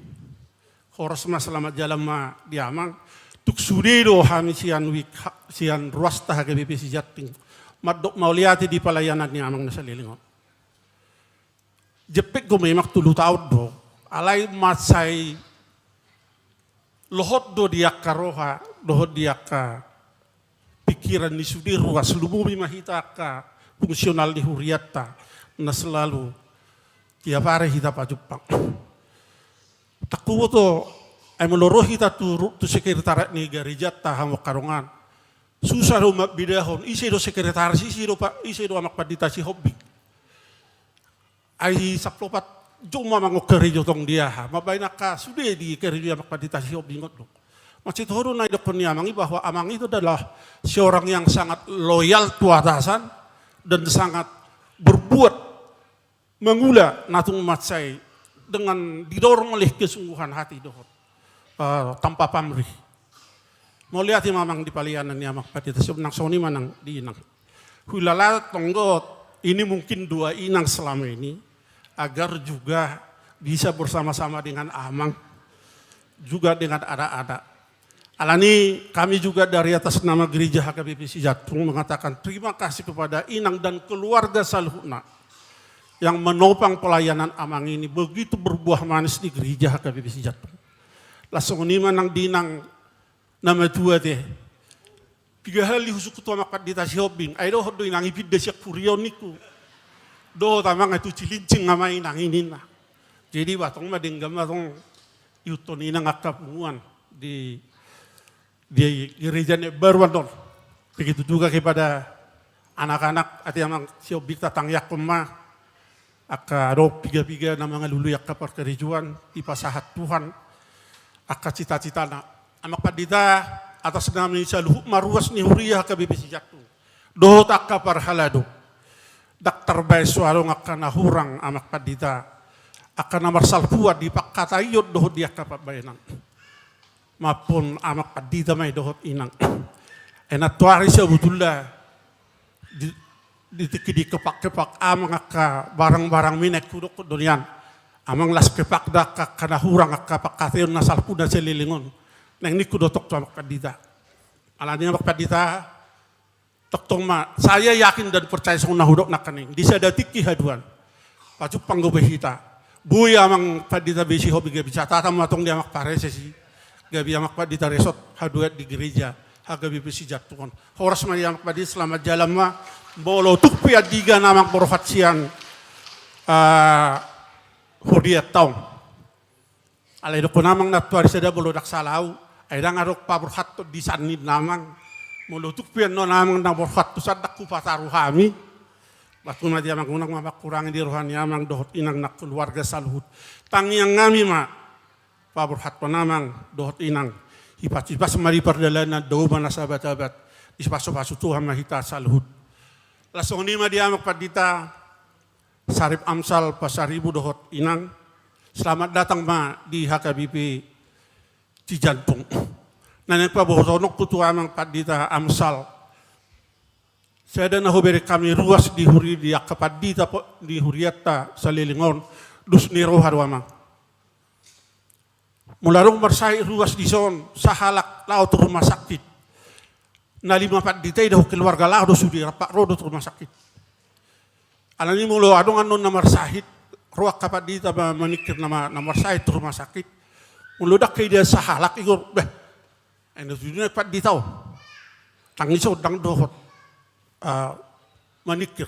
horas ma selamat jalan ma di amang. Tung sude do hami sian wik ha-, sian Ruasta H K B P Sijanting mandok mauliate di pelayanan ni amang na saleleng on. Jempek do memang tolu taon do, alai mansai lohot do di angka roha dohot di angka pikiran ni sude Ruas, lumobi ma hita angka fungsional ni hurianta na selalu tiap ari hita pajumpang. Ndang huboto, ai molo ro hita tu, tu sekretariat ni garejanta hamu angka dongan, susah do mambedahon ise do sekretaris, ise do pa-, ise do Amang Pandita Sihombing. Ai saplopat jom ma mangan karejo tong di aha, mambahen angka sude di karejo Amang Pandita Sihombing on do. Maksud ho do na didokkon ni amang i bahwa amang itu adalah seorang yang sangat loyal tu atasan dan sangat berbuat mangula na tung mansai dengan didorong oleh kesungguhan hati dohot, eh, tanpa pamrih. Mauliate ma amang di palianan ni amang pandita, nang songon i ma nang di inang. Huilala tong dohot, ini mungkin dua inang selama ini agar juga bisa bersama-sama dengan amang, juga dengan anak-anak. Alani kami juga dari atas nama Gereja H K B P Sijantung mengatakan terima kasih kepada inang dan keluarga saluhutna yang menopang pelayanan amang ini begitu berbuah manis di Gereja H K B P Sijantung. Laos songon i ma nang di inang na matua te. Piga hali husungkun tu amang pandita Sihombing, ai dohot do inang i pinda sian huria on ningku. Dohot amang, ai tu Cilincing ma inang i ninna. Jadi ba tong ma denggan ma tong ihuthon inang angka punguan di, di gereja na baru annon. Begitu juga kepada anak-anak, ate amang Sihombing, tatangiangkon ma angka adong piga-piga na mangalului angka parkarejoan, dipasahat Tuhan angka cita-citana. Amang pandita, atas nama ni saluhut ma ruas ni huria H K B P Sijantung dohot angka parhalado, ndang tarbaen so adong angka na hurang amang pandita, angka na marsalpuan di pangkataion dohot di angka pambahenan. Mampon amang pandita ma i dohot inang. Ai nantoari sabotulna di, di tingki dikepak-kepak amang angka barang-barang mi, naeng hudokkon do nian, amang, las kepak da angka, angka na hurang, angka pangkataion na salpu na saleleng on, naeng ningku do tong tu amang pandita. Alani amang pandita, tongtong ma, saya yakin dan percaya songon na hudok nangkaning, di sada tingki haduan pajumpang dope hita. Boi amang pandita be Sihombing gabe catatan ma tong di amang pareses i, gabe amang pandita resort haduan di gereja H K B P Sijantung on. Horas ma di amang pandita, selamat jalan ma. Molo tung pe andigan amang borhat sian, ah, hurianta on. Alai dokkon amang nantoari sada, molo ndang sala ahu, ai ndang adong paborhathon di san ninna amang. Molo tung pe annon amang na borhat tu san, ndang hupataru hami. Ba tu ma di amang, unang ma mangkurangi di roha ni amang dohot inang nang keluarga saluhut. Tangiang nami ma paborhathon amang dohot inang, hipas-hipas ma di pardalanan, dao ma na sabat-abat, dipasu-pasu Tuhan ma hita saluhut. Laos songon i ma di amang pandita Sarip Amsal Pasaribu dohot inang, selamat datang ma di H K B P Sijantung. Na naeng paboahononku tu amang pandita Amsal, sada na hubereng hami ruas di huri, di angka pandita po, di hurianta saleleng on, dos ni roha do amang. Molo adong marsahit ruas dison, sahalak laho tu rumah sakit, na lima pandita i dohot keluarga laho do sude, rap ro do tu rumah sakit. Alani molo adong annon na marsahit, ro angka pandita ma-, maningkir na ma-, na marsahit tu rumah sakit. Molo ndang huida sahalak, ingkon, beh, ai na tutu na pandita on. Tangis on, ndang dohot, ah, maningkir.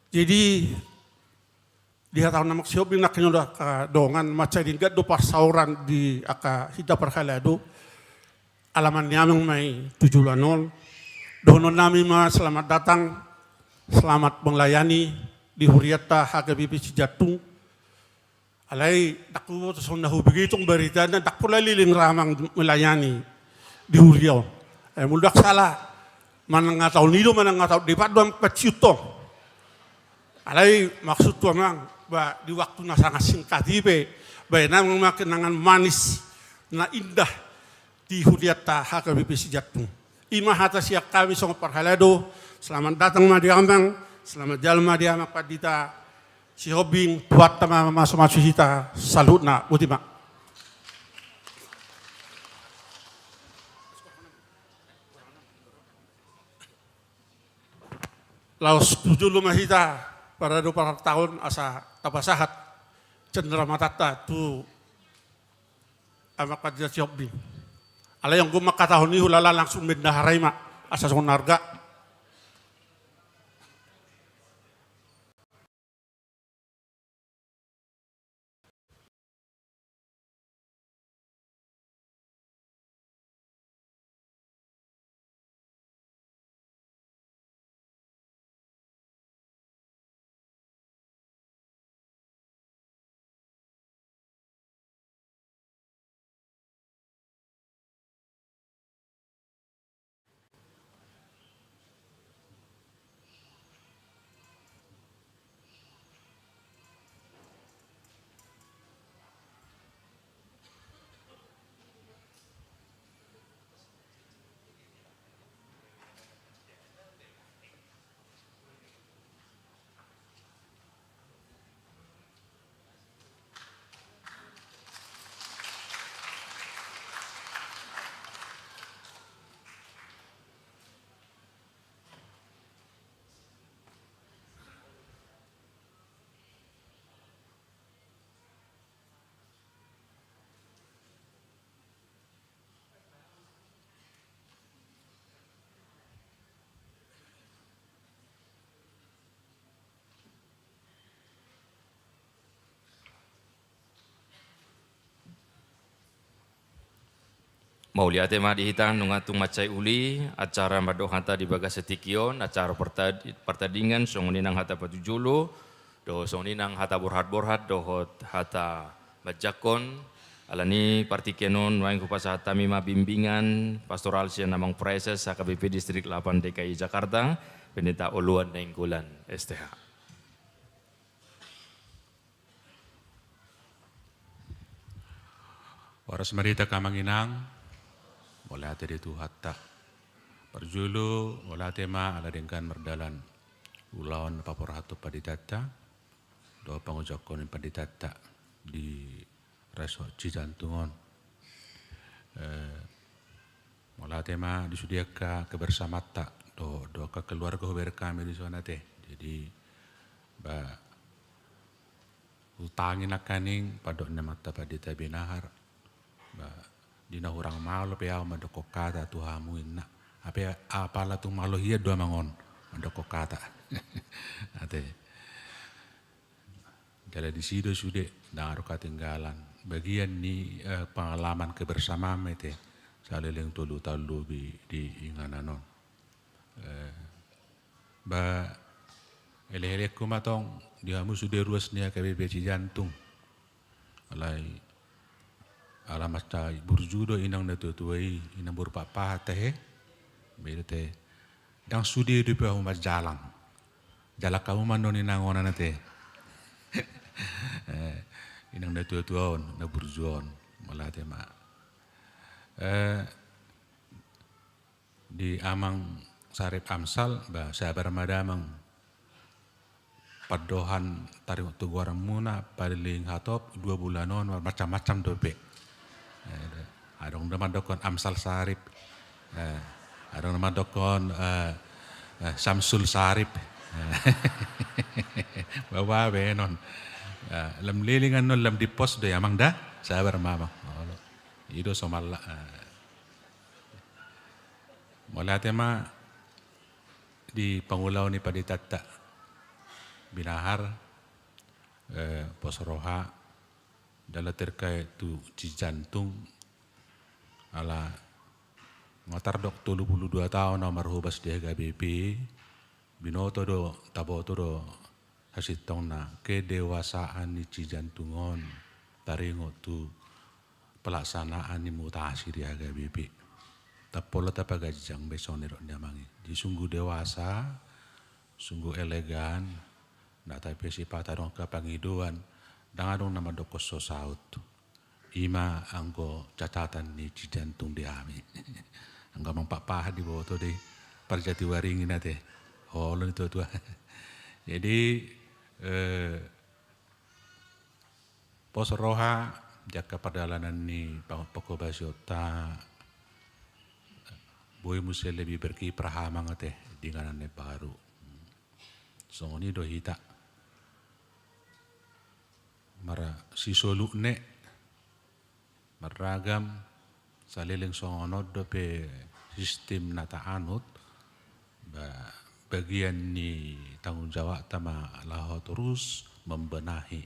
Jadi, dihatahon amang Sihombing nangkin on do angka dongan, mansai denggan do parsaoran di angka hita parhalado. Alaman ni amang ma i tu joloan on. Dohonon nami ma selamat datang, selamat melayani di hurianta H K B P Sijantung. Alai ndang huboto songon na hubege tong baritana, ndang pola leleng ra amang melayani di huria on. Ai molo ndang sala, manang nga taon i do, manang nga taon depan do amang panciuthon. Alai maksudhu amang, ba di waktu na sangat singkat i pe, baen amang ma kenangan manis na indah di hurianta H K B P Sijantung. I ma hata sian hami songon parhalado, selamat datang ma di amang, selamat jalan ma di amang pandita Sihombing, Tuhanta ma mamasu-masu hita saluhutna, boti ma. Laos tu jolo ma hita parhalado partaon asa tapasahat cendera matanta tu amang pandita Sihombing. Alai anggo mangkatahon i hulala langsung bendahara i ma, asa songon na arga. Mauliate ma di hita, nunga tung mansai uli acara mandok hata di bagasan tingki on, acara parta-, partandingan, songon i nang hata patujolo, dohot songon i nang hata borhat-borhat, dohot hata manjangkon. Alani partingkian on, nuaeng hupasahat hami ma bimbingan pastoral sian Amang Praeses H K B P Distrik lapan D K I Jakarta, Pendeta Oloan Nainggolan, S T H. Horas ma di hita angka amang inang, mauliate di Tuhanta. Parjolo, mauliate ma ala denggan mardalan ulaon na paborhathon panditanta, dohot pangujungkon ni panditanta di Resort Cijantung on. Eh, mauliate ma di sude angka kebersamanta, dohot, dohot angka keluarga hubereng hami dison ate. Jadi, ba, hutangi nangkaning pandok ni amanta Pandita Binahar. Ba, di na hurang malo pe ahu mandokkon hata tu hamu inna. Hape apala tung malo hian do amang on mandokkon hata. Ate. Jala disi do sude, ndang adong hatinggalan. Bagian ni, eh, pengalaman kebersamaan ma ate, saleleng tolu taon lobi di inganan on. Eh, ba, elek-elekku ma tong di hamu sude ruas ni H K B P Cijantung. Alai, ala mansai burju do inang na tua-tua i, inang boru Pakpahan tahe. Beda tahe. Ndang sude dope hamu manjalang. Jalang hamu ma annon inangonan ate. Eh, inang na tua-tua on, na burju on. Mauliate ma. Eh, di Amang Sarip Amsal, ba, sabar ma damang. Pandohan taringot tu goaranmuna, paling hatop dua bulan on, macam-macam dope. Eh, adong do mandokkon Amsal Sarip. Eh, adong do mandokkon, eh, eh, Samsul Sarip. Eh, bawa baenon. Eh, lam leleng annon, lam di pos do i amang da, sabar ma amang. Olo. I do somalna. Eh. Mauliate ma di pangulaon ni panditanta Binahar, eh, pos roha, jala terkait tu Cijantung, ala nga tardok tolu pulu dua taon ahu marhobas di H K B P, binoto do, taboto do, hasintongna kedewasaan ni Cijantung on, taringot tu pelaksanaan ni mutasi di H K B P. Tapolon tapaganjang be songon nidok ni amang i. Jadi sungguh dewasa, sungguh elegan, nda, tapi sipata adong angka pangidoan, ndang adong na mandokkon so saut. I ma anggo catatan ni Cijantung di hami. Anggo amang Pakpahan diboto do i, Parjatiwaringin ate. Olo ni tua-tua. Jadi, eh, pos roha, di angka pardalanan ni pa-, panghobasionta, boi muse lebih berkiprah amang ate, di inganan na baru. Songon i do hita. Marsisolukne, marragam, saleleng songon on dope sistim na taanut, ba-, bagian ni tanggung jawabta ma laho torus membenahi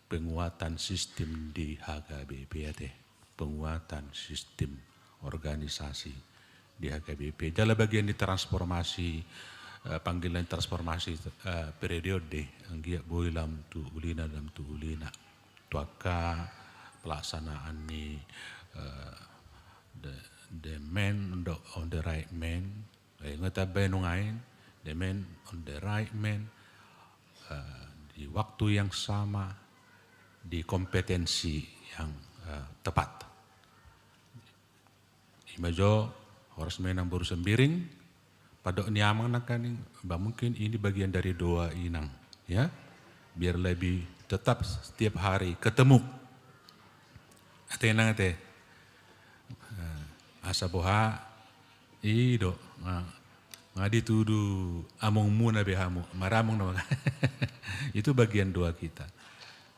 penguatan sistim di H K B P ate, penguatan sistim organisasi di H K B P. Jala bagian ni transformasi, eh, panggilan transformasi, eh, periode ende, anggiat boi lam tu ulina, lam tu ulina. Tu angka pelaksanaan ni, eh, the, the man on the, on the right man, eh, nga tambai nuaeng, the man on the right man, eh, di waktu yang sama, di kompetensi yang, eh, tepat. I ma jo, horas ma inang boru Sembiring, pandok ni amang nangkaning, ba mungkin ini bagian dari doa inang, ya. Biar lebih tetap setiap hari ketemu. Ate inang ate. Eh, asa boha, i do, nga, nga ditudu amongmuna be hamu, maramong nama. Itu bagian doa kita.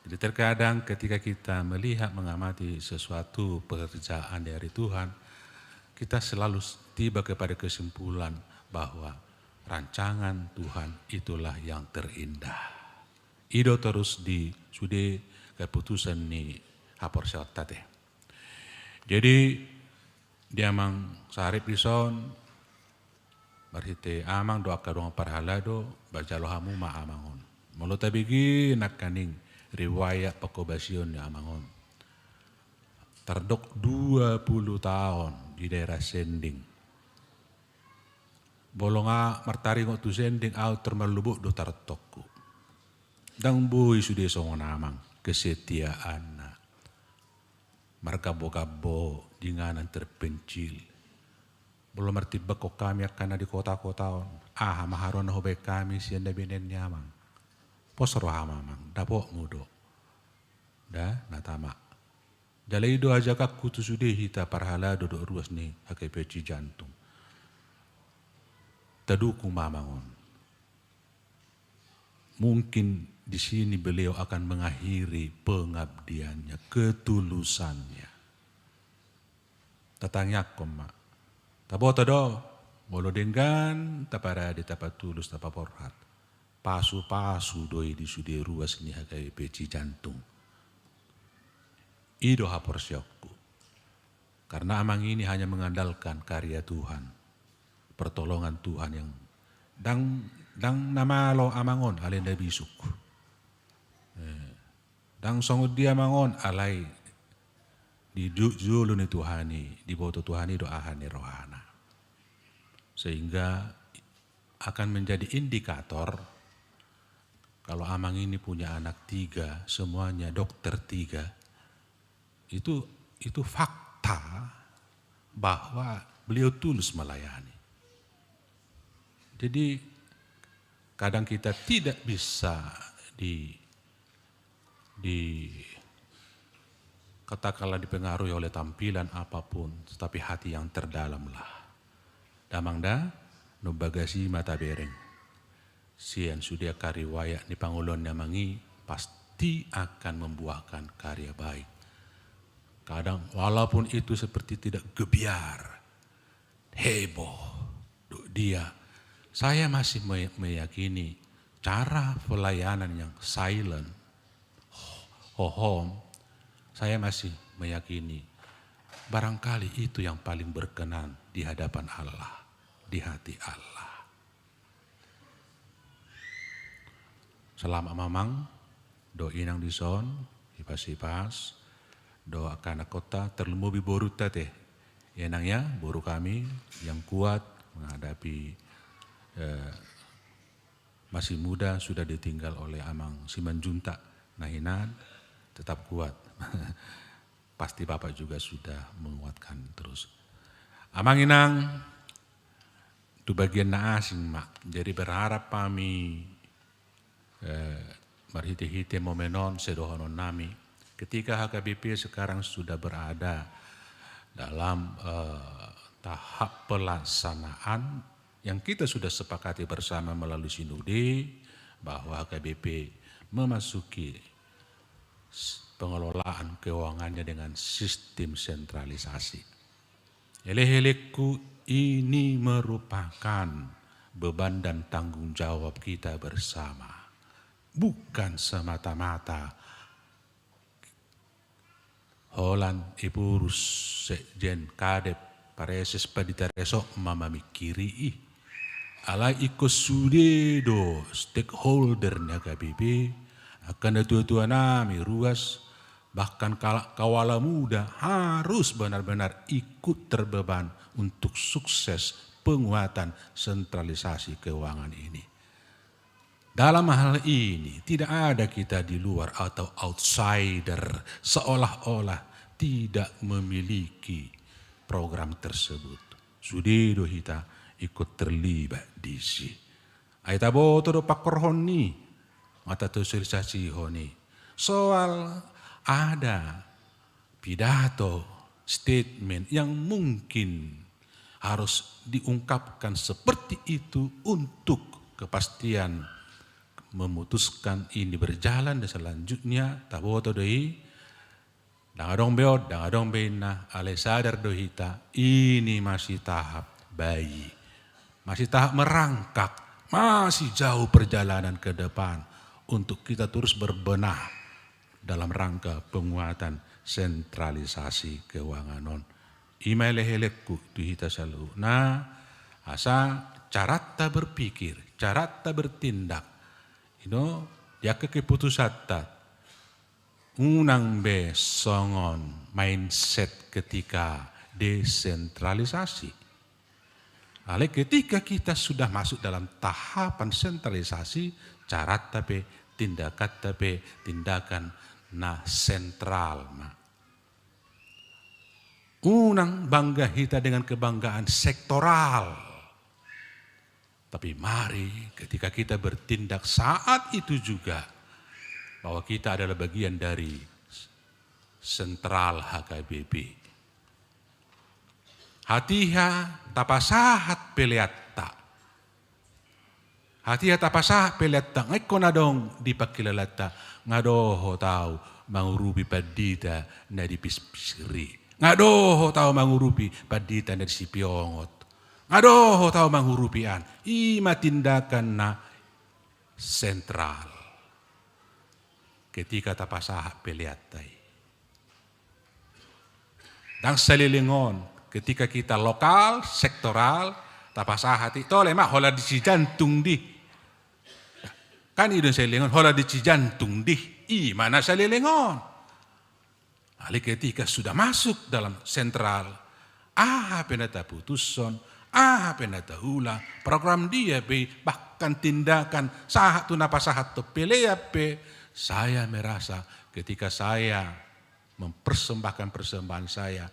Jadi terkadang ketika kita melihat, mengamati sesuatu pekerjaan dari Tuhan, kita selalu s-, tiba kepada kesimpulan bahwa rancangan Tuhan itulah yang terindah. I do torus di sude keputusan ni haporseaonta ate. Jadi, Di amang Sarip dison, marhite amang do angka dongan parhalado, bajalo hamu ma amang on. Molo tabege nangkaning riwayat pangkobasion ni amang on. Tardok dua pulu taon di daerah Sending. Molo nga martaringot tu Sending, au termalubuk do tartokku. Ndang boi sude songon amang kesetiaanna. Margambo-gambo di inganan terpencil. Molo martimbanghon hami angka na di kota-kota on, aha ma haroro na hubaen hami sian na binaen ni amang? Pos roham amang, dapotmu do. Da, na tama. Jala i do ajakanku tu sude hita parhalado dohot ruas ni H K B P Cijantung. Tadukung ma amang on. Mungkin di sini beliau akan mengakhiri pengabdiannya, ketulusannya. Tatangiangkon ma. Taboto do, molo denggan, taparade, tapatulus, tapaborhat. Pasu-pasu do i di sude ruas ni H K B P Cijantung. I do haporseaonku. Karena amang ini hanya mengandalkan karya Tuhan, pertolongan Tuhan yang ndang, ndang na malo amang on, alai na bisuk. Eh, ndang songon dia amang on, alai di ju-, jolo ni Tuhan i, diboto Tuhan i do aha ni rohana. Sehingga akan menjadi indikator kalau amang ini punya anak tiga, semuanya dokter tiga, itu, itu fakta bahwa beliau tulus melayani. Jadi, kadang kita tidak bisa di, di, katakanlah, dipengaruhi oleh tampilan apapun, tetapi hati yang terdalamlah. Damang da, nunga bagas i ma tabereng. Sian sude angka riwayat ni pangoloan ni amang i pasti akan membuahkan karya baik. Kadang walaupun itu seperti tidak gebiar, heboh, do dia. Saya masih me-, meyakini cara pelayanan yang silent, hohom, saya masih meyakini barangkali itu yang paling berkenan di hadapan Allah, di hati Allah. Selamat ma amang, do inang dison, hipas-hipas, do angka anakkonta, terlumobi borunta te. Inang ya, boru kami yang kuat menghadapi, eh, masih muda, sudah ditinggal oleh Amang Simanjuntak na hinan, tetap kuat. Pasti Bapak juga sudah menguatkan terus. Amang inang, tu bagian na asing ma. Jadi berharap kami, eh, marhite-hite momen on, sedohonon nami, ketika H K B P sekarang sudah berada dalam, eh, tahap pelaksanaan yang kita sudah sepakati bersama melalui sinode, bahwa H K B P memasuki s-, pengelolaan keuangannya dengan sistem sentralisasi. Elek-elekku, ini merupakan beban dan tanggung jawab kita bersama. Bukan semata-mata holan Epurus, sekjen, kadep, pareses, pandita resort ma mamingkiri i. Alai ingkon sude do stakeholder ni H K B P, angka natua-tua nami ruas, bahkan kala-, kawala muda harus benar-benar ikut terbeban untuk sukses penguatan sentralisasi keuangan ini. Dalam hal ini, tidak ada kita di luar atau outsider, seolah-olah tidak memiliki program tersebut. Sude do hita ikut terlibat disi. Ai taboto do pangkorhon ni, mata sosialisasi hon i. Soal ada pidato, statement yang mungkin harus diungkapkan seperti itu untuk kepastian memutuskan ini berjalan dan selanjutnya, taboto do i, ndang adong be on, ndang adong be inna, alai sadar do hita, ini masih tahap bayi, masih tahap merangkak, masih jauh perjalanan ke depan untuk kita terus berbenah dalam rangka penguatan sentralisasi keuangan on. I ma elekelekku tu hita saluhutna, asa caranta berpikir, caranta bertindak, ino, di angka keputusanta, unang be songon mindset ketika desentralisasi. Alai ketika kita sudah masuk dalam tahapan sentralisasi, caranta pe, tindakanta pe, tindakan na sentral ma. Unang bangga hita dengan kebanggaan sektoral. Tapi mari ketika kita bertindak saat itu juga bahwa kita adalah bagian dari sentral H K B P. Hatiha tapasahat peleanta. Hatiha tapasahat peleanta, nga ingkon adong di pangkilalanta, nga dohot au mangurupi pandita na di pispisri. Nga dohot au mangurupi pandita na di Sipiongot. Nga dohot au mangurupi an. I ma tindakan na sentral. Ketika tapasahat peleanta i. Ndang saleleng on, ketika kita lokal, sektoral, tapasahat i, tole ma holan di Cijantung di. Kan i do saleleng on, holan di Cijantung di. I ma na saleleng on. Alai ketika sudah masuk dalam sentral, aha pe na taputushon, aha pe na taula, program dia pe, bahkan tindakan, sahat tu na pasahathon pelean pe, saya merasa ketika saya mempersembahkan persembahan saya,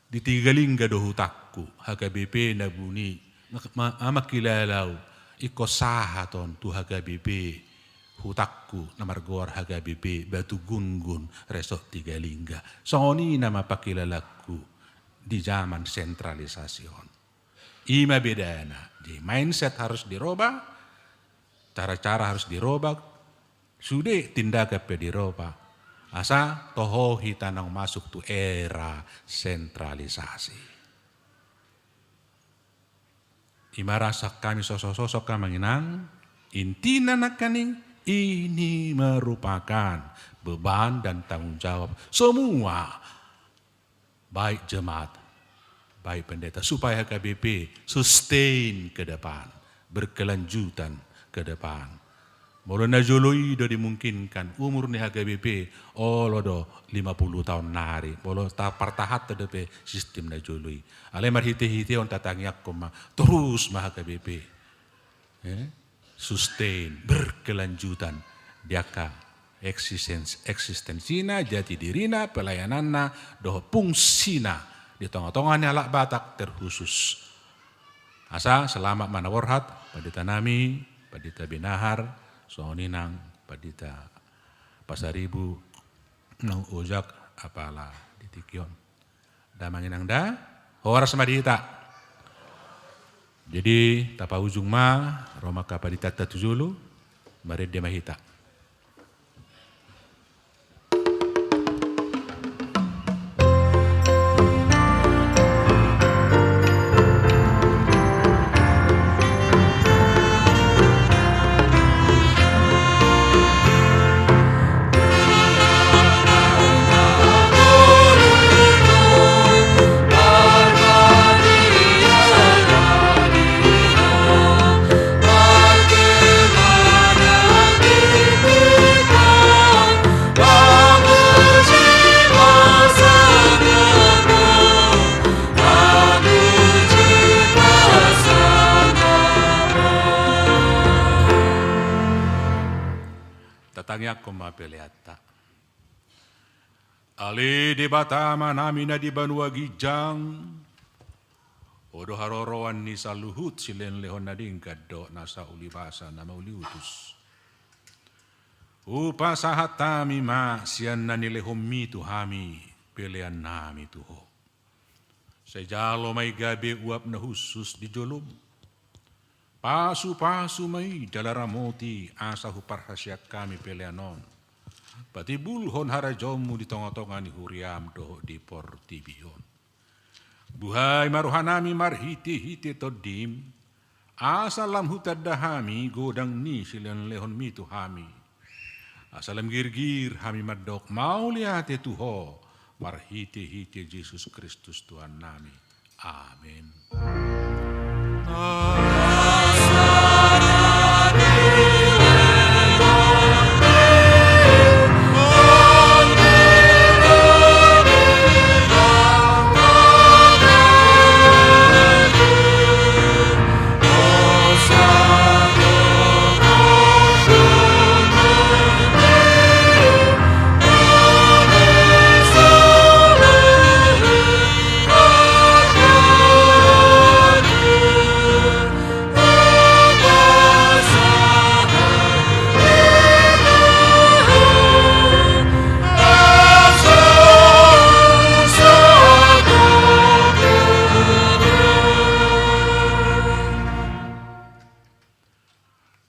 di Tigalingga do hutangku, H K B P na buni, ma-, ma-, mangkilala au, ingkon sahat on tu H K B P, hutangku na margoar H K B P Batu Gungun, Resort Tigalingga. Songon i nama pangkilalangku di zaman sentralisasi on. I ma bedana. Jadi mindset harus dirobah, cara-cara harus dirobah, sude tindakan pe dirobah. Asa toho hita naung masuk tu era sentralisasi. I ma rasa hami sosok-sosok, amang inang, intina nangkaning, ini merupakan beban dan tanggung jawab semua, baik jemaat, baik pendeta, supaya H K B P sustain ke depan, berkelanjutan ke depan. Molo na jolo i do dimungkinkan umur ni H K B P, olo do lima puluh taon nari, molo tapartahanhon dope sistem na jolo i. Alai marhite-hite on tatangiangkon ma, torus ma H K B P, eh, sustain, berkelanjutan di angka eksistens-, eksistensina, jati dirina, pelayananna, dohot fungsina di tonga-tonga ni halak Batak terkhusus. Asa selamat ma na borhat, pandita nami, pandita Binahar, songon i nang pandita Pasaribu, naung ojak apala di tingki on. Damang inang da, horas ma di hita. Jadi, tapaujung ma, ro ma angka panditanta tu jolo, marende ma hita. Tatangiangkon ma peleanta. Ale Debata Amanami na di banua ginjang, Ho do haroroan ni saluhut silehonlehon na denggan dohot nasa ulibasa na mauliutus. Hupasahat hami ma sian na nilehonMi tu hami peleannami tu Ho. Sai jalo ma i gabe uap na hushus di joloM. Pasupasu ma i dalan ramoti asa huparhaseang hami pelean on. Patimbulhon harajaonMu di tongatonga ni huriaM dohot di portibi on. Buhai ma rohanami marhitehite TondiM, asa lam hutanda hami godang ni silehonlehonMi tu hami. Asa lam girgir hami mandok mauliate tu Ho, Marhite-hite Jesus Kristus Tuhannami. Amen.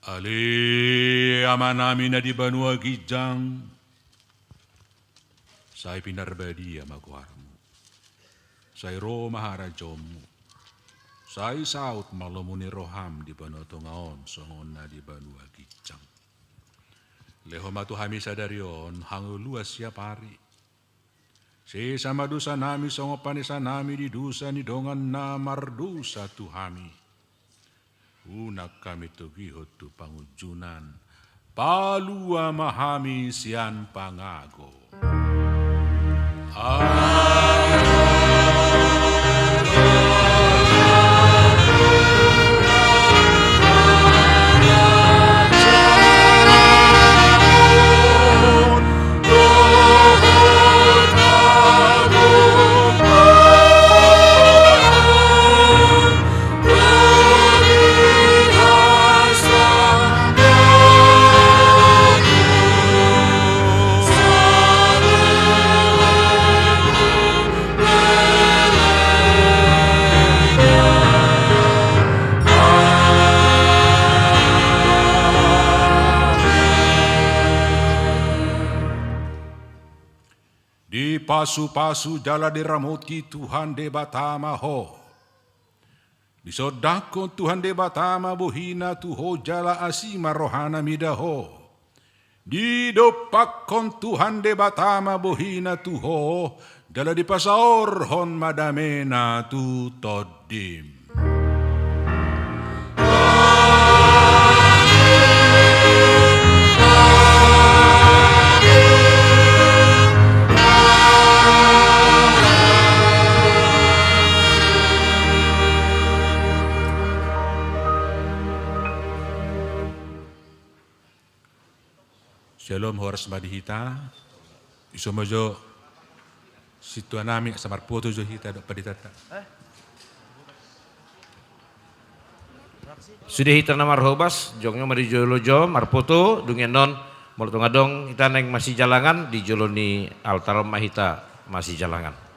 Ale Amanami na di banua ginjang, sai pinarbadia ma goarmu. Sai ro ma harajaonmu. Sai saut ma lomo ni roham di banua tonga on songon na di banua ginjang. Lehon ma tu hami sadari on hangoluan siapari. Sesa ma dosanami songon panesanami di dosa ni dongan na mardosa tu hami. Unang hami togihon tu pangunjunan. Palua ma hami sian pangago. Amen. Dipasupasu jala diramoti Tuhan Debata ma ho. Disondangkon Tuhan Debata ma bohina tu ho jala asi ma rohana mida ho. Didompakkon Tuhan Debata ma bohina tu ho, jala dipasaorhon ma damena tu tondim. Syalom, horas ma di hita. Ison ma jo sintuanami, asa marpoto jo hita dohot panditanta. Sude hita na marhobas, jongjong ma di jolo jo marpoto, dung i annon molo tung adong hita naeng masijalangan, di jolo ni altar on ma hita masijalangan.